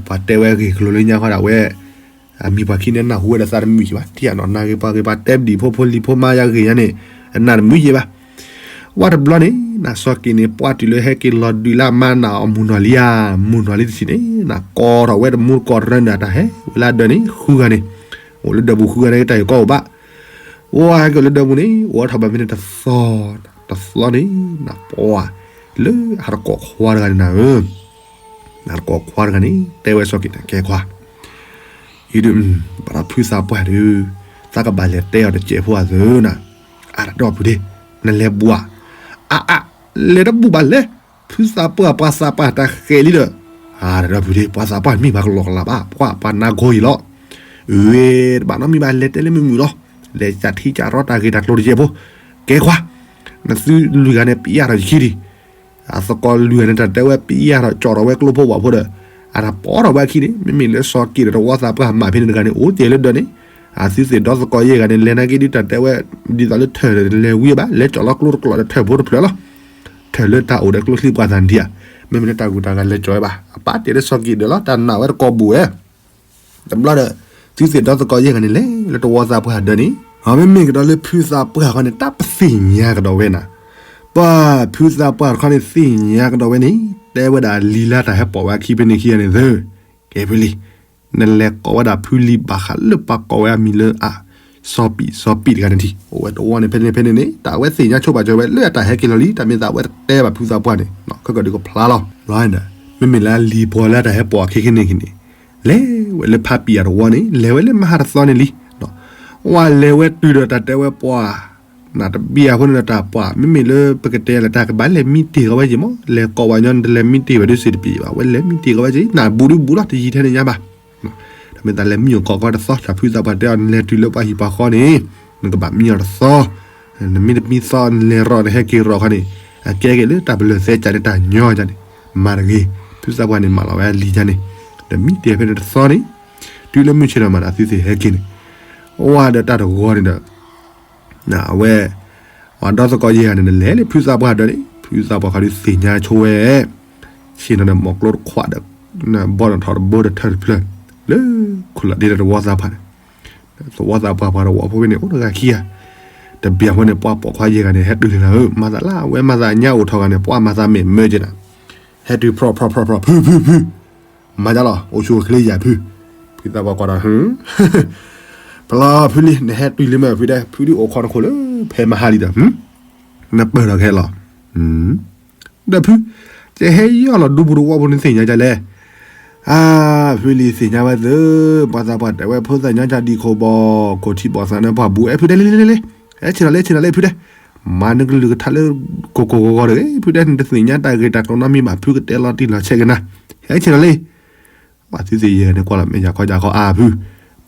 ပှၤတဲဝဲအဂ့ၢ်ကလိၤလၢညါခီဒၣ်ဝဲ, အမံၤပှၢ်ခံန့ၣ်နၢ်ဟူဝဲဒီးသးတမုာ်က့ၤဘၣ်, ထံၣ်အနီၢ်နၢ်ဂ့ၤပှၤဂ့ၤ ပှၤတဲဒံၣ်ဖိဖိလံၤဖိမါယၤဂ့ၢ်ညါန့ၣ်, နၢ်တမုာ်က့ၤဘၣ်. ဝဲတဘျီန့ၣ် နၢ်စီၤက့ၤန့ၣ် ပှၢ်တုၤလၢဟဲက့ၤလီၤဒုးလၢအမါနၢ်အီၤမုၢ်နီၢ်လံဧါ, မုၢ်နီၢ်လံတထံၣ်န့ၣ် နၢ်ကိးထီၣ်ဝဲတမူတကိးတရၢန့ၣ် အတၢ်ဟဲဝဲလၢအဒၢးန့ၣ် ဃုဂၤန့ၣ်, အိၣ်လၢဒၢးပူၤဃုဂၤန့ၣ် တၢ်ဂ့ၢ်ကီအိၣ်ဘၣ် ဝဲဟဲက့ၤလၢဒၢးပူၤန့ၣ် အိၣ်ထီၣ်ဘၣ်မ့ၢ်န့ၣ်တသီ, တသီန့ၣ် နပှၤ လၢအတကိးခွါတဂၤန့ၣ်နၤဧၢ, နတကိးခွါတဂၤန့ၣ် တဲဝဲစီၤက့ၤန့ၣ် ကဲခွါ အံၤဒုး ဘၣ်ဒီးဖုသးပှၢ်ဒုး သးကဘၣ်လဲၤတဲအီၤတစဲးဖိအသၢနၤ, အါတဒီဖုဒ့ နလဲၤဘူးဧါ, အါအါ လဲၤတဘူးဘၣ်လဲၤ, ဖုသးပှၢ်ပှၤသးပှၢ်တၢ်ဃဲၤလံဒီး, အါတဒီဖုဒ့ ပှၤသးပှၢ်မ့ၢ်ပှၤကလီကလီဘၣ် ပှၤပှၤနါဂီၤအံၤလီၤ, အ့ တဘၣ်နီတမံၤဘၣ် လဲၤတဲလၢမုာ်မုာ်လီၤ, လဲၤစးထံစးရီတၢ်ဂ့ၤတၢ်ကျိၤတစဲးဖိ, ကဲခွါ နသုလွံၢ်ဂၤန့ၣ် ပျဲထီၣ်ယခံဒံး အသကိးလွံၢ်ဂၤန့ၣ် တၢ်တဲဝဲပျဲထီၣ်ကၠီၣ်ထီၣ်ဝဲကျိဖိဝဲဖိဒီး, အတၢ်ပိာ်ထီၣ်ဝဲအခံန့ၣ် မ့မ့ၢ်လၢစီၤက့ၤဒီးတဝီသးပှၢ်မၤဖဲန့ၣ်တဂၤန့ၣ် အိၣ်တ့ၢ်လၢဒၢးန့ၣ်, အသုသ့ၣ်ဒီသကိးယဲၢ်ဂၤန့ၣ် လဲၤနာ်က့ဒုးတၢ်တဲဝဲ, ဒ်သိးလၢထၢၣ်လဲၤဝံၤဘၣ် လဲၤကၠီၣ်လီၤကျိတကျိာ်ဒီးထၢၣ်ဖိတဖျၢၣ်လီၤ, ထၢၣ်လၢတၢ်အိၣ်ဒီးကျိချံပှၤသးဒံးဧါ, မ့မ့ၢ်လၢတၢ်ဂုၤတၢ်ဂၤလဲၤကၠီၣ်ဝဲဘၣ် အပၢ်တဲလၢစီၤက့ၤဒီးလီၤ တၢ်နာ်ဝဲတကိးဘူးဝဲ တဘျီဒီး, သုသ့ၣ်ဒီသကိးယဲၢ်ဂၤန့ၣ် လဲၤလၢတဝီသးပှၢ်ဒၢးန့ၣ်, အမ့မ့ၢ်ကဒီးလၢဖုသးပှၢ်ဃီန့ၣ် တၢ်ပသ့ၣ်ညါကဒီးဝဲနၤ, ပှၤဖုသးပှၢ်တခီန့ၣ် သ့ၣ်ညါကဒီးဝဲန့ၣ် တဲဝဲဒၣ်လံာ်လၢတၢ်ဟဲပိာ်ဝဲအခံဖဲန့ၣ်ခံဂၤန့ၣ်သၢ, ကဲဖုလံ, နလဲၤကိးဝဲဒၣ်ဖုလံဘၣ်ဃးလၢပှၤကိးဝဲအမံၤလၢအ, စီၤပံး စီၤပံးတဂၤန့ၣ်ထံၣ် အိၣ်ဝဲတဝီန့ၣ်ဖဲန့ၣ်ဖဲန့ၣ်န့ၣ် တၢ်ဝဲသ့ၣ်ညါဆိပာ်စၢၤဝဲလၢအတၢ်ဟဲက့ၤလီၤလံ တၢ်မ့ၢ်သးဝဲတတဲဘၣ်ဖုသးပှၢ်န့ၣ် ခဲကဒုးကဖျါလီၤ, လီၤဒီး, မ့မ့ၢ်လၢအလံၤပှၤလၢအတၢ်ဟဲပိာ်အခံခဲန့ၣ်န့ၣ်, လဲၤဝဲလၢဖးပံၤအတဝီန့ၣ် လဲၤဝဲလၢမဟါတသီန့ၣ်လံ, ဝဲလဲၤဝဲတုၤဒီးတၢ်တဲဝဲပှၤ, နတဘံၣ်အဃိန့ၣ်ဒီးတၢ်ပှၤ မ့မ့ၢ်လၢပကတဲလၢတၢ်ကဘၣ်လဲၤမံတ့ၢ်ဃီဝဲက့ၤမး လဲၤကိးဝဲညီနတလဲၤမံတ့ၢ်ဝဲဒုးစ့တပံၤဘၣ် ဝဲလဲၤမံတ့ၢ်ဃီဝဲက့ၤ နဘူးဒုဘူးလီၤတယံၤထဲန့ၣ်ညါဘၣ် တမ့ၢ်သးလဲၤမံအီၤကိးကီတသီ တၢ်ဖုသးပှၢ်တဲအီၤ နလဲၤတုၤလၢပှၤဟံၣ်ပှၤဃီန့ၣ်, နကဘၣ်မံအီၤတသီ, နမံတမံသီ နလဲၤရီၣ်နဟဲက့ၤရီၣ်ခီန့ၣ်, အကဲက့ၤလၢတၢ်ပလၢၢ်သဲကးန့ၣ်တၢ်ညီကန့ၣ်, မၤတဂ့ၤ, ဖုသးပှၢ်န့ၣ် မၤလီၤဝဲအလံၤကန့ၣ်, ဒီးမံတ့ၢ်ဖဲန့ၣ်တသီန့ၣ်, တုၤလၢမုၢ်ဆ့ၣ်ထီၣ်မးဒီးသုသ့ၣ်ဟဲက့ၤန့ၣ်, အိၣ်ဝဲဒီးတၢ်တဂီၤန့ၣ်ဒီး အဝဲ, ပှၤဒီသကိးယဲၢ်ဂၤန့ၣ် နလဲၤလၢဖုသးပှၢ်ဒၢးန့ၣ် ဖုသးပှၢ်ခီဒုးသ့ၣ်ညါဆိဝဲ, ဆ့ၣ်နီၤဒီးမီၤကျိတခွးဒီး, ဘီၣ်နီၣ်ထီၣ်တဘိဒီးထၢၣ်တဖျၢၣ်, လၢခိၣ်လီၤဒ့ဒီးတဝီသးပှၢ်န့ၣ်, သဝီသးပှၢ်ပှၤတဝီဖိဖဲန့ၣ် အိၣ်တဂၤခံဂၤ, တဘျီဃီန့ၣ် ပှၤပိာ်ခွါယဲၢ်ဂၤန့ၣ် ဟဲတုၤန့ၣ်နၤဧၢ မၤသးလၢအဝဲမၤသးညါအိၣ်ထီၣ်ဂၤန့ၣ် ပှၤမၤသးမဲာ်မၢက့ၤနၤ, ဟဲတုၤဖျီၣ်ဖျီၣ်ဖျီၣ်ဖျီၣ် ဖုဖုဖု မၤဒ်လီၤ အိၣ်ဆူၣ်အိၣ်ချ့ယၤဖု, ဖုသးပှၢ်ကွၢ်ဒီး ဖျီၣ်ဖုလံ နဟဲတုၤလံမ့ၢ်ဖုဒဲး ဖုဒုးအိၣ်ခိးနခိၣ်လၢဖဲမဟါလံဒီး, နပၢၢ်ထီၣ်ခဲလီၤ, ဒီးဖု, ကဟဲယီၢ်လီၤဒူပူၤတဝီပူၤန့ၣ်သ့ၣ်ညါဒ်လဲၣ်, အါ, ဖုလံသ့ၣ်ညါဝဲသ့ၣ်, ပှၤသးပှၢ်တဲဝဲဖိသၣ်ညါကဒံခိၣ်ဘီ, ခိၣ်ထံဘီၣ်သးန့ၣ်ပှၤဘူး အဲၣ်ဖုဒဲးလံလံလံလံ, ဟဲဆ့ၣ်နီၤလံဆ့ၣ်နီၤလံဖုဒဲး, မၤနကလုၢ်ကထါလၢ ကိၢ်ကိၢ်ဂီၤဂီၤတဂ့ၤ ဖုဒဲး နတသ့ၣ်ညါတၢ်ဂ့ၢ်တၢ်ကျိၤနီတမံၤဘၣ် ဖုကတဲလီၤတံၢ်လီၤဆဲးက့ၤနၤ, ဟဲဆ့ၣ်နီၤလံ ပှၤသုသ့ၣ်ယဲၢ်ဂၤန့ၣ်ကွၢ်လီၤမ့ၢ်ယၤခီယၤခီအါဖု,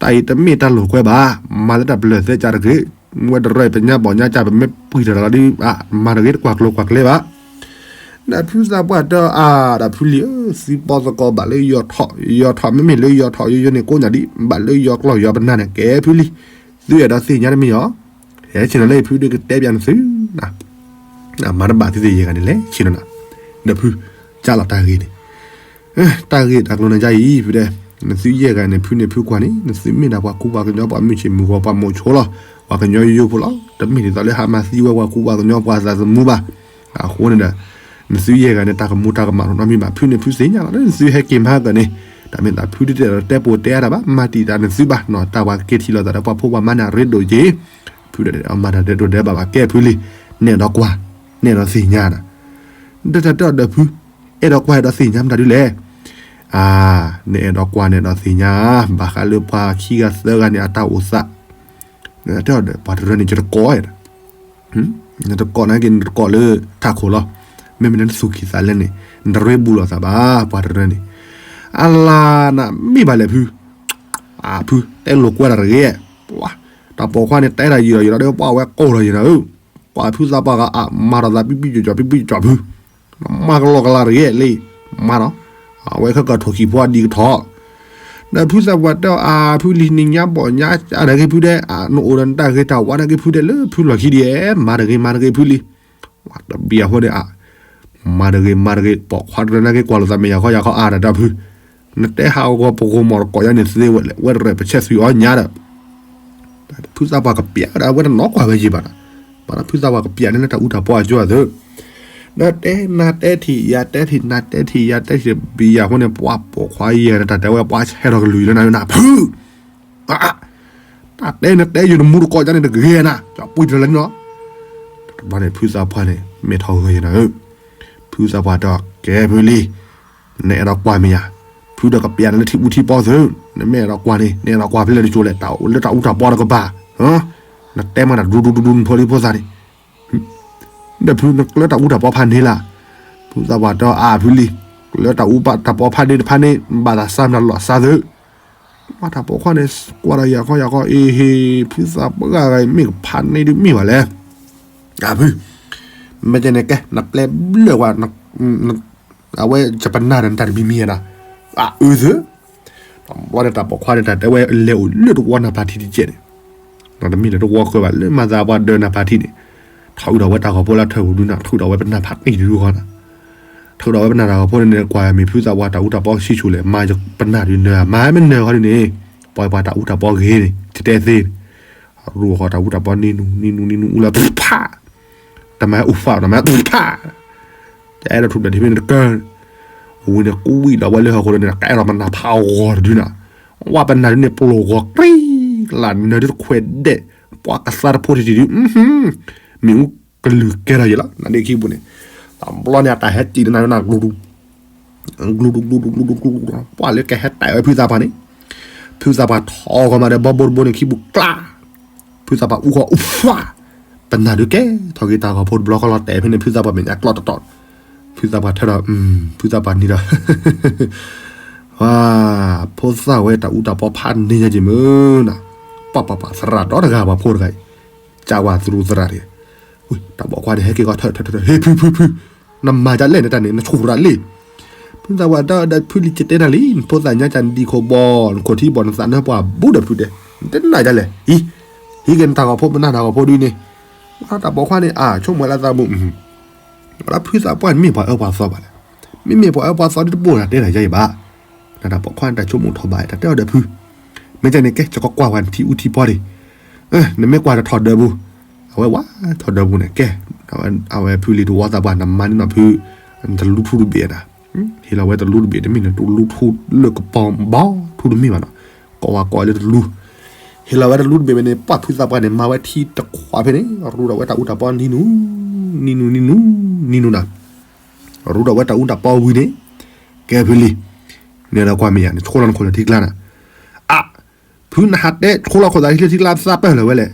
တၢ်အံၤတမ့ၢ်တၢ်လိာ်ကွဲဘၣ်, မၤလၢတၢ်ပလၢၢ်သဲကးတဂ့ၤ, ဝဲတရၢၢ်ပညါဘီၣ်ညါကး ပမ့ၢ်ပှံၢ်ထီၣ်တဂၤဒီး, မၤတဂ့ၤတကွၢ်ကျိၤကွၢ်ကျဲဘၣ်, ဒီးဖုသးပှၢ်တဲအါဒီးဖုလံဧၢ, သံပီသကိးဘၣ်လၢယီၤထီၣ်, ယီၤထီၣ်မ့မ့ၢ်လၢယီၤထီၣ်ယိယိန့ၣ်ကိးညါဒံး, ဘၣ်လၢယီၤကျီၢ်ယီၤပနၢ်န့ၣ် ကဲဖုလံ, သုအဲၣ်ဒိးသ့ၣ်ညါတမံၤအီၤ, ဟဲဆ့ၣ်နီၤလံဖုဒုးကတဲပျးနသု မၤတဘၣ်သုသ့ၣ်ယဲၢ်ဂၤန့ၣ်လဲၣ် ဆ့ၣ်နီၤနၤ, ဒီးဖု, ကၢ်လီၤတၢ်ဂ့ၢ်န့ၣ်, တၢ်ဂ့ၢ်တၢ်ကျိၤန့ၣ်ဒ်အံၤ ဖုဒဲး, နသုယဲၢ်ဂၤန့ၣ် ဖုန့ၣ်ဖုကွၢ်န့ၣ် နသုမ့ၢ်ဒၣ်ပှၤကူပှၤကညီပှၤမုၢ်ဆ့ၣ်မုၢ်ဂီၤပှၤမိၤဆိလီၤ, ပှၤကညီယိယိဖိလီၤ, တမ့ၢ်ဒ်သိးလၢဟးမၤသံဝဲပှၤကူပှၤကညီပှၤသးသမူဘၣ်, အဃိန့ၣ်ဒီး, နသုယဲၢ်ဂၤန့ၣ် တၢ်ကမူတၢ်ကမၣ်နီတမံၤဘၣ် ဖုန့ၣ်ဖုသ့ၣ်ညါလီၤ လၢနသုဟဲက့ၤမၤဟါကၢၣ်န့ၣ်, တၢ်မ့ၢ်သးဖုဒုးတဲတဲပိာ်တဲအါတၢ်ဘၣ် မၤတံာ်တာ်နသုဘၣ်နီၤ တၢ်ပှၤကက့ၤထံၣ်လိာ်သးဒီးပှၤဖိပှၤမါန့ၣ်အရ့ဒိၣ်က့ၤ, ဖုဒဲးအမၤတၢ်တဲဒိၣ်တဲဘၣ်ဘၣ် ကဲဖုလံ, နအဲၣ်ဒိးကွၢ်, နအဲၣ်ဒိးသ့ၣ်ညါဒီး ဒီးတၢ်တဲအီၤဒီးဖု, အဲၣ်ဒိးကွၢ်အဲၣ်ဒိးသ့ၣ်ညါမတၤဒုလဲၣ်, အါ, နအဲၣ်ဒိးကွၢ်နအဲၣ်ဒိးသ့ၣ်ညါ, ဘၣ်ဃးလၢပှၤခံဂၤသၢဂၤန့ၣ် အတၢ်အိၣ်သး, တဲအီၤဒီးပှၤတရၢန့ၣ် ယတကိး, နတကိးနာ်က့ နတကိးလၢထးခိၣ်လီၤ, မ့မ့ၢ်နသူၣ်ကံၢ်သးလဲန့ၣ်, နတရ့ဘူးလိာ်သးဘၣ် ပှၤတရၢန့ၣ်, အလါနမ့ၢ်ဘၣ်လဲၣ်ဖု, အဖု, တဲလိာ်ကွဲတၢ်တဂ့ၤ, ပှၤ, တၢ်ပိာ်ခွါန့ၣ် တဲတၢ်ယံာ်ဒီးယံာ်ဒီး ပှၤဝဲကိၢ်ဒီးယံာ်နၤဧၢ, ပှၤဖုသးပှၢ်ဂၤအမၤထီၣ်သး ပံပံကၠီကၠီ ပံပံကၠီကၠီဖု, မၤကလီကလါတဂ့ၤလံ, မၤဒီး, အဝဲခဲကထိၣ်ခံဖိအဒံးကထီၣ်, ဒီးဖုသးပှၢ်တဲအီၤ အါဖုလံ နညါဘီၣ်ညါကးနာ်က့ဖုဒဲး, နအိၣ်ဒီးနတၢ်ဂ့ၤတၢ်ဝါနာ်က့ဖုဒဲး လၢဖုလီၢ်ခံဒံးဧါ, မၤတဂ့ၤ မၤတဂ့ၤဖုလံ, တဘျီဃီန့ၣ်အါ, မၤတဂ့ၤ မၤတဂ့ၤ ပိာ်ခွါတရၢနာ်က့ ကွၢ်လိာ်သးမ့ၢ်ယၤခီယၤခီအါဒီးတၢ်ဖု, နတဲဟးဂီၤပဂီၤမီၢ်တကိးယါန့ၣ် သ့ဝဲလဲၣ် ဝဲတရၢၢ်ပဆဲးသွံၣ်အီၣ်ညါဒီး ဖုသးပှၢ်ကပျးဒီး အဝဲတနီၤကွၢ်ဝဲယံာ်ဘၣ်ဒီး, ဘၣ်ဒီးဖုသးပှၢ်ကပျးန့ၣ်လၢတၢ်အူတၢ်ပီအကၠိအသိး, ဒီးတဲနၤတဲထံၣ်ယၤတဲထံၣ်နၤတဲထံၣ်ယၤတဲထံၣ် တဘျီဃီန့ၣ် ပှၤပိာ်ခွါယဲၢ်န့ၣ် တၢ်တဲဝဲပှၤဆဲးထီၣ်ကလုၢ်လၢနၤနၤဖု, တၢ်တဲနတဲယိၤနမူတကိးယါန့ၣ်တဂ့ၤနၤ, ကၠီပှံၢ်တရၢလၢန့ၣ်လီၤ, ဘျီန့ၣ် ဖုသးပှၢ်န့ၣ် မဲာ်ထီၣ်ဂၢၢ်ယဲနၤဧၢ, ဖုသးပှၢ်တဲအီၤ ကဲဖုလံ, နအဲၣ်ဒိးကွၢ်မ့ၢ်ယၤ, ဖုဒီးကပျးနၤလၢထံအူထံပီသု, နမ့ၢ်အဲၣ်ဒိးကွၢ်န့ၣ် နအဲၣ်ဒိးကွၢ်ဖဲလဲၣ်တကၠိလဲၣ်, လၢတၢ်အူတၢ်ပီတကပၤ, နတဲမးနၤဒူဒူဒူဒူနဖိလံဖိသၣ်န့ၣ်, ဒီးဖုနကျၢတၢ်အူတၢ်ပီဖးန့ၢ်လၢ, ဖုသးပှၢ်တဲအီၤ အါဖုလံ, ကျၢတၢ်အူတၢ်ပီဖးန့ၢ်တဖးန့ၢ် ဘၣ်သးစၢ်မနၤလီၤစၢ်သု, မ့ၢ်တၢ်ပိာ်ခွါန့ၣ် ကွၢ်ဒီးယၤခီယၤခီ အ့ဟ့ ဖုသးပှၢ်ဂၤဂၤအံၤ မ့ၢ်ကဖးန့ၢ်ဒုးမ့ၢ်ဘၣ်လဲၣ်, အါဖု, မ့ၢ်ကဲန့ၣ်ကဲ နပျဲဘျၢၣ်ဝဲ, အဝဲယပနၢ်ဒီးနတၢ်တမံၤမံၤဧါဒီး, အအၢသု, ဘျီန့ၣ်တၢ်ပိာ်ခွါန့ၣ် တၢ်တဲဝဲလဲၤအိၣ်လၢတဝီနၢ်ဖးထံတကဲန့ၣ်, တမ့ၢ်လၢတဝီဃၢၤဘၣ် လၢမၤသးပှၤဒၢးနၢ်ဖးထံန့ၣ်, ထုးဒီးဝဲတၢ်ဂီၤဖိလၢထၢၣ်ပူၤဒုနၤ ထုးဒီးဝဲပနၢ်ဖးကံၢ်ဒုဃီနၤ, ထုးဒီးဝဲပနၢ်တၢ်ဂီၤဖိန့ၣ် ကွၢ်မ့ၢ်ဖုသးပှၢ်တၢ်အူတၢ်ပီဆံးဆူၣ်လဲၣ် မၤပနၢ်ဒုးနၢၤ မၤမ့ၢ်နၢၤဃီဒုန့ၣ်, ပှၤပှၤတၢ်အူတၢ်ပီဂ့ၤန့ၣ် တတဲသ့န့ၣ်, ရူၢ်ဃီတၢ်အူတၢ်ပီနံၤနူၤ နံၤနူၤ နံၤနူၤ အူလၢဖး တမၤအူဖး တမၤအူဖး, တအဲၣ်ဒိးထူၣ်ဘျဲၣ်ထံဖဲန့ၣ်တကၢၢ်, ဝံၤန့ၣ်ကွံာ်ဒီးဝဲလၢဟီၣ်ခိၣ်န့ၣ် တအဲၣ်ဒိးပနၢ်ဖးဂီၤတဒုနၤ, ဝဲပနၢ်ဒုန့ၣ် ပျိၢ်ဂီၤကြံ, လၢနၢၤဒုတခွဲးဒဲး, ပှၤကသါတဖိတံၢ်တံၢ်ဒု, မ့ၣ်အူကလုာ်ကဲထီၣ်ယံၤလီၤ နဒ့ခံပူၤန့ၣ်, တဘျီန့ၣ် အတၢ်ဟဲစံးတနၤနၤ ဂလူၤဒူ ဂလူၤဒူ ဂလူၤဒူ ဂလူၤဒူ ဂလူၤဒူ ပှၤလၢကဟဲတဲဝဲဖုသးပှၢ်န့ၣ်, ဖုသးပှၢ်ထီၣ်ဂီၤမးဒီးဘီဘိတဘိန့ၣ်ခံပူၤကျါ, ဖုသးပှၢ်အူဃီအူဖး, ပနၢ်ဒုးကဲထီၣ်က့ၤတၢ်ဂီၤဖိတဘျီဃီလီၤ တဲဖဲန့ၣ် ဖုသးပှၢ်မဲာ်ညါကျီၢ်တတီၢ်, ဖုသးပှၢ်ထၢဒီး, ဖုသးပှၢ်နံၤဒီး ဖိသၣ်ဝဲတၢ်အူတၢ်ပီဖးန့ၢ်ညါက့ၤမုၢ်နၤ, ပှၤပှၤပှၤသရၣ်ဒီတဂၤပှၤဖိတဂၤအံၤ, ကးဝဲသရူးသရၣ်တဂၤ, တၢ်ပိာ်ခွါန့ၣ် ဟဲက့ၤကီထၢထၢထၢထၢ ဟ့ၣ်ဖုဖုဖု, နမၤဒ်လဲၣ်နတၢ်န့ၣ် နဆူၣ်ရၤလံ, ဖုသးပှၢ်တဲဒီးဖုလံၤ ကတဲနၤလံ နဖိသၣ်ညါကၢ်နဒံခိၣ်ဘီ နခိၣ်ထံဘီ နသးနၢပှၢ်ဘူးဒီးဖုတဲ, နတနာ်ဒ်လဲၣ်, အံၤ, ဟံးက့ၤနတၢ်ဂီၤဖိပနၢ်တၢ်ဂီၤဖိဒုန့ၣ်, တၢ်ပိာ်ခွါန့ၣ် အါ ဆိကမိၣ်လၢသးမုာ် လၢဖုသးပှၢ်န့ၣ်မ့ၢ်ပှၤအၢပှၤသီဘၣ်လဲၣ်, မ့မ့ၢ်ပှၤအၢပှၤသီဒ်တဘိနၤတဲနၤယါအံၤဘၣ်, နတၢ်ပိာ်ခွါန့ၣ်တၢ်ဆိကမိၣ်ထီၣ်ဘၣ် တၢ်တဲအီၤဒီးဖု, မ့ၢ်ကဲန့ၣ်ကဲ ကကွၢ်ဝဲနထံအူထံပီဒံး, နမ့ၢ်ကွၢ်တထီၣ်ဒၢပူၤ, အဝဲဝဲထီၣ်ဒၢပူၤန့ၣ် ကဲ, အဝဲဖုလံၤတဝီသးပှၢ် နမၤန့ၢ်နီၢ်ဖု, နတလူထူတဘ့ၣ်နၤ, ဟ့ၣ်လီၤဝဲတလူတဘ့ၣ် တမ့ၢ်နတူလူထူလၢကပီၤဘီထူတမ့ၢ်ဘၣ်နီၤ, ကိးဝဲကိးလၢတလူ ဟ့ၣ်လီၤဝဲတလူတဘ့ၣ်ဝဲန့ၣ် ပှၢ်ဖုသးပှၢ်န့ၣ် မၤဝဲထံတခွးဖဲန့ၣ် ရူးဒီးဝဲတၢ်အူတၢ်ပီနံၤနူၤ, နံၤနူၤ နံၤနူၤ နံၤနူၤနၤ, ရူးဒီးဝဲတၢ်အူတၢ်ပီဝံၤန့ၣ်, ကဲဖုလံၤ, နဒီးကွၢ်မ့ၢ်ယၤ နဆိလီၤနခိၣ်လၢထံကျါနၤ, အါ, ဖုနဟးတဲဆိလီၤခိၣ်သးလၢထံကျါသးပၢၢ်လၢၤဝဲလဲၣ်,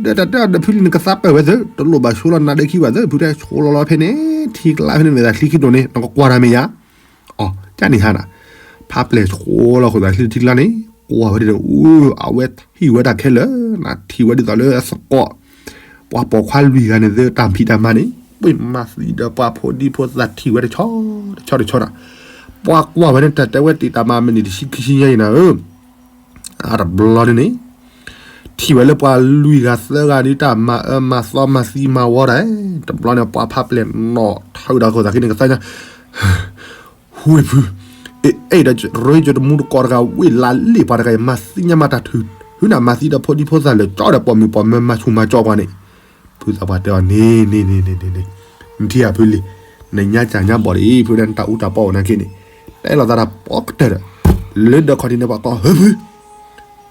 ဒီးတၢ်တဲဒီးဖုလံၤနကသးပၢၢ်ဝဲသၢ တလိၣ်ဘၣ်ဆိလီၤနၤဒၢခံဘၣ်သၢ ဖုတဲဆိလီၤလီၤဖဲန့ၣ် ထံကျါဖဲန့ၣ် မ့ၢ်သးချံခံတိၢ်န့ၣ် နကကွၢ်တၢ်မ့ၢ်ယၤ အီၤ ကန့ၣ်ဟါနၤ, ဖးပျဲၢ်ဆိလီၤခိၣ်သးလၢထံကျါန့ၣ် ကွၢ်ဝဲဒ်ဒီး အဝဲထံၣ်ဝဲဒၣ်ခဲလၢာ်, နထံၣ်ဝဲဒ်သိးလၢအသကိး, ပှၤပိာ်ခွါလွံၢ်ဂၤန့ၣ်သ့တၢ်ဖံးတၢ်မၤန့ၣ် ပှ့ၤမၤသံဒီးပှၤဖိဒံဖိသၣ်ထံၣ်ဝဲတဆီတဆီတဆီနၤ, ပှၤကွၢ်ဝဲန့ၣ် တၢ်တဲဝဲတံာ်တာ်မၤမနံၤတဆံခံဆံညါအံၤနၤဧၢ အတဘျီန့ၣ်န့ၣ်, ထံၣ်ဝဲလၢပှၤလွံၢ်ဂၤသၢဂၤဒ်တၢ်မၤအၢမၤသီမၤသံမၤဝီတၢ်, တဘျီန့ၣ် ပှၤဖးပျဲၢ်နီၣ်ထီၣ်ဝဲဒီးခိၣ်သးခံန့ၣ် ကသါညါ, ဟူဝ့ၢ်ဖု, အဲၣ်ဒီးရ့ယတမူတကိးတဂၤ ဝ့ၢ်လါလ့ၣ်ပှၤတဂၤအံၤ မၤသံညါမးတၢ်ထုး, ဟုနမၤသံဒီးဖိဒံဖိသၣ်လၢာ်ကၠီဒီးပိာ်မုၣ်ပိာ်မၢၤမၤဆူၣ်မၤကၠီပှၤန့ၣ်, ဖုသးပှၢ်တဲအီၤန့ၣ်န့ၣ်န့ၣ်န့ၣ်, နထံၣ်ဧါဖုလံၤ, နညါကၢ်ညါဘီၣ်ဒ်အံၤ ဖုဒၣ်နတၢ်အူတၢ်ပီအိၣ်နာ်က့န့ၣ်, တဲလိာ်သးတၢ်ပိာ်ကတၢၢ်ဒီး, လၢဒၢးခီၣ်ထံးန့ၣ်ပှၤကိး ဟၢဖု,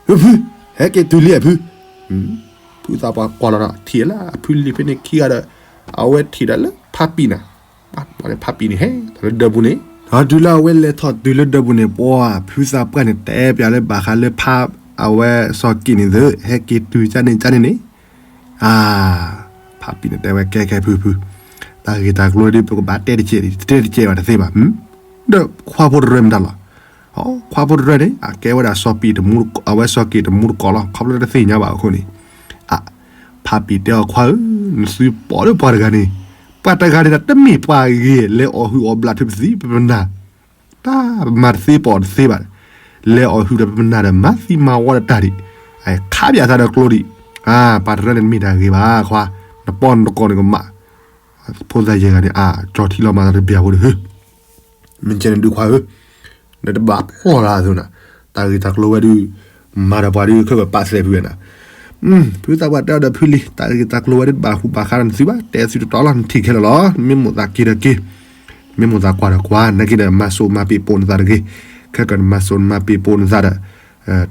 ဟၢဖု, ဟဲက့ၤတုၤလံအဖု, ဖုသးပှၢ်ကွၢ်လီၤဒီး ထံၣ်လၢအဖုလံၤဖဲန့ၣ်ခံဂၤဒီး, အဝဲထံၣ်ဒီးလၢဖးပံာ်နၤ, ဖးပံာ်န့ၣ်ဟဲ လၢဒၢးပူၤန့ၣ်, ဒီးတုၤလၢအဝဲလဲၤထီၣ်တုၤလၢဒၢးပူၤန့ၣ် ပှၤဖုသးပှၢ်န့ၣ် တဲပျးလၢဘၣ်ဃးလၢဖး အဝဲစီၤက့ၤန့ၣ်သၢ ဟဲက့ၤတုၤကၢ်န့ၣ်ကၢ်န့ၣ်န့ၣ်, အါ, ဖးပံာ်န့ၣ်တဲဝဲကဲကဲဖုဖု, တၢ်ဂ့ၢ်တၢ်ကျိၤဒ်ပကဘၣ်တဲတကဲး တဲတကဲးဘၣ်တသ့ဘၣ်, ဒီးခွါဖိတရၢမတၤလီၤ, ခွါဖိတရၢန့ၣ် အကဲဝဲဒၣ်စီၤပံာ်တမူ, အဝဲစီၤက့ၤတမူတကိးလီၤ ခီဖျိလၢတသ့ၣ်ညါဘၣ်အဃိန့ၣ်, အါ, ဖးပံာ်တဲအီၤခွါဧၢ, နသုပိာ်လၢပှၤတဂၤန့ၣ်, ပှၤတဂၤန့ၣ်ဒီးတမ့ၢ်ပှၤဂ့ၤ လဲၤအီၣ်ဟုၣ်အီၣ်ဘျးထုပသံးပပနၢ်, တၢ်ပမၤတသ့ပိာ်တသ့ဘၣ်, လဲၤအီၣ်ဟုၣ်ဒီးပပနၢ်ဒီးမၤသံမၤဝီဒီးတၢ်ဒံး, ခးပၠးသးဒီးကျိဒံး, အါ, ပှၤတရၢန့ၣ်တမ့ၢ်တၢ်ဂ့ၤဘၣ်ခွါ, နပီၢ်နတကိးန့ၣ်ကမၣ်, ဖိသၣ်ယဲၢ်ဂၤန့ၣ် အါ, ကၠီထံလီၤမၤသးတဘၣ်ဖိဒီး မ့ၢ်ကဲန့ၣ်ဒုးခွါဧၢ, နတဘၣ်ဖျီၣ်လၢအသိးနၤ, တၢ်ဂ့ၢ်တၢ်ကျိၤဝဲဒုး, မၤဒီးပှၤဒုးခဲကပာ်သဲးဖုဝဲနၤ, ဖုသးပှၢ်တဲအီၤဒီးဖုလံၤ တၢ်ဂ့ၢ်တၢ်ကျိၤဝဲဒုးတဘၣ်ဃူဘၣ်ဃးဒီးနသုဘၣ် တဲသုတတီလီၤ နထံၣ်ခဲလၢာ်လီၤ နမ့ၢ်မိၣ်သးက့ၤဒီးက့ၤ, မ့ၢ်မိၣ်သးကွၢ်ဒီးကွၢ် နာ်က့ဒီးမၤစိးမၤပ့ၤပိာ်နသးတဂ့ၤ, ခဲကနမၤစိးနမၤပ့ၤပိာ်နသးဒီး,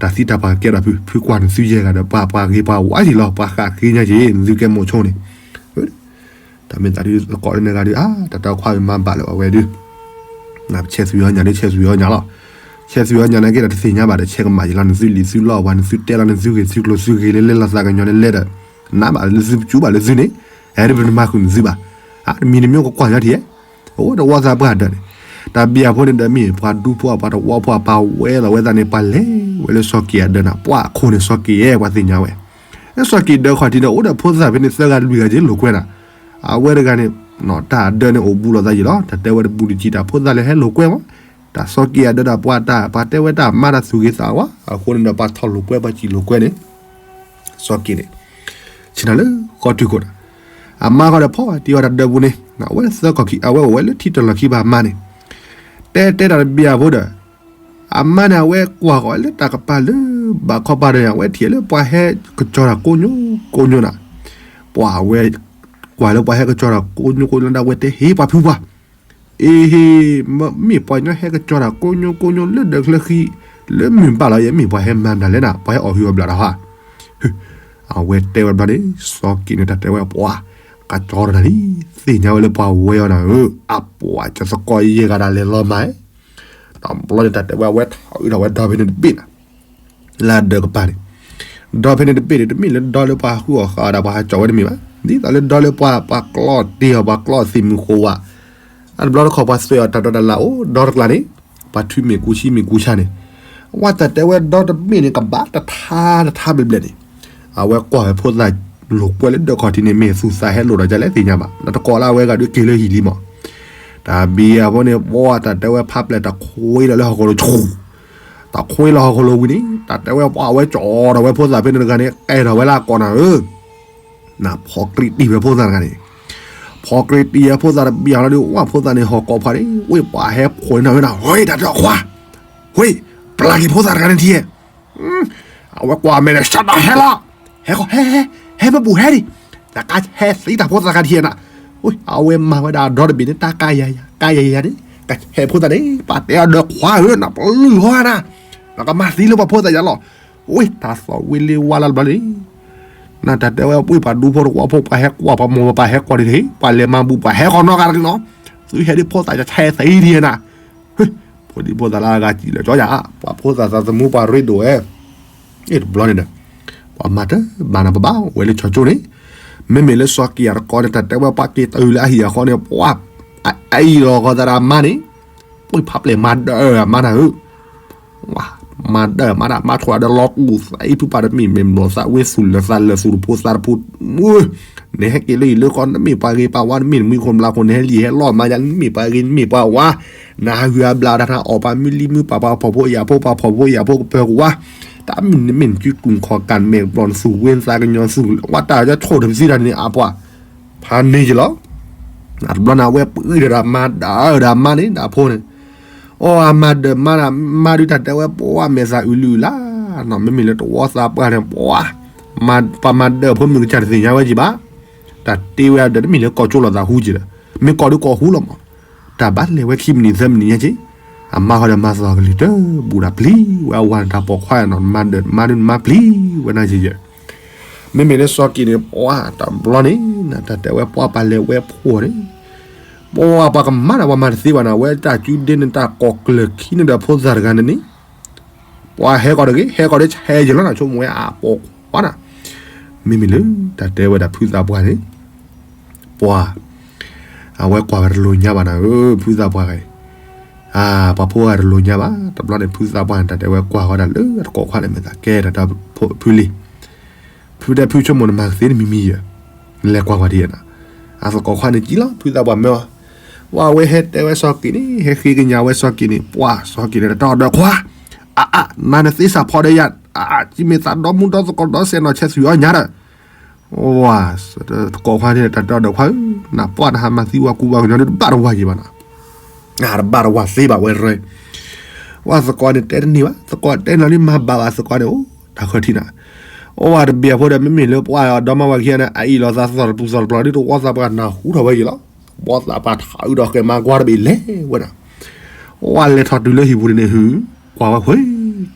တၢ်သံတၢ်ပှၢ်ကဲဒီးဖု ဖုကွၢ်နသုယဲၢ်ဂၤဒီးပှၤပှၤဂ့ၤပှၤဝါယံၤလီၤ ပှၤဃၣ်ဃ့ညါက့ၤ နသုကဲမိၣ်ဆိန့ၣ် တၢ်မ့ၢ်သးဒုးသကိးလၢနဂၤဒုး အါ တၢ်တၢ်ခွါမၤဘၣ်လၢၤဝဲဒုး နဆဲးသွံၣ်အီၣ်ညၣ်ဒုး ဆဲးသွံၣ်အီၣ်ညၣ်လီၤ. ဆဲးသွံၣ်အီၣ်ညၣ်နာ်က့ဒီး တသ့ၣ်ညါဘၣ်ဒီး ဆဲးကမၣ်ယံၤလီၤ နသုလံာ်သုလီၢ်ပှၤ နသုတဲလီၤ နသုဂ့ၤသုကျိၤသုဂ့ၤလၢလဲၤလီၤသးကညီၤလၢလဲၤဒီး နဘၣ်လၢသုပကူဘၣ်လၢသုန့ၣ် အဲၣ်ဒိးပနမၤဃုာ်နသုဘၣ်. အါ တမံၤတမံၤကကွၢ်ညီထံၣ် အိၣ်တဝီသးပှၢ်ဒၢးန့ၣ် တၢ်ဘံၣ်အဖိန့ၣ်ဒီးမ့ၢ်ပှၤဒူဖိ ပှၤတဝီဖိ ပှၤဝဲလီၤဝဲသးန့ၣ် ပှၤလဲၤဝဲလၢစီၤက့ၤအဒၢးနၤ ပှၤအခိၣ်န့ၣ် စီၤက့ၤယဲ ပှၤသ့ၣ်ညါဝဲ လၢစီၤက့ၤဒၢးခီၣ်ထံးန့ၣ် အိၣ်ဒီးဖိသၣ်ဖဲန့ၣ်သၢဂၤလွံၢ်ဂၤက့ၤလိာ်ကွဲနၤ အဝဲတဂၤန့ၣ် တၢ်အဒၢးန့ၣ်အိၣ်ဘူးလိာ်သးယံၤလီၤ တၢ်တဲဝဲတဘူးတကံ တၢ်ဖိသၣ်လဲၤဟဲလိာ်ကွဲမး တၢ်စီၤက့ၤအဒၢးဒီးပှၤတၢ် ပှၤတဲဝဲတၢ်မါတၢ်သူၣ်ဂ့ၤသးဝါ အဃိန့ၣ်ဒီး ပှၤထီၣ်လိာ်ကွဲပှၤစံၣ်လိာ်ကွဲန့ၣ် စီၤက့ၤန့ၣ် ဆ့ၣ်နီၤလၢဃီတုၤခိၣ်ဒီး အမါဃီဒီးဖီၣ်တံၢ်ဝဲတၢ်ဒၢးပူၤန့ၣ် အဝဲလၢသၢခီၣ်ခံ အဝဲအိၣ်ဝဲလၢထံတလီၢ်ခံဘၣ်အမါန့ၣ် တဲတဲတၢ်တဘံၣ်အဖိဒီး အမါန့ၣ် အဝဲကွၢ်ဃီၤလၢတၢ်ကပၤလၢ ဘၣ်ခီပၤဒီး အဝဲထံၣ်လၢပှၤဟဲကစီၤတၢ်ကိးညိကိးညိနၤ ပှၤအဝဲ ကွၢ်လၢပှၤဟဲကစီၤတၢ်ကိးညိကိးညိလၢဒၣ်ဝဲတဲ ဟ့ၣ်ပှၤဖုပှၢ် အ့ဟ့ၣ် မ့ၢ်ပှၤညီဟဲကစီၤတၢ်ကိးညိကိးညိလၢဒၢးချၢဃံ လၢမုၢ်ဘၣ်လီၤ ယမ့ၢ်ပှၤဟဲမၤဘျးလဲၣ်နၤ ပှၤဟဲအီၣ်ဟုၣ်အီၣ်ဘျးတၢ်ဟါ အဝဲတဲဝဲတဘျီန့ၣ် စီၤက့ၤန့ၣ် တၢ်တဲဝဲပှၤ ကစီၤတၢ်လံ သ့ၣ်ညါဝဲလၢပှၤဝဲအီၤနၤဧၢ အပှၤကသကိးယဲၢ်ဂၤဒၣ်လဲၤလီၤမၤ တဘျီန့ၣ် တၢ်တဲဝဲအဝဲထီၣ်အုးထီၣ်ဝဲဒီဖဲန့ၣ်တဘ့ၣ်နၤ လၢအဒၢးကပၤန့ၣ် ဒီဖဲန့ၣ်တဘ့ၣ်န့ၣ် တမ့ၢ်လၢဒီလၢပှၤဟူးအီၣ်ဃာ်အီၤဒီးပှၤဟးကၠီၣ်ဝဲတမ့ၢ်ဘၣ် ဒ်သိးလၢဒီလၢပှၤ ပှၤကျီၢ်တ့ၢ်အီၤ ပှၤကျီၢ်သ့ၣ်မုၢ်ဃိးဝး အတဘျီတခီပှၤသွဲၣ်အီၤတၢ်ဒိးတၢ်လၢ်အိၣ် ဒီတကျါန့ၣ် ပှၤထုးမ့ၣ်ကူဆံမ့ၣ်ကူဆါန့ၣ် ဝဲတၢ်တဲဝဲဒီတဘ့ၣ်န့ၣ် ကဘၣ်တထါတထါဘျဲၣ်ဘျဲၣ်န့ၣ် အဝဲကွၢ်ဝဲဖိသၣ်လိာ်ကွဲလၢဒၢးခီၣ်ထံးန့ၣ် မ့ၢ်သူၣ်သးဟဲလိာ်ဒီးကလဲၣ်သ့ၣ်ညါဘၣ် ဒီးတကိးလၢအဝဲဂၤဒုးက့ၤလၢဟံၣ်လံမး တၢ်ဘံၣ်အဖိန့ၣ် ပှၤတၢ်တဲဝဲဖးပျဲၢ်တၢ်ခွ့ဒီးလၢဟီၣ်ခိၣ်လိၤဆူ တၢ်ခွ့လၢဟီၣ်ခိၣ်လိၤဝံၤန့ၣ် တၢ်တဲဝဲပှၤအဝဲကၠီၣ်ဒီးဝဲဖိသၣ်ဖဲန့ၣ်တဂၤန့ၣ် ကဲထီၣ်ဝဲလၢအကိာ်နၤဧၢ နဖီကြံတံၢ်ဝဲဖိသၣ်တဂၤန့ၣ် ဖီကြံတံၢ်ဝဲဖိသၣ်တဘံၣ်အလီၤဒီး ဝဲဖိသၣ်န့ၣ်ဟီၣ်ကိာ်ဖးန့ၣ် ဝ့ၢ်ပှၤဟဲခိၣ်န့ᣁဝဲနၤ ဝ့ၢ်တၢ်ဒၢးခွါ ဝ့ၢ် ပျၢ်က့ၤဖိသၣ်တဂၤန့ၣ်ထံၣ် အဝဲကွၢ်မဲာ်န့ၣ် ရှဲဒီးဟဲလီၤ ဟဲ ဟဲ ဟဲ ဟဲမ့ၢ်ဘူၣ်ဟဲဒံး တၢ်ကဟဲသံတၢ်ဖိသၣ်တဂၤထံၣ်နၤ အဝဲမၤဝဲဒၣ်ဒီတဘ့ၣ်န့ၣ် တၢ်ကါယၤယၤ ကါယၤယၤန့ၣ် ကဟဲဖိသၣ်န့ၣ် ပှၤတဲအီၤဒၢးခွါဧၢ နပလုၢ်ဟီနၤ နကမၤသံလၢပှၤဖိသၣ်ယၤလီၤ ဝ့ၢ်တၢ်သီၣ်ဝံၤလံဝါလၢတဘျီန့ၣ် နတၢ်တဲဝဲပှ့ၢ်ပှၤဒူဖိတဝီဖိ ပှၤဟဲကွၢ် ပှၤမိၢ်ပှၤပၢ်ဟဲကွၢ်ဒ်န့ၣ် ပှၤလဲၤမၤဘူၣ် ပှၤဟဲဃီနီတဂၤတဂ့ၤနီၤ သုဟဲဒ်ဖိသၣ်ယၤဆဲးသံဒံးနၤ ပှၤဒ်ဖိသၣ်လၢအဂၤစံၣ်လၢာ်ကၠီယၤ ပှၤဖိသၣ်သးသမူပှၤရ့ဒိၣ်ဝဲ အ့ၣ်တဘျီန့ၣ်ဒီး ပှၤမၤတၢ်ဘၣ်နၤပဘၣ်ဝဲလၢဆီကၠိန့ၣ် မ့မ့ၢ်လၢစီၤက့ၤအတကိးန့ၣ် တၢ်တဲဝဲပှၤက့ၤတုၤလၢအဟံၣ်အဃီန့ၣ် ပှၤ အအံၤလီၤဃီသးဒီးအမါန့ၣ် ပှ့ၢ်ဖးပျဲၢ်မၤဒၢးအမါနၤဧၢ မၤဒၢးမၤဒၢးမၤထွဲဒီးလီၤတူၢ်သးအံၤဖုပာ်တမ့ၢ်မ့ၢ်ဘျီသးဝ့ၢ်သူၣ်လၢာ်သးလၢာ်သူၣ်တဖိသးတဖိ နဟဲက့ၤလၢအံၤလၢဃီ နမ့ၢ်ပှၤဂ့ၤပှၤဝါ နမ့ၢ်နမုၣ်ခိၣ်ဘျးခိၣ် နဟဲလံာ်ဟဲလီၢ်မၤယၤ နမ့ၢ်ပှၤဂ့ၤ နမ့ၢ်ပှၤဝါ နဟးဂူာ်ဟးဘျးတၢ် နအီၣ်ပှၤမုၢ်လံမုၢ်ပှၢ် ပှၤဖှီၣ်ဖိယာ်ဖိ ပှၤဖှီၣ်ဖိယာ်ဖိကပၢၤကဝါ တၢ်မ့ၢ်နမ့ၢ်နစု ကုၢ်ခီၣ်ကၢ်မဲာ်ဘျီၣ် နသူၣ်ဝ့ၢ်နသးကညီၤ သူၣ်ဝဲတၢ်ကၠီဆိၣ်တပစံးတၢ်န့ၣ် အပှၤ ဖးန့ၢ်က့ၤလီၤ တဘျီန့ၣ် အဝဲပှ့ၤဒီးမၤဒၢးဒီးအမါန့ၣ် ဒီးအဖိန့ၣ် အိၣ်အမၤဒၢးမါဒၣ်မါဒုး တၢ်တဲဝဲပှၤမဲာ်သးအုးလုၢ်အုးလၢ် နီၢ်မ့မ့ၢ်လၢတဝီသးပှၢ်န့ၣ် ပှၤ ပှၤမၤဒၢးအဖိမုၢ်ကစၢ်တသ့ၣ်ညါဝဲက့ၤဘၣ် တၢ်တ့ဝဲအဒၢးတမ့ၢ်လၢကီၢ်ကၠိလိာ်သးဟူက့ၤဒီး မ့ၢ်ကီၢ်ဒုးကီၢ်ဟူလီၤမး တၢ်ဘၣ်လဲၤဝဲခံမံးနံးသၢမံးနံးညါက့ၤ အမါဃီဒီးမၤသီၣ်ကလုၢ်တဘူၣ်ဒီးပျံၤဝဲအဝၤန့ၣ် တၢ်ပိာ်ခွါနီၢ်မၤဒၢးမါဒုး နမါပျံၤဝဲနၤက့ၤယဲ မ့မ့ၢ်လၢစီၤက့ၤန့ၣ် ပှၤတဘျီန့ၣ် တၢ်တဲဝဲပှၤပှၤလဲၤဝဲဖှိၣ်န့ၣ် ပှၤပှၤကမၤဒီးပှၤမၤတသ့ဘၣ်နၤ အဝဲတၢ်စုဒ့န့ၣ်တၢ်ကိးကျၢၢ်ခံန့ၣ်ဒီးဖိသၣ်တဂၤန့ၣ်န့ၣ် ပှၤဟဲကီးတဂ့ၤ ဟဲကီးဒီးဆဲးယံာ်လီၤနၤ ဆိကမိၣ်ဝဲအပိာ်ခွါနၤ မ့မ့ၢ်လၢတၢ်တဲဝဲဒၣ်ဖုသးပှၢ်န့ၣ် ပှၤ အဝဲကွၢ်ဝဲတလိၤညါဘၣ်နၤဧၢ ဖုသးပှၢ်ဂၤအံၤ အပှၤဖိဂၤတလိၤညါဘၣ် တဘျီန့ၣ် ဖုသးပှၢ်န့ၣ် တၢ်တဲဝဲကွၢ်ဃီဒၣ်လၢအတကိးခွါန့ၣ် မ့ၢ်သးကဲတၢ်တၢ် ဖုလံ ဖုတဲဖုဆိကမိၣ်နမၤကသ့နမံၤမံၤယဲၢ် နလဲၤကွၢ်ကွၢ်ဒ်ယဲၢ်နၤ အသကိးခွါန့ၣ်ကံလီၤ ဖုသးပှၢ်မၢအီၤ ဝဲဟဲတဲဝဲစီၤက့ၤန့ၣ် ဟဲဃ့ကညးဝဲစီၤက့ၤန့ၣ် ပှၤစီၤက့ၤန့ၣ် တၢ်တဲအီၤဒီးခွါ အအ နၤနသ့စၢ်ဖီဒီးယၤ အအ ကံမ့ၢ်သးဒီမူဒီသကိးဒီစဲးနီၢ်ဆဲးသွံၣ်အီၣ်ညါဒီး ဝဲ သကိးခွါန့ၣ် တၢ်တဲအီၤဒီးခွါဧၢ နပှၢ်နဟးမၤသံဝဲကူဝဲကညီဒုးတဘၣ်တဝၢ်ယံၤဘၣ်နီၤ နတဘၣ်တဝၢ်သ့ဘၣ်ဝဲရဲ ဝဲသကိးန့ၣ်တဲတန့ၢ်ဘၣ် သကိးတဲနီၤလံမၤဘၣ်ဘၣ်သကိးန့ၣ် အိၣ်တၢ်ခၢၣ်ထံးနၤ အိၣ်ဝဲတဘ့ၣ်အဖိဒီး မ့မ့ၢ်လၢပှၢ်ဒီမါဝၤခံဂၤန့ၣ် အအံၤလီၤသးသီၣ်တပူၤသီၣ်တပျီၤဒ်တဝီသးပှၢ်နၢ်ဟူထီၣ်ဝဲယံၤလီၤ တဝီသးပှၢ်ထးအုးဒီးဃဲၤမၤကွၢ်တဘ့ၣ်လဲၤဝဲဒၣ် ဝဲလဲၤထီၣ်တုၤလၢဟံၣ်ပူၤန့ၣ်န့ၣ် ဟု ကွၢ်ဝဲဃဲၤ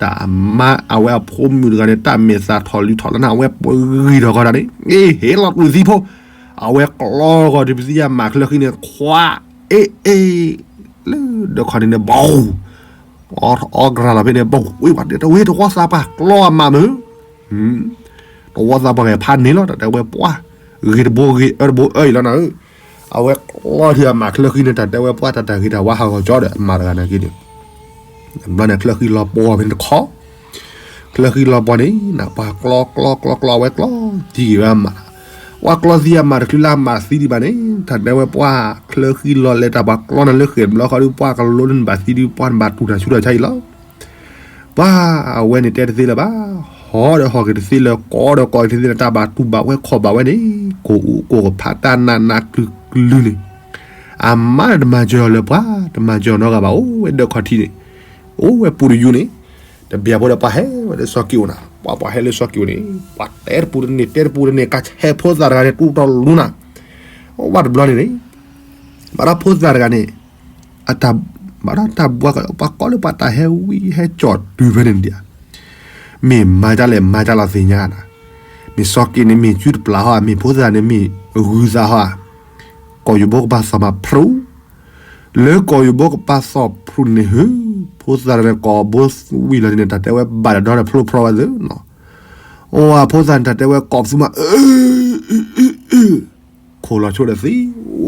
တၢ်မါအဝဲအဖိမုၣ်တဂၤန့ၣ် တၢ်မဲာ်သးထီၣ်လံထီၣ်လၢနၤ အဝဲပှ့ၤဂံၢ်ထီၣ်ကီးတၢ်န့ၣ် အ့ ဟ့ၣ်လီၤကွံာ်သံဖိ အဝဲကျီဂီၤဒီးပသံယါမးချၢဃံန့ၣ် ခွါ အ့ၣ်အ့ၣ် လၢဒၢးခီၣ်န့ၣ်န့ၣ် ဘီ အီၣ်ကရၤလီၤဖဲန့ၣ် ဘီ ဝ့ၢ်ဝဲတဝ့ၢ် တဝီသးပှၢ်ကျီအမးမုၢ် တဝီသးပှၢ်ဂဲၤဖးန့ၣ်လီၤ တၢ်တဲဝဲပှၢ် ဂ့ၤတဘိဂ့ၤအၢတဘိအၢအံၤလီၤနၤဧၢ အဝဲကျီထံအမးချၢဃံန့ၣ် တၢ်တဲဝဲပှၢ် တၢ်တၢ်ဂ့ၤတၢ်ဝါဟးဂီၤကၠီဒီး အမၤတဂၤနာ်က့န့ၣ် ဘျီန့ၣ် ချၢဃံလီၤပှီၢ်ဖဲန့ၣ်တခီ ချၢဃံလီၤပှီၢ်န့ၣ် နပှၤကျီကျီကျီကျီ အဝဲကျီသံက့ၤဝဲအမး, ပှၤကျီသံအမးတချုးလၢအမၤသံဒံးဘၣ်န့ၣ် တၢ်တဲဝဲပှၢ် ချၢဃံလီၤလဲၤတၢ်ပှၤကျီနၤလၢဃဲၤဘျီဃီဒီး ပှၢ်ကလိလၢနဘၣ်သံဒံး ပှၢ်နဘၣ်တူၢ်တၢ်ဆူးတၢ်ဆါအံၤလီၤ. ပှၢ်အဝဲန့ၣ်တဲတသ့လၢၤဘၣ်, ဟီဒီးဟီၣ်က့ၤတသ့လၢၤ ကိးဒီးကိးက့ၤတသ့လၢၤ တၢ်ဘၣ်တူၢ်ဘၣ်ဝဲခီၣ်ဘၣ်ဝဲန့ၣ် ကိးအူကိးကဖးတၢ်နးနးကျုၤကျုၤန့ၣ် အမါတမၤစၢၤအီၤလၢၤပှၢ် တမၤစၢၤအီၤနီတဂၤဘၣ် အိၣ်ဝဲဒၢးခီၣ်ထံးန့ၣ် အိၣ်ဝဲပူၤတယူၤန့ၣ် တဘျီဖိဒီးပှၤဟဲဝဲလၢစီၤက့ၤအိၣ်နၤ, ပှၤပှၤဟဲလၢစီၤက့ၤအိၣ်န့ၣ် ပှၤတဲတပူၤတန့ၢ် တဲတပူၤတန့ၢ် ကဆဲးဖိသၣ်တဂၤန့ၣ် တူၢ်တၢ်လူၤနၤ, အိၣ်ဘၣ်တဘျီန့ၣ်န့ၣ် ဘၣ်ဒီးဖိသၣ်တဂၤန့ၣ် အတၢ် ဘၣ်ဒီးတၢ်ဘှါကပှၤကိးလၢပှၤတၢ်ဟဲဝံဟဲကၠီၣ်တုၤဖဲန့ၣ်ဒံးဧါ, မ့ၢ်မၤဒ်လဲၣ်မၤဒ်လီၤသ့ၣ်ညါနၤ, မ့ၢ်စီၤက့ၤန့ၣ်မ့ၢ်စုတပျၢ်ဟီဧါ, မ့ၢ်ဖိသၣ်န့ၣ်မ့ၢ်ဂုၤသးဟီဧါ, ကီၢ်ယူၢ်ဘိကပၤသီၣ်မၤဖျိ လၢကီၢ်ယူၢ်ဘိကပၤသီၣ်ဖျိန့ၣ် ဟ့ၣ် ဖိသၣ်န့ၣ်ကိးဘိဝံၤလီၤန့ၣ် တၢ်တဲဝဲဘၣ်ဒီးဒီဖျိဖျိဝဲသ့ၣ်နီၤ, အိၣ်ဝဲဖိသၣ်န့ၣ် တၢ်တဲဝဲကိးပသူမး အၢ ခိၣ်လီၤဆိဒီးသံ,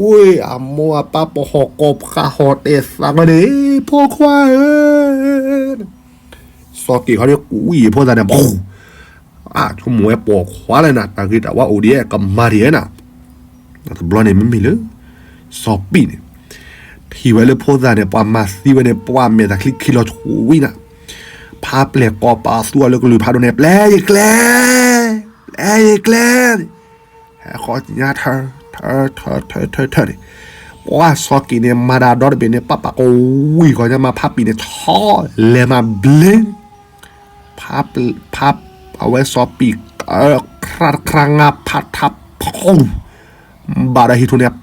ဝ့ၢ်အမိၢ်အပၢ်ပဟီၣ်ကီၢ်ဖးဟီၣ်တဲာ်သးဝဲန့ၣ် ဖိခွါဧၢ, စီၤက့ၤခီဒီးဝံၤအဖိသၣ်န့ၣ် ပူၤ အါ ဆိကမိၣ်ဝဲပိာ်ခွါလၢနၤ တၢ်ဂ့ၤတၢ်ဝါအိၣ်ဒံး ကမၤဒံးဧါနၤ, တဘျီန့ၣ်မ့မ့ၢ်လၢ စီၤပံးန့ၣ် ထံၣ်ဝဲလၢဖိသၣ်န့ၣ် ပှၤမၤသံဝဲန့ၣ် ပှၤမဲာ်တၢ်ချံခံလီၤဆိဝံၤနၤ, ဖးပျဲၢ်ကိးပသူအီၤလၢကလုၢ်ဖးဒိၣ်န့ၣ် ပျဲယကျဲ, ပျဲယကျဲန့ၣ် ဟဲဃီညါထၢ ထၢ ထၢ ထၢ ထၢ ထၢန့ၣ်, ပှၤစီၤက့ၤန့ၣ် မၤဒၣ်ဒီတဘ့ၣ်န့ၣ် ပၢ်ပာ်ကဝံၤဃီညါမး ဖးပံးန့ၣ် ထီၣ်လဲၤမၤဘျ့ ဖး ဖး အဝဲစီၤပံး ကြၢးတကြၢးငါဖးထးဖီ ဘၣ်ဒီးဟံၣ်ထူၣ်န့ၣ်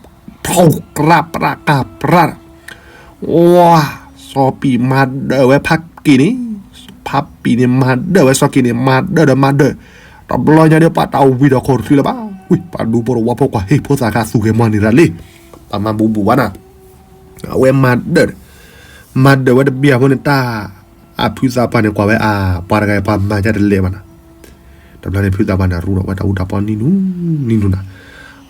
ဖီ ကြၢးပြးကၢ်ပြး ဝါ စီၤပံးမၤဒၢၣ်ဝဲဖးက့ၤန့ၣ်, ဖးပံးန့ၣ်မၤဒၢၣ်ဝဲစီၤက့ၤန့ၣ် မၤဒၢၣ်ဒီးမၤဒၢၣ်, တဘျီညါဒီးပှၤတၢ်ဝံၤဒီးခိၣ်တချုးလၢၤဘၣ်, ဝံၤ ပှၤဒူဖိတဝီဖိကွၢ် ဟ့ၣ် ဖိသၣ်ခါသူၣ်ဂဲၤမီၤန့ၢ်တၢ်လံ, ပှၤမၤဘူးဘူးဘၣ်နၤ, အဝဲမၤဒၢၣ် မၤဒၢၣ်ဝဲတဘျီဖိန့ၣ်တၢ်, အဖုသးပှၢ်န့ၣ်ကွၢ်ဝဲအါ, ပှၤတဂၤအံၤပှၤမၤဒၣ်တလဲၤဘၣ်နၤ, တဘျီန့ၣ်ဖုသးပှၢ်န့ၣ် ရူဒီးဝဲတၢ်အူတၢ်ပီနံၤနူၤ, နံၤနူၤနၤ,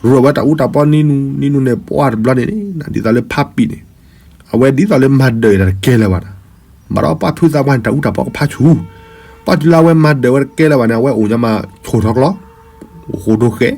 ရူဒီးဝဲတၢ်အူတၢ်ပီနံၤနူၤ နံၤနူၤန့ၣ် ပှၢ်တဘျီန့ၣ် ဒ်သိးလၢဖးပံးန့ၣ်, အဝဲဒ်သိးလၢမၤဒၢၣ်တၢ်တကဲလၢၤဘၣ်နၤ, ဘၣ်ဒီးပှၢ်ဖုသးပှၢ်န့ၣ် တၢ်အူတၢ်ပီကဖးဆူၣ်, ပှၢ်တုၤလၢအဝဲမၤဒၢၣ်ဝဲတကဲလၢၤဘၣ်န့ၣ် အဝဲအိၣ်ညါမးဆိၣ်ထီၣ်ကျီ, အိၣ်ဃိဒိဃဲ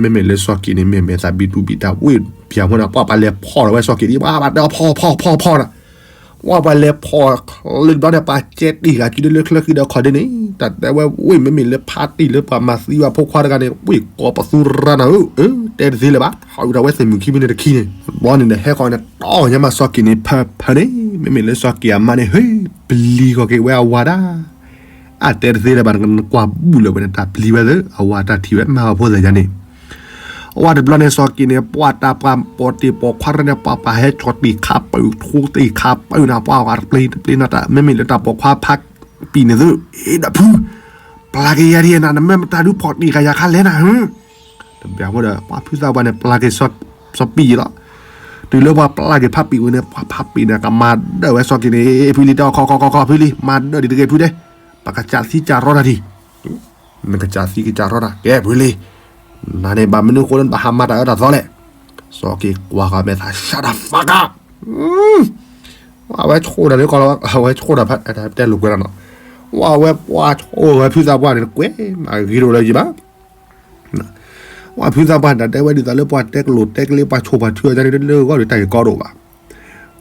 မ့မ့ၢ်လၢစီၤက့ၤန့ၣ် မ့ၢ်မဲာ်သးဘံတူဘံတၢ်ဝ့ၢ်ပၠၣ်ဖိန့ၣ် ပှၤပှၤလဲၤဖီၣ်ဒီးဝဲစီၤက့ၤဒ် ပှၤဘၣ်တဲဖီၣ်ဖီၣ်ဖီၣ်ဖီၣ်နၤ, ပှၤပှၤလဲၤဖီၣ်လၢတဘျီန့ၣ်ပှၤကဲတ့ၢ်ဂၤစုလၢချၢဃံဒီးခီၣ်ဒ့န့ၣ်, တၢ်တဲဝဲဝ့ၢ်မ့မ့ၢ်လၢဖးတံၢ်လၢပှၤမၤသံဝဲဖိခွါတဂၤန့ၣ် ဝ့ၢ်ကိးပသူရၤနၤဧၢ, တဲတသ့လၢၤဘၣ်, ဟးဝံၤဒီးဝဲသ့ၣ်မုၢ်ခံမံးနံးတခံန့ၣ်, ဘျီန့ၣ်ဒီးဟဲဃီန့ၣ် တီၢ်ညါမးစီၤက့ၤန့ၣ်ဖၢဖၢန့ၣ်, မ့မ့ၢ်လၢစီၤက့ၤအမါန့ၣ် ဟ့ၣ် ပျံၤဃီၤက့ၤဝဲအဝၤဒၣ် အတဲတသ့လၢၤဘၣ် နကွၢ်ဘူၣ်လၢၤဝဲန့ၣ် တၢ်ပျံၤဝဲသ့ၣ် အဝၤတၢ်ထံၣ်ဝဲမၤအဖိသၣ်ယါန့ၣ်, အဝၤတဘျီန့ၣ် စီၤက့ၤန့ၣ် ပှၤတၢ်ပှၤပိာ်တ့ၢ်ပိာ်ခွါရၢန့ၣ် ပှၤပှၤဟဲကၠီၤတ့ၢ်ခးပၢၢ် ထိတ့ၢ်ခးပၢၢ်နၤ ပှၤဝၤတပျ့တပျ့နီၤ တၢ်မ့မ့ၢ်လၢတၢ်ပိာ်ခွါဖးပံးန့ၣ်သ့ၣ် အ့ၣ်ဒၣ်ဖု ပျၢ်က့ၤယၤဒ်နၤ နမ့ၢ်မတၤဒုးဖီၣ်တ့ၢ်ဂၤယၤခါလဲၣ်နၤဧၢ, တဘျီဖိဒီး ပှၤဖုသးပှၢ်န့ၣ် ပျၢ်က့ၤစီၤပံးယံၤလီၤ, တုၤလၢပှၤပျၢ်က့ၤဖးပံးဝံၤန့ၣ် ပှၤဖးပံးန့ၣ် ကမၤဒၢၣ်ဝဲစီၤက့ၤန့ၣ် ဖုလံ တဲခီခီခီခီဖုလံ မၤဒၢၣ်ဒံးတဂ့ၤဖုတဲ, ပကစးသံကစးရီတၢ်ဒံး နကစးသံကစးရီတၢ် ကဲဖုလံ, နၤန့ၣ်ဘၣ်မနုၤဃိလၢနဘၣ်ဟးမၤတၢ်အၢတၢ်သီလဲၣ်, စီၤက့ၤကွၢ်ဃီမဲာ်သး shut the fuck up, ဝဲဆိၣ်တၢ်လၢကီၢ်လီၤ အဝဲဆိၣ်တၢ်ဖဲတဲလိာ်ကွဲလီၤနီၤ, ဝဲပှၤဆိၣ်ဝဲဖုသးပှၢ်န့ၣ် ကွဲးမးဂ့ၤဒိၣ်လၢယံၤဘၣ် ပှၤဖုသးပှၢ်န့ၣ် တၢ်တဲဝဲဒ်သိးလၢပှၤတဲကလိာ်တဲကလ့ ပှၤဆိၣ်ပှၤထုအီၤန့ၣ် တလၢဂီၢ်ဒီးတၢ်ဂ့ၢ်ကီဒိၣ်ဘၣ်.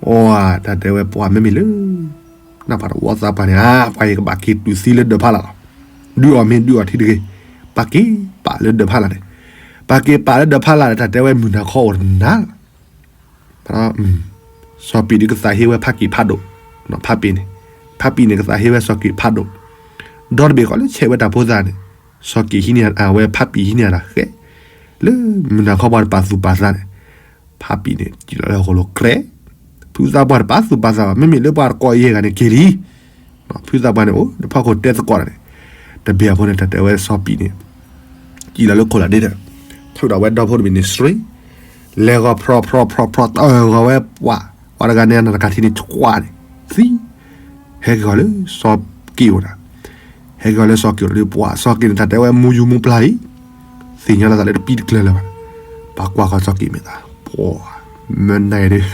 အိၣ် တၢ်တဲဝဲပှၤမ့မ့ၢ်လၢ နၢ်ပှၤတဝီသးပှၢ်န့ၣ် ပှၤအံၤကဘၣ်က့ၤတုၤသံလၢဒၢးဖးလၢ်လီၤ. ဒုးအီၣ်မ့ၤဒုးအီၣ်ထံတဂ့ၤ. ပှၤက့ၤပာ်လၢဒၢးဖးလၢ်န့ၣ်, ပှၤက့ၤပာ်လၢဒၢးဖးလၢ်န့ၣ် တၢ်တဲဝဲမုၢ်နၤခီအိၣ်တနၤလီၤ. စီၤပံးဒုးကသးဟ့ဝဲဖးက့ၤဖးဒိၣ်, ဖးပ့ၤန့ၣ်, ဖးပ့ၤန့ၣ်ကသးဟ့ဝဲစီၤက့ၤဖးဒိၣ်, ဒီတဘ့ၣ်ဃီလၢဆဲးဝဲတၢ်ဖိသၣ်န့ၣ်, စီၤက့ၤဟံးန့ၢ်အဝဲဖးပ့ၤဟံးန့ၢ်အတၢ်ဃဲ, လၢမုၢ်နၤခီပှၤတပာ်သူၣ်ပာ်သးန့ၣ်, ဖးပ့ၤန့ၣ် စံၣ်လီၤလၢဟီၣ်ခိၣ်လိၤကြဲး, ဖုသးပှၢ်တပာ်သူၣ်ပာ်သးဘၣ်, မ့မ့ၢ်လၢပှၤတကိးယဲၢ်ဂၤန့ၣ်က့ၤလံ ဖုသးပှၢ်န့ၣ်အိၣ်လၢဖီခိၣ်တဲသကိးတၢ်န့ၣ်, တဘ့ၣ်အဃိန့ၣ် တၢ်တဲဝဲစီၤပံးန့ၣ်, စံၣ်လီၤလၢခိၣ်လၢဒ့ဒီး, ထ ထုးဒီးဝဲဒီဖိတဘ့ၣ်န့ၣ် စရ့, လဲၤဂီၤဖြီဖြီဖြီဖြီ တၢ်ဂီၤဝဲပှၤ, ပှၤတဂၤန့ၣ် နတကးထံန့ၣ် ကွၢ်န့ၣ် သံ, ဟဲက့ၤဂီၤလၢစီၤက့ၤအိၣ်ဒီး, ဟဲက့ၤဂီၤလၢစီၤက့ၤအိၣ်ဒီး ပှၤစီၤက့ၤန့ၣ် တၢ်တဲဝဲမူယူၤမူပျၢ်အံၤ, သ့ၣ်ညါလီၤသးလၢတပံတကျၢၤလၢၤဘၣ်, ပှၤကွၢ်ဃီစီၤက့ၤမ့ၢ်သး, ပှၤ, မ့ၢ်နၤဒီး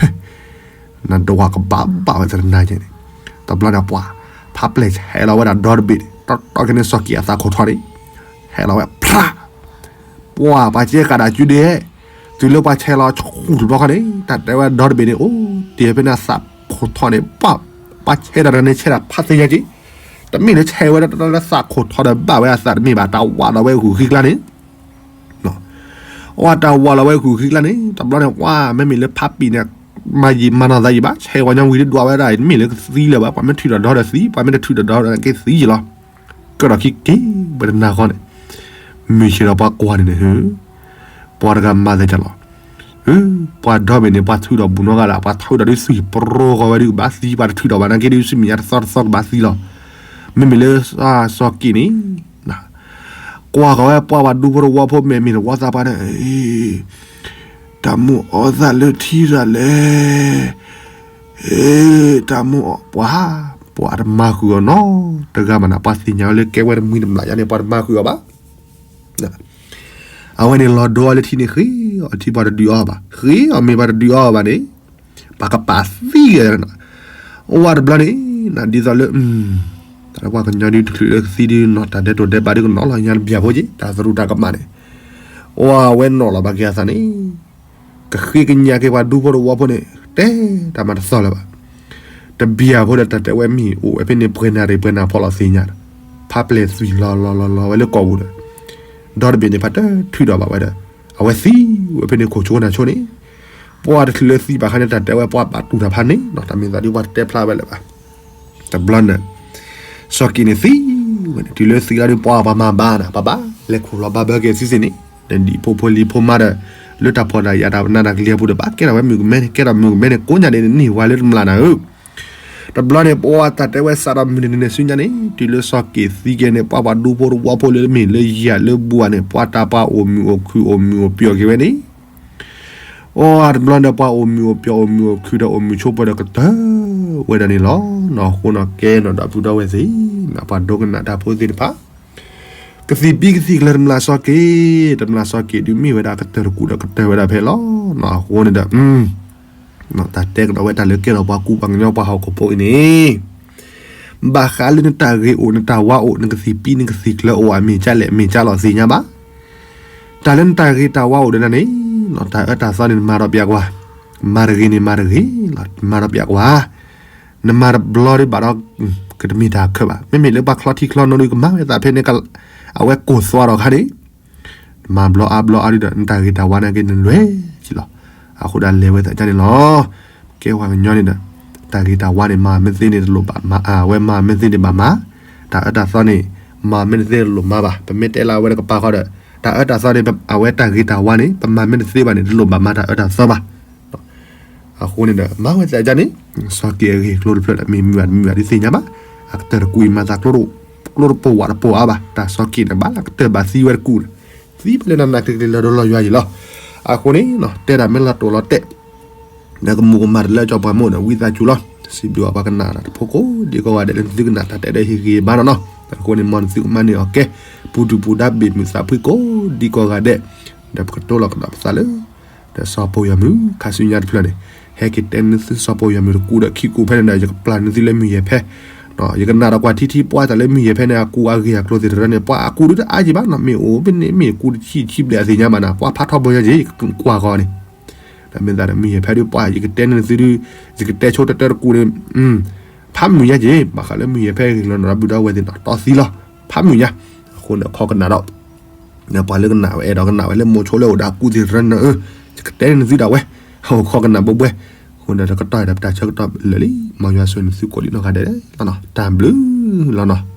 နဒွးကဘၣ်ဘၣ်ဝဲတနၤကဲန့ၣ်, တဘျီန့ၣ်ပှၤ, ဖးပျဲၢ်ဆဲးလီၤဝဲဒၣ်ဒီတဘ့ၣ်န့ၣ် တီတီက့ၤန့ၣ်စီၤက့ၤအသးခိၣ်ထီၣ်န့ၣ်, ဟဲလီၤဝဲဖြး, ပှၤပှၤကဲဃာ်ဒၣ်ကၠူဒဲး, တုၤလၢပှၤဆဲးလီၤဆူတဘျီဃီန့ၣ် တၢ်တဲဝဲဒီတဘ့ၣ်န့ၣ် အိၣ်တ့ၢ်ဖဲန့ၣ်အသးခိၣ်ထီၣ်န့ၣ်, ပှၤဆဲးတၢ်တဂၤန့ၣ်ဆဲးတၢ်ဖးသ့ၣ်ညါက့ၤ, တမ့ၢ်လၢဆဲးဝဲဒၣ်တၢ်လၢသးခိၣ်ထီၣ်ဒီးဘၣ်ဝဲအသးတမ့ၢ်ဘၣ်, တၢ်ဝးလီၤဝဲဃုာ်ဃံကျါန့ၣ် အဝဲတၢ်ဝးလီၤဝဲဃုာ်ဃံကျါန့ၣ် တဘျီန့ၣ် ပှၤမ့မ့ၢ်လၢဖးပံာ်န့ၣ်, မၤယံာ်မၤနီၢ်သးယံာ်ဘၣ်, ဆဲးဝဲညီဝံၤဒ်ဒွးဝဲဒၣ်အံၤ တမ့ၢ်လၢကသံလၢၤဘၣ်, ပှၤမ့ၢ်ထုးဒီးဒီဒီးသံ, ပှၤမ့ၢ်တထုးဒီးဒီဒီးက့ၤသံယံာ်လီၤ, ကဒီးခံက့ၤဝဲတနၤဃီန့ၣ်, မုၢ်ဆ့ၣ်ဒီးပှၤကွၢ်န့ၣ်န့ၣ် ပှၤတဂၤမၤသ့ၣ်တဖၣ်လီၤ, ပှၤဒီဘ့ၣ်န့ၣ် ပှၤထုးဒီးဘူးနီၢ်ဂၤဒၣ်, ပှၤထုးဒီးဒုးသွံၣ်ပရိဂီၤဝဲဒုးကဘၣ်သံ, ပှၤတထုးဒီးဘၣ်နာ်က့ဒုး ဆူမဲာ်ညါတသီတသီကဘၣ်သံလီၤ, မ့မ့ၢ်လၢစီၤက့ၤန့ၣ် ကွၢ်ဃီၤဝဲပှၤပှၤဒူဖိတဝီဖိ မ့မ့ၢ်တဝီသးပှၢ်န့ၣ်, တၢ်မူအီသးလၢထံရၤလဲၣ်, တၢ်မူအီပှၤ, ပှၤတမၤဃုာ်အီၤနီတဂၤမးနၤ, ပှၤသ့ၣ်ညါဝဲလၢကဲဝဲတမှံတမျးယါန့ၣ် ပှၤတမၤဃုာ်အီၤဘၣ်, အဝဲန့ၣ်လီၤဒိအီၤလၢထံန့ၣ် ဃ့အီၤထံပှၤတဒုးအီၤဘၣ်, ဃ့အီၤမ့ၢ်ပှၤတဒုးအီၤဘၣ်န့ၣ်, ပှၤကပာ်သံဂ့ၤ, အိၣ်ဝဲတဘျီန့ၣ်, ဒ်သိးလၢ တၢ်လၢပှၤကညီဒုးတချုးလၢကသံဒုးနီၤ တၢ်ဒဲးတိၤဒဲးဘးဒုးကနီၤလီၤညါတဘျီဖိက့ၤ တၢ်သရူးတၢ်ကမၣ်န့ၣ်, အိၣ်ဝဲနီၤလီၤဘၣ်က့ၤအသးန့ၣ်, ကဃ့ကညးက့ၤပှၤဒူဖိတဝီဖိန့ၣ်, တဲတၢ်မၤတသီလၢၤဘၣ်, တဘျီဖိဒီးတၢ်တဲဝဲမ့ၢ်အိၣ်ဝဲဖဲန့ၣ် ပှဲၤနၣ်ရံၣ်ပှဲၤနၣ်ဖီလီၤသ့ၣ်ညါ, ဖးပျဲၢ်သွံၣ်လီၤလီၤလီၤလီၤဝဲလၢကိာ်ပူၤဒီး, ဒီတဘ့ၣ်န့ၣ်ဖးတထုးဒီးဘၣ်ဝဲဒီး, အဝဲသံဝဲဖဲန့ၣ်ခိၣ်ဆိကနၢ်ဆိန့ၣ်, ပှၤတချုးလၢသံဘၣ်ခါန့ၣ် တၢ်တဲဝဲပှၤဘၣ်တူၢ်တၢ်ဖးန့ၣ်နီၤ တၢ်မ့ၢ်သးဒ်ပှၤတတဲဖျါဝဲလၢၤဘၣ် တဘျီန့ၣ်, စီၤက့ၤန့ၣ်သံဝဲန့ၣ် တုၤလၢသံလီၤဒုး ပှၤပှၤမၤဘၣ်နၤ ပှၤဘၣ်လဲၤခူၣ်လီၤဘၣ်ဘၢက့ၤသံစ့ၢ်န့ၣ်, နဒံၣ်ဖိဖိလံၤဖိမါဒီး, လၢတၢ်ဖှီၣ်တၢ်ယာ်တၢ်ပနၢ်တၢ်ကလံၤအပူၤဒီး ဘၣ်ကဲထီၣ်မုၣ်ကမဲန့ၣ် ကဲထီၣ်မုၣ်ကမဲန့ၣ် ကိးညါန့ၣ် နန့ၢ်ဝဲလၢတမျးနၤဧၢ တဘျီန့ၣ် ပှၤတၢ်တဲဝဲစးထီၣ်မုၢ်တနံၤန့ၣ်ဆူညါန့ၣ် တုၤလၢစီၤက့ၤသံက့ၤန့ၣ် ပှၤပှၤဒူဖိတဝီဖိလၢမ့ၢ်လၢယၤလၢဘူးဧါန့ၣ် ပှၤတၢ်ပှၤအိၣ်မုာ်အိၣ်ခုၣ်အိၣ်မုာ်အိၣ်ပျီၣ်က့ၤဝဲန့ၣ် အိၣ်တဘျီဒီး ပှၤအိၣ်မုာ်အိၣ်ပျီၣ်အိၣ်မုာ်အိၣ်ခုၣ်ဒီးအိၣ်မုာ်ဆိးပၢၤဒီးကတၢၢ်ဝဲဒၣ်န့ၣ်လီၤ. နီၢ်အဃိနီၢ်ကဲနီၢ်ဒီပုၢ်ဒီဝဲၢ်သ့ၣ်, ပှၤဒိကနၣ်တၢ်ဖိသ့ၣ်တဖၣ်, ကသံၣ်ဘံကသံၣ်ကျၢၤတမျၢ်စီၤက့ၤ, တမျၢ်စီၤက့ၤဒုးမ့ၢ်ဝဲဒၣ်ကတၢၢ်တကူာ်ဒီးကတၢၢ်ဝဲဒၣ်ဖဲလီၤ. နီၢ်အဃိန့ၣ်ဒီး တၢ်တဲကဒီးဝဲတၢ်လၢကဲထီၣ်ပှၤကူပှၤကညီပှၤဟီၣ်ခိၣ်ဖိအံၤန့ၣ်, ဘၣ်ဃးလၢနတၢ်ဂ့ၤအိၣ်နတၢ်ဝါအိၣ် နကသံၣ်ဘံနကသံၣ်ကျၢၤအိၣ် အမ့ၢ်ကလဲၣ်မ့ၢ်ကလီၤသ့ၣ်ညါဘၣ်. တၢ်လၢနတၢ်ဂ့ၤတၢ်ဝါအိၣ်ဒီးနၤန့ၣ်, တၢ်အၢတၢ်သီန့ၣ်နမၤဒီးပျးကွၢ်, မၤတဂ့ၤန့ၣ်မၤတဂ့ၤ, မၤဒီးပျးကွၢ်, နမၤတဘျီဒ်ဘၣ်ဒီး ကတမ့ၢ်တၢ်အခၢးဘၣ်. မ့မ့ၢ်လၢပှၤချီထံချီနိဒုးကမၤဝဲသးဖဲန့ၣ် အဝဲကိၢ်သွါဒီးခါန့ၣ် မၤဘျီအါဘျီအါဒုဒီး နတၢ်ဂ့ၤတၢ်ဝါနာ်က့နလွဲၢ်က့ၤလီၤ. အဃိဒၣ်လဲၤဝဲသးဒ်န့ၣ်လီၤ. ကဲပှၤကညီန့ၣ်ဒီး တၢ်ဂ့ၤတၢ်ဝါန့ၣ် မၤမ့ၢ်သ့န့ၣ်တလိၣ်ဘၣ်မၤ, အဝဲမၤမ့ၢ်သ့န့ၣ်ဘၣ်မၤ, တၢ်အၢတၢ်သီန့ၣ် မၤမ့ၢ်တသ့တလိၣ်မၤဘၣ်. ပမ့ၢ်တဲလၢအဝဲတကပၤဃီဒီး တၢ်အၢတၢ်သီန့ၣ် အဝဲတၢ်ဂ့ၤတၢ်ဝါန့ၣ် ပမၤမ့ၢ်တသ့ဘၣ်န့ၣ် တလိၣ်ဘၣ်မၤတၢ်အၢတၢ်သီဘၣ်. အဃိန့ၣ်ဒီး မၤဝဲသးဒ်န့ၣ်, စီၤက့ၤအဂ့ၢ်ကျိတဖျၢၣ်ဒီး မ့ၢ်မုာ်ဘၣ်တမုာ်ဘၣ်ဒုးသ့ၣ်ညါဘၣ်. အကတၢၢ်တကူာ်အံၤမၤသး ကျိတပိာ်ဝးတပိာ်အါဘၣ်. တၢ်စီၤက့ၤန့ၣ် ဘၣ်လၢကတၢၢ်ဘၣ်သံဝဲတကူာ်ဒီး သံဖဲလၢနးနးကျ့ကျ့လီၤဒိလီၤယွၤယံၤလီၤ. အဃိန့ၣ် တဲဒၣ်မ့ၢ်လီၤတိာ်လီၤတဲာ် ဒီးကမူၤကမၣ်တလၢကၠီပှၤမိၢ်ဒီး ဝံသးစူၤလီၤ. စံးဘျုးအီၤပှၤကနၣ်တၢ်ဖိကိးဒံကိးဂၤဒဲးလၢနသုကနၣ်တၢ်တဲဒီးဟ့ၣ်ဂ့ၤဘၣ်နီၢ်နီၢ်. အဃိန့ၣ် မ်နသုကမၤန့ၢ်အီၤကဲ ပူၤဒုၣ်ပူၤဒါဘ့ၣ်မုာ်သးဖှံကိးဒံကိးဂၤဒဲး ဒီးပကတိၤလီၤကဒီးပသးလၢ ဒီးစီၤပီယီၤမုၢ် ခါဆူညါတဖျၢၣ်န့ၣ် ဟဲက့ၤတဲနသုစီၤပီယီၤမုၢ်တကူဒီးခံကူဖဲန့ၣ်ဒီး ယကပျၢ်နသုလၢမုၢ်ယဲၢ်ဖဲ ယကနၣ်ဒီးကွၢ်ထံထံပှၤတၢ်လၢမုၢ်ယဲၢ်ဖဲန့ၣ် အကူအဂ့ၢ်အကျိၤသ့ၣ်တဖၣ်န့ၣ် ပှၤအကူဒုတအါယံၤဘၣ်နီၤ မ့ၢ်အိၣ်ဖဲန့ၣ် မ့ၢ်ကူတဆံဆံဘျဲၣ်အသ့ၣ်ညါဘၣ်နၤ ပှၤဖးထီဘိယါက့ၤ ယကကွၢ်ဃီန့ၣ် ဒီးမ့ၢ်သးဒီးမုၢ်ယဲၢ်ဖဲဒုးပှၤ ယကတဲန့ၢ်သုဒုး ယကတဲဆိတတၢတကူန့ၣ် ဖးမုၢ်ညါက့ၤ ဘၣ်ဃးလၢမုၢ်ယဲၢ်ဖဲဂ့ၢ်လီၤနီၤ ဒီပုၢ်ဒီဝဲၢ်သ့ၣ်နီၤ တီသံလီၤ ဖးမုၢ်ညါ အဃိန့ၣ်ခီကနၣ်ဒီး ပှၤလၢကနၣ်ဝဲအဲၣ်ဒိးကနၣ်ဝဲလၢမိၤဆိလၢအိၣ်ဒီးအကူသ့ၣ်တဖၣ်န့ၣ် ယကတဲန့ၢ်နသုဒၣ်ဝဲ ဟီၣ်ခီကနၣ်ဘိဘှဲ အဃိန့ၣ်ဒီးကတီၢ်ဒီးပတၢ်ဆၢကတီၢ်လၢာ်လံ မ်ယွၤဆိၣ်ဂ့ၤနသုကိးဒံနီၢ်ဂၤဒဲးလီၤနီၤ တၢ်ဘျုးလီၤနီၤ